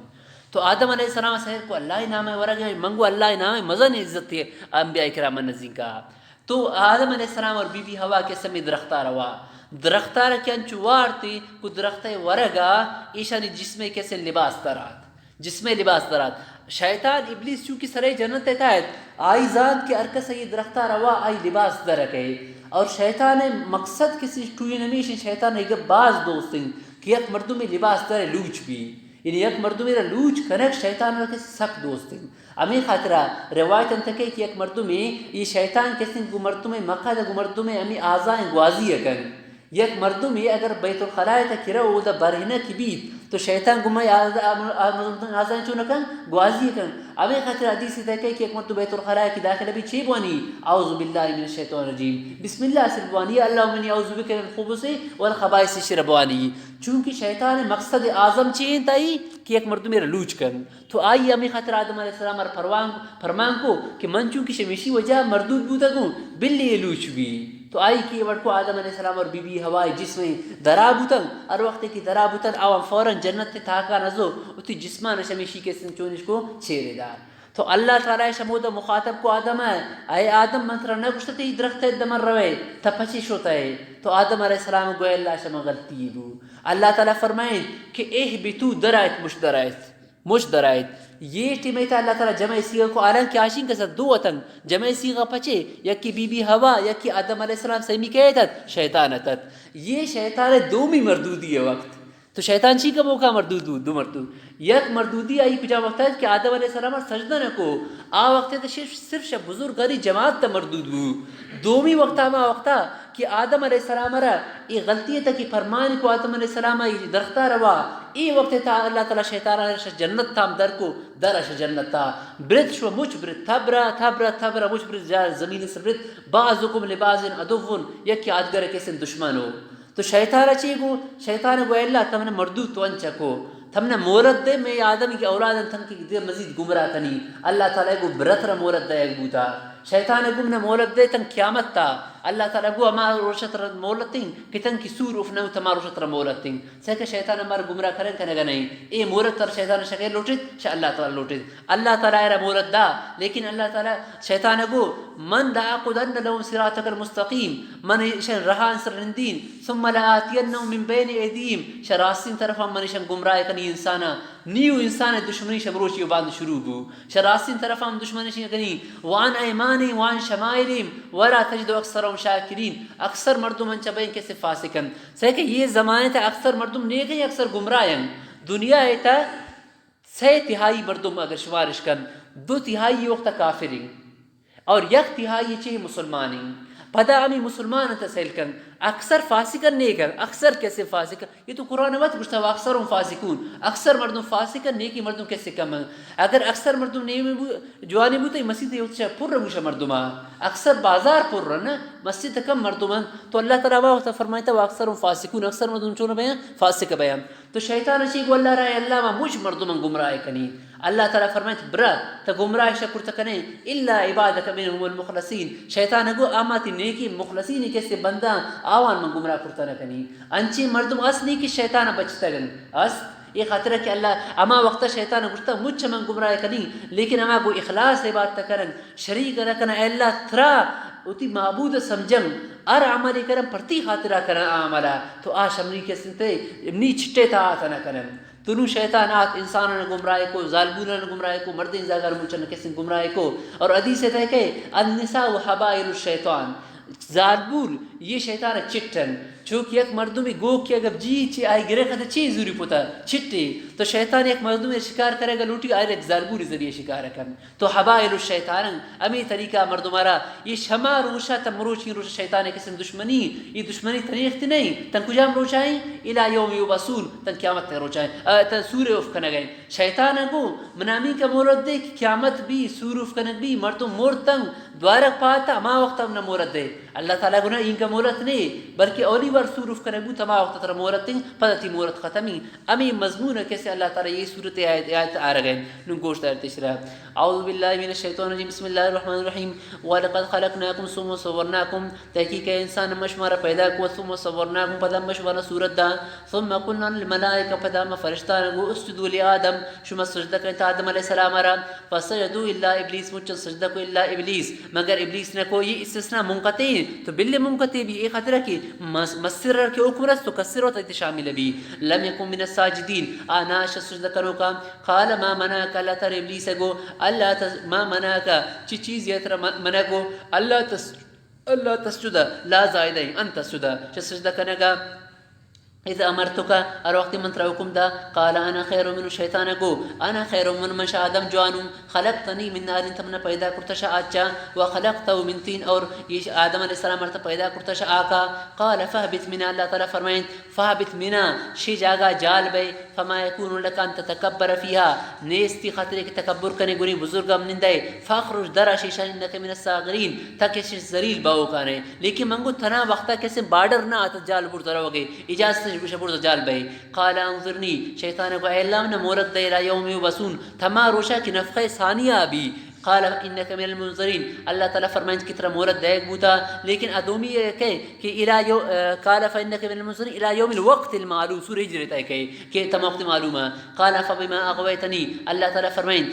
تو آدم علیہ السلام سیر کو اللہ نام ورگ ہے، منگو اللہ نام مزن عزت ہے انبیاء کرام نزدیکا۔ تو آدم علیہ السلام اور بی بی حوا کسے ہمے درختا روا۔ درختا را کہ انچو وارتی کو درخت ورگا ایشانی جسمے کسے لباس درات۔ جسمے لباس درات۔ شیطان ابلیس چونکہ سرے جنت تہا ات، آئی زانت کہ ہر کس یہ درختا روا آئی لباس درکے۔ اور شیطان مقصد کسی ٹوئی نمیش، شیطان ایک باز دوستیں کہ یک مردمی لباس در لوچ بی۔ یعنی یک مردمے را لوچ کنگ شیطان را کہ سک دوست انت۔ ہمے خاطرا روایت انت کہ یک مردمے، اے شیطان کسیں گوں مردمے مقد گوں مردمے ہمے اعضائیں گوازی کن۔ یک مردمے اگر بیت الخلائے تا کرا اودا برہنہ کی بیت، تو شیطان گوں مئے اعضا-، آ-، آ-، مردم اعضائیں چون کن؟ گوازی کن۔ ہمے خاطر حدیث تہ کہ یک مردم بیت الخلائے کی داخل بی چے بوانی؟ اعوذ باللہ من الشیطان الرجیم۔ بسم اللہ صرف بوانی، اللہم انی اعوذ بک من الخبث والخبائث شر بوانی۔ چونکہ شیطان مقصد اعظم چی انت آئی کہ یک مردمے را لوچ کن۔ تو آئی ہمے خاطر آدم علیہ السلام را پروان-، پرمان کو کہ من چونکہ شمیشی وجہ مردود بوتگوں، بلی یہ لوچ بی۔ تو آئی کہ وڑ کو آدم علیہ السلام اور بی بی حوا جسم درا بوتن، ہر وقت کہ درا بوتن، آوان فوراً جنت تاکا نزو، اتی جسمان شمیشی کے سن چونش کو چیرے دار۔ تو اللہ تعالی شمودا مخاطب کو آدم ہے، اے آدم من ترا نہ گوشت تئی درخت ہے دمر روے، تا پچی شوتا ہے۔ تو آدم علیہ السلام گوئے اللہ شما غلطی بو۔ اللہ تعالی فرمائیں کہ اہبطوا درائت مش درائت۔ مش درائت۔ یہ ٹیمے تا اللہ تعالی جمع سیغہ کو عالم کہ آشین کسا دو وطن۔ جمع سیغہ پچے، یکی بی بی حوا، یکی آدم علیہ السلام سیمی کہت ات، شیطان ات ات۔ یہ شیطان دومی مردودی ہے وقت۔ تو شیطان چی کا موقع مردود دو، دو مردود۔ یک مردودی آئی کجا وقت ہے کہ آدم علیہ السلام سجدہ نہ کو۔ آ وقت ہے تو صرف، صرف شب بزرگ گری جماعت تا مردود بو۔ دومی وقت ہما وقتا کہ آدم علیہ السلام را اے غلطی تہ کہ پرمان کو آدم علیہ السلام اے درختا روا، اے وقت تہ اللہ تعالی شیطان را شہ جنت تام در کو، در شہ جنت تا برت شو مچ برت تبرا، تبرا، تبرا مچ برت جا زمین سر برت، بعضکم لبعض عدو، یکی آدگر کسن دشمن ہو۔ تو شیطان چی گو؟ شیطان گو، اے اللہ تمن مردود تو انچ کو، تمن مولت دے، میں آدم کی اولاد تنکی دے مزید گمراہ کنی۔ اللہ تعالی گو برت را مولت دے بوتا۔ شیطان گو من مولت دے تن قیامت تا۔ اللہ تعالی گو ہما روشت را مولت دیں کہ تنکی سور اف نہ تما روشت را مولت دیں۔ سے کہ شیطان مار گمراہ کرن کنگا نہیں۔ اے مولت تر شیطان شکے لوٹت، شہ اللہ تعالی لوٹت۔ اللہ تعالی را مولت دا، لیکن اللہ تعالی شیطان گو، من لأقعدن لهم صراطك المستقيم، من ایشن رہان سر نندین، ثم لآتينهم من بين أيديهم، شہ راستین طرفا من ایشن گمراہ کنی انسانا، نیو انسان دشمنی شہ مروچی و باند شروع بو۔ شہ راستین طرف ہم دشمنی شی کنی، وعن أيمانهم وعن شمائلهم ولا تجد أكثرهم شاكرين۔ اکثر مردم انچ بین کسے فاسق انت۔ سے کہ یہ زمانے تا اکثر مردم نیک ہیں، اکثر گمراہ ہیں۔ دنیا تا سے تہائی مردم اگر شمارش کن، دو تہائی وقت کافر ہیں۔ اور یک تہائی چہ مسلمان ہیں۔ پدا ہمیں مسلمان تا سیل کن، اکثر فاسق نیک ہیں، اکثر کسے فاسق یہ تو قرآن وت گوشتا، وأكثرهم فاسقون، اکثر مردم فاسق ہیں، نیکی مردم کسے کم ہیں۔ اگر اکثر مردم نیمے بو-، جوانی بوتے، مسجد یہ چہ پر بوشا مردم، اکثر بازار پر رن، مسجد کم مردم ہیں۔ تو اللہ تعالی وقت فرمائتا، وأكثرهم فاسقون، اکثر مردم چون بیان؟ فاسق بیان۔ تو شیطان چی گو، اللہ را، اے اللہ ما مچ مردم گمراہ کنی۔ اللہ تعالی فرمائت، برا، تا گمراہ شہ کرت کنے، إلا عبادك منهم المخلصين۔ شیطان گو، اما تی نیکی مخلصین کسے بندہ، آوان من گمراہ کرت نہ کنی۔ انچیں مردم است نی کہ شیطان بچتگ انت۔ است، اے خاطر کہ اللہ ہما وقت شیطان گوشتا، مچ من گمراہ کنی، لیکن ہما گو اخلاص عبادت کنن، شریک نہ کنن، اے اللہ ترا وتی معبود سمجھن، ہر عملی کنن پرتی خاطرا کنن آ عملا، تو آ شمنی کسنتے، نی چھٹے تا آت نہ کنن۔ تو نوں شیطان آت انساناں گمراہ کو، زالبولاں گمراہ کو، مردیں زاگار مچن کسیں گمراہ کو۔ اور حدیث ہے کہ النساء حبائل الشیطان، زالبول یہ شیطان چٹن۔ چونکہ یک مردمی گوک کہ اگر جی چی آئی گرے خط چی زوری پتا چٹی، تو شیطان یک مردمی شکار کرے گا لوٹی، آئی یک زالبولی ذریعے شکار کن۔ تو حبائل الشیطان، ہمیں طریقہ مردم را یہ شما روشا تا مروچی روش شیطان کسیں دشمنی، یہ دشمنی تنیخت نہیں، تن کجام روچائیں؟ الی یوم یبعثون، تن قیامت روچائیں، آ، تن سور اف کنگائیں۔ شیطان گو، منا ہمینکہ مہلت دے کہ قیامت بی، سور اف کنگ بی، مردم مرتن، دوارگ پاتا، ہما وقت ہم نہ مہلت دے۔ اللہ تعالیٰ گنا اینکا مہلت نے، بلکہ اولی وار سور اف کنگ بوت، ہما وقت ترا مہلت دیں، پدا تی مہلت ختم ایں۔ ہمیں مضمون کسے اللہ تعالیٰ یہ صورت آیت، آیت آرگ ہے۔ نوں گوش دارتے شرا۔ اعوذ باللہ من الشیطان الرجیم، بسم اللہ الرحمن الرحیم۔ ولقد خلقناکم ثم صورناکم، تحقیق ہے انسان ما شمارا پیدا کو، ثم صورناکم، پدا ما شمارا صورت دا، ثم قلنا للملائکہ، پدا ما فرشتہ گو، اسجدوا لآدم، شما سجدہ کریں تا آدم علیہ السلام را، فسجدوا الا ابلیس، مچن سجدہ کو الا ابلیس، مگر ابلیس نہ کو۔ یہ استثناء منقطع ہیں، تو بل منقطع بھی، اے خاطر کہ مس-، مستر کے حکم رس تو کسر ہوتا ہے شامل بھی۔ لم یکن من الساجدین، آ ناش سجدہ کنو کا۔ قال ما منعک، اللہ تعالیٰ ابلیس گو، اللہ تس-، ما منعک، چی چیز یہ ترا من-، منع گو، اللہ تس-، اللہ تسجد، لا زائدہ، ان تسجد، چہ سجدہ کنگا۔ اذ امرتک، ہر وقت من ترا حکم دا، قال انا خیر منہ، شیطان گو، انا خیر منہ، من شہ آدم جوانوں، خلقتنی من نار، تو منا پیدا کرتا شہ آچا، و خلقتہ من طین، اور یہ آدم علیہ السلام مرتا پیدا کرتا شہ آکا۔ قال فاہبط منہا، اللہ تعالیٰ فرمائیں، فاہبط منہا، شی جاگا جال بے، فما یکون لک ان تتکبر فیہا، نیستی خاطرے کہ تکبر کنے گنی بزرگ ہم نندے، فاخرج، در آ شیشان، انک من الصاغرین، تا کہ شش ذلیل باوکانے۔ لیکن من گو تنا وقتا کسے بارڈر نہ آتا جال برز روگے، اجازت شہ برز جال بے۔ قال انظرنی، شیطان گو اے اللہ منا مہلت دے، الی یوم یبعثون، تما روشا کہ نفخہ ثانیہ بی۔ قال انک من المنظرین، اللہ تعالیٰ فرمائنت کہ ترا مہلت دیگ بوتا، لیکن ادومی کہ کہ الی یو-، قال فانک من المنظرین الی یوم الوقت المعلوم، سورہ ہجر تہ کہ کہ تما وقت معلوم ہے۔ قال فبما اغویتنی، اللہ تعالیٰ فرمائیں،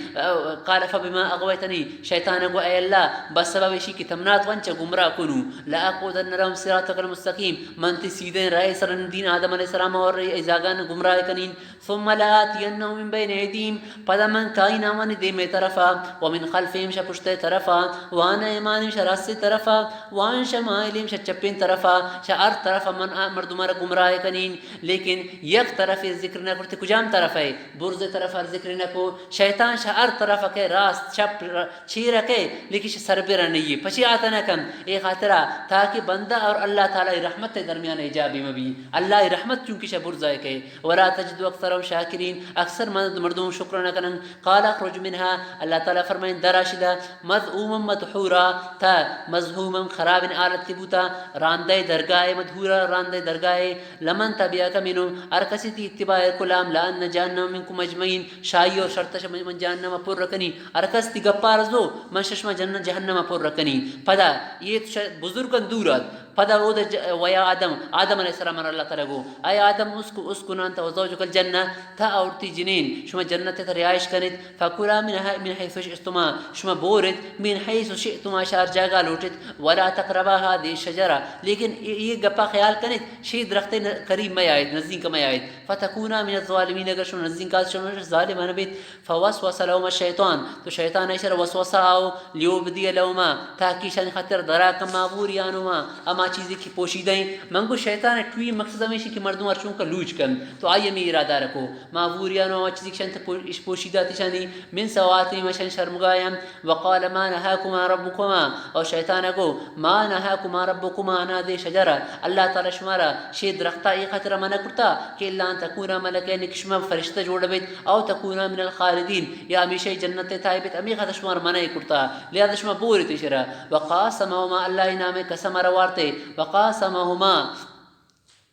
قال فبما اغویتنی، شیطان گو اے اللہ، بس سبب اشی کہ تمنا تو انچا گمراہ کنو، لاقعدن لهم صراطک المستقیم، من تی سیدھیں راہ سر دین آدم علیہ السلام اور ای زاگان گمراہ کنین۔ ثم لآتینهم من بین ایدیهم، پدا من کائین آوانی دیمے طرفا، ومن خلفهم، شہ پشتے طرفا، وعن ایمانهم، شہ راستے طرفا، وعن شمائلهم، شہ چپین طرفا، شہ ہر طرفا من آ مردمارا گمراہ کنین۔ لیکن یک طرفے ذکر نہ کرتے، کجام طرف ہے؟ برز طرف ہر ذکر نہ کو۔ شیطان شہ ہر طرف کے، راست، چپ، چیرہ کے، لیکن شہ سربرا نہیں ہے۔ پچے آتا نہ کن، اے خاطرا تاکہ بندہ اور اللہ تعالیٰ رحمت درمیان ایجابی مبی۔ اللہ رحمت چونکہ شہ برزا کے۔ ولا تجد اکثرهم شاکرین، اکثر مردم، مردم شکر نہ کنن۔ قال اخرج منها، اللہ تعالیٰ فرمائیں، در آ شدا، مذءوما مدحورا، تا مذءوما، خراب حالت بوتا، راندہ درگاہ، مدحورا، راندہ درگاہ۔ لمن تبعک منهم، ہر کسی تی اتباع کو، لاملأن جهنم منکم اجمعین، شاہی اور شرط شہ من جہنم پر کنی، ہر کس تی گپار زو، من ششما جن-، جہنم پر کنی۔ پدا یہ تو شہ بزرگن دور ات۔ پدا اود ج-، ویا آدم، آدم علیہ السلام را اللہ تعالیٰ گو، اے آدم، اسکن، اسکن انت و زوجک الجنہ، تا اور تی جنین، شما جنت تہ رہائش کنیت، فکلا من ح-، من حیث شئتما، شما بوریت، من حیث شئتما، شہ ہر جاگہ لوٹیت، ولا تقربا هذه الشجرة، لیکن یہ، یہ گپا خیال کنیت، شی درخت ن-، قریب مہ آیت، نزدیک مہ آیت، فتکونا من الظالمین، اگر شما نزدیک آت، شما ظالمان بیت۔ فوسوس لهما الشیطان، تو شیطان ایشر وسوسہ آو، لیبدی لهما، تاکہ ایشانی خاطر درا کن، ما وریانهما، اما چیزی کہ پوشیدہ ہیں۔ من گو شیطان ٹوئی مقصد ہمیشی کہ مردم ہر چونکا لوچ کن، تو آئی ہمیں ارادہ رکھو۔ ما وریانهما، اما چیزی کہ شان پو-، اش پوشیدہ تیشانی، من سوآتهما، شان شرمگاہاں۔ وقال ما نهاكما ربكما، اور شیطان گو، ما نهاكما ربكما عن هذه الشجرة، اللہ تعالیٰ شمارا شی درختا ای خاطر منع کرتا کہ الا ان تکونا ملکین، کہ شما فرشتہ جوڑ بیت، او تکونا من الخالدین، یا ہمیشہ جنت تہ بیت، ہمیں خاطر شمار منع کرتا، لہذا شما بوریت ایشرا۔ وقاسمهما، اللہ نام قسم روارتے، وقاسمهما،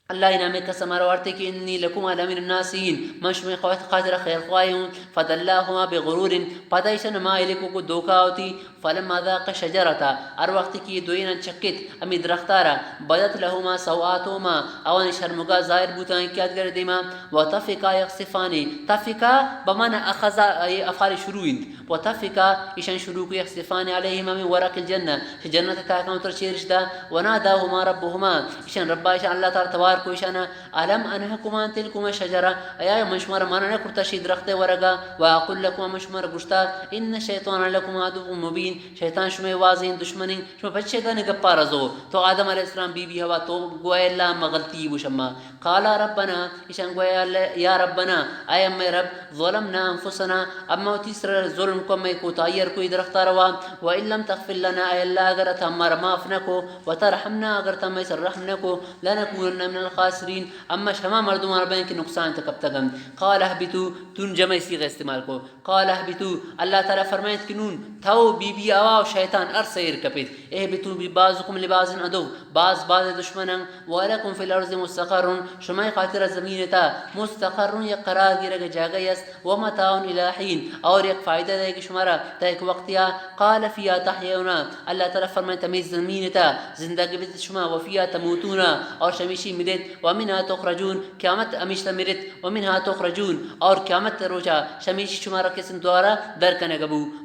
اللہ نام قسم روارتے کہ انی لکما لمن الناصحین، من شمے خاطر خیر خواہ ہوں۔ فدلاهما بغرور، پدا ایشان مائل کو کو دھوکا ہوتی، فلما ذاقا الشجرة، ہر وقت کہ یہ دوئیناں چکت ہمیں درختارا، بدت لهما سوآتهما، آوانی شرمگاہ ظاہر بوتاں کہ ادگر دیما، وطفقا يخصفان، طفقا بمعنى اخذ، یہ افعال شروع انت، وطفقا، ایشان شروع کو، يخصفان عليهما من ورق الجنة، کہ جنت تاکاں اتر چیرش دا، وناداهما ربهما، ایشان ربا ایشان اللہ تعالیٰ توار کو ایشانا، الم انهكما عن تلكما الشجرة، ایا من شمارا منع نہ کرتا شی درخت ورگا، واقل لكما، من شمارا گشتا، ان الشيطان لكما عدو مبين، شیطان شمے واضحیں دشمنیں، شما پچ شیطان گپا رزو، تو آدم علیہ السلام بی بی حوا تو گوئے اللہ ما غلطی بو شما۔ قالا ربنا، ایشان گوئے اللہ، یا ربنا، اے امے رب، ظلمنا انفسنا، اما وتی سر ظلم کو، مئے کوتاہی ہر کوئی درختا روا، وان لم تغفر لنا، اے اللہ اگر تو ہمارا معاف نہ کو، وترحمنا، اگر تو مئے سر رحم نہ کو، لنکونن من الخاسرین، اما شما مردمان بین کہ نقصان تہ کپتگن۔ قال اهبطوا، تون جمع صیغہ استعمال کو۔ قال اهبطوا، اللہ تعالی فرمائیت کہ نون تو، بی بی حوا و شیطان ہر سیر کپیت۔ اهبطوا بعضکم لبعض عدو، بعض بعض دشمنن۔ ولکم فی الارض مستقر، شمئے خاطر زمین تا مستقر یک قرار گیرگ جاگہ است۔ ومتاع الی حین، اور یک فائدہ دے کہ شمارا تا یک وقتیا۔ قال فیها تحیون، اللہ تعالی فرمائیت ہمے زمین تا زندگ بیت شما، وفیها تموتون، اور شمیشی مریت، ومنها تخرجون، قیامت ہمیشتا مریت، ومنها تخرجون، اور قیامت روچا شمیشی شمارا کسن دوارا در کنگ بو۔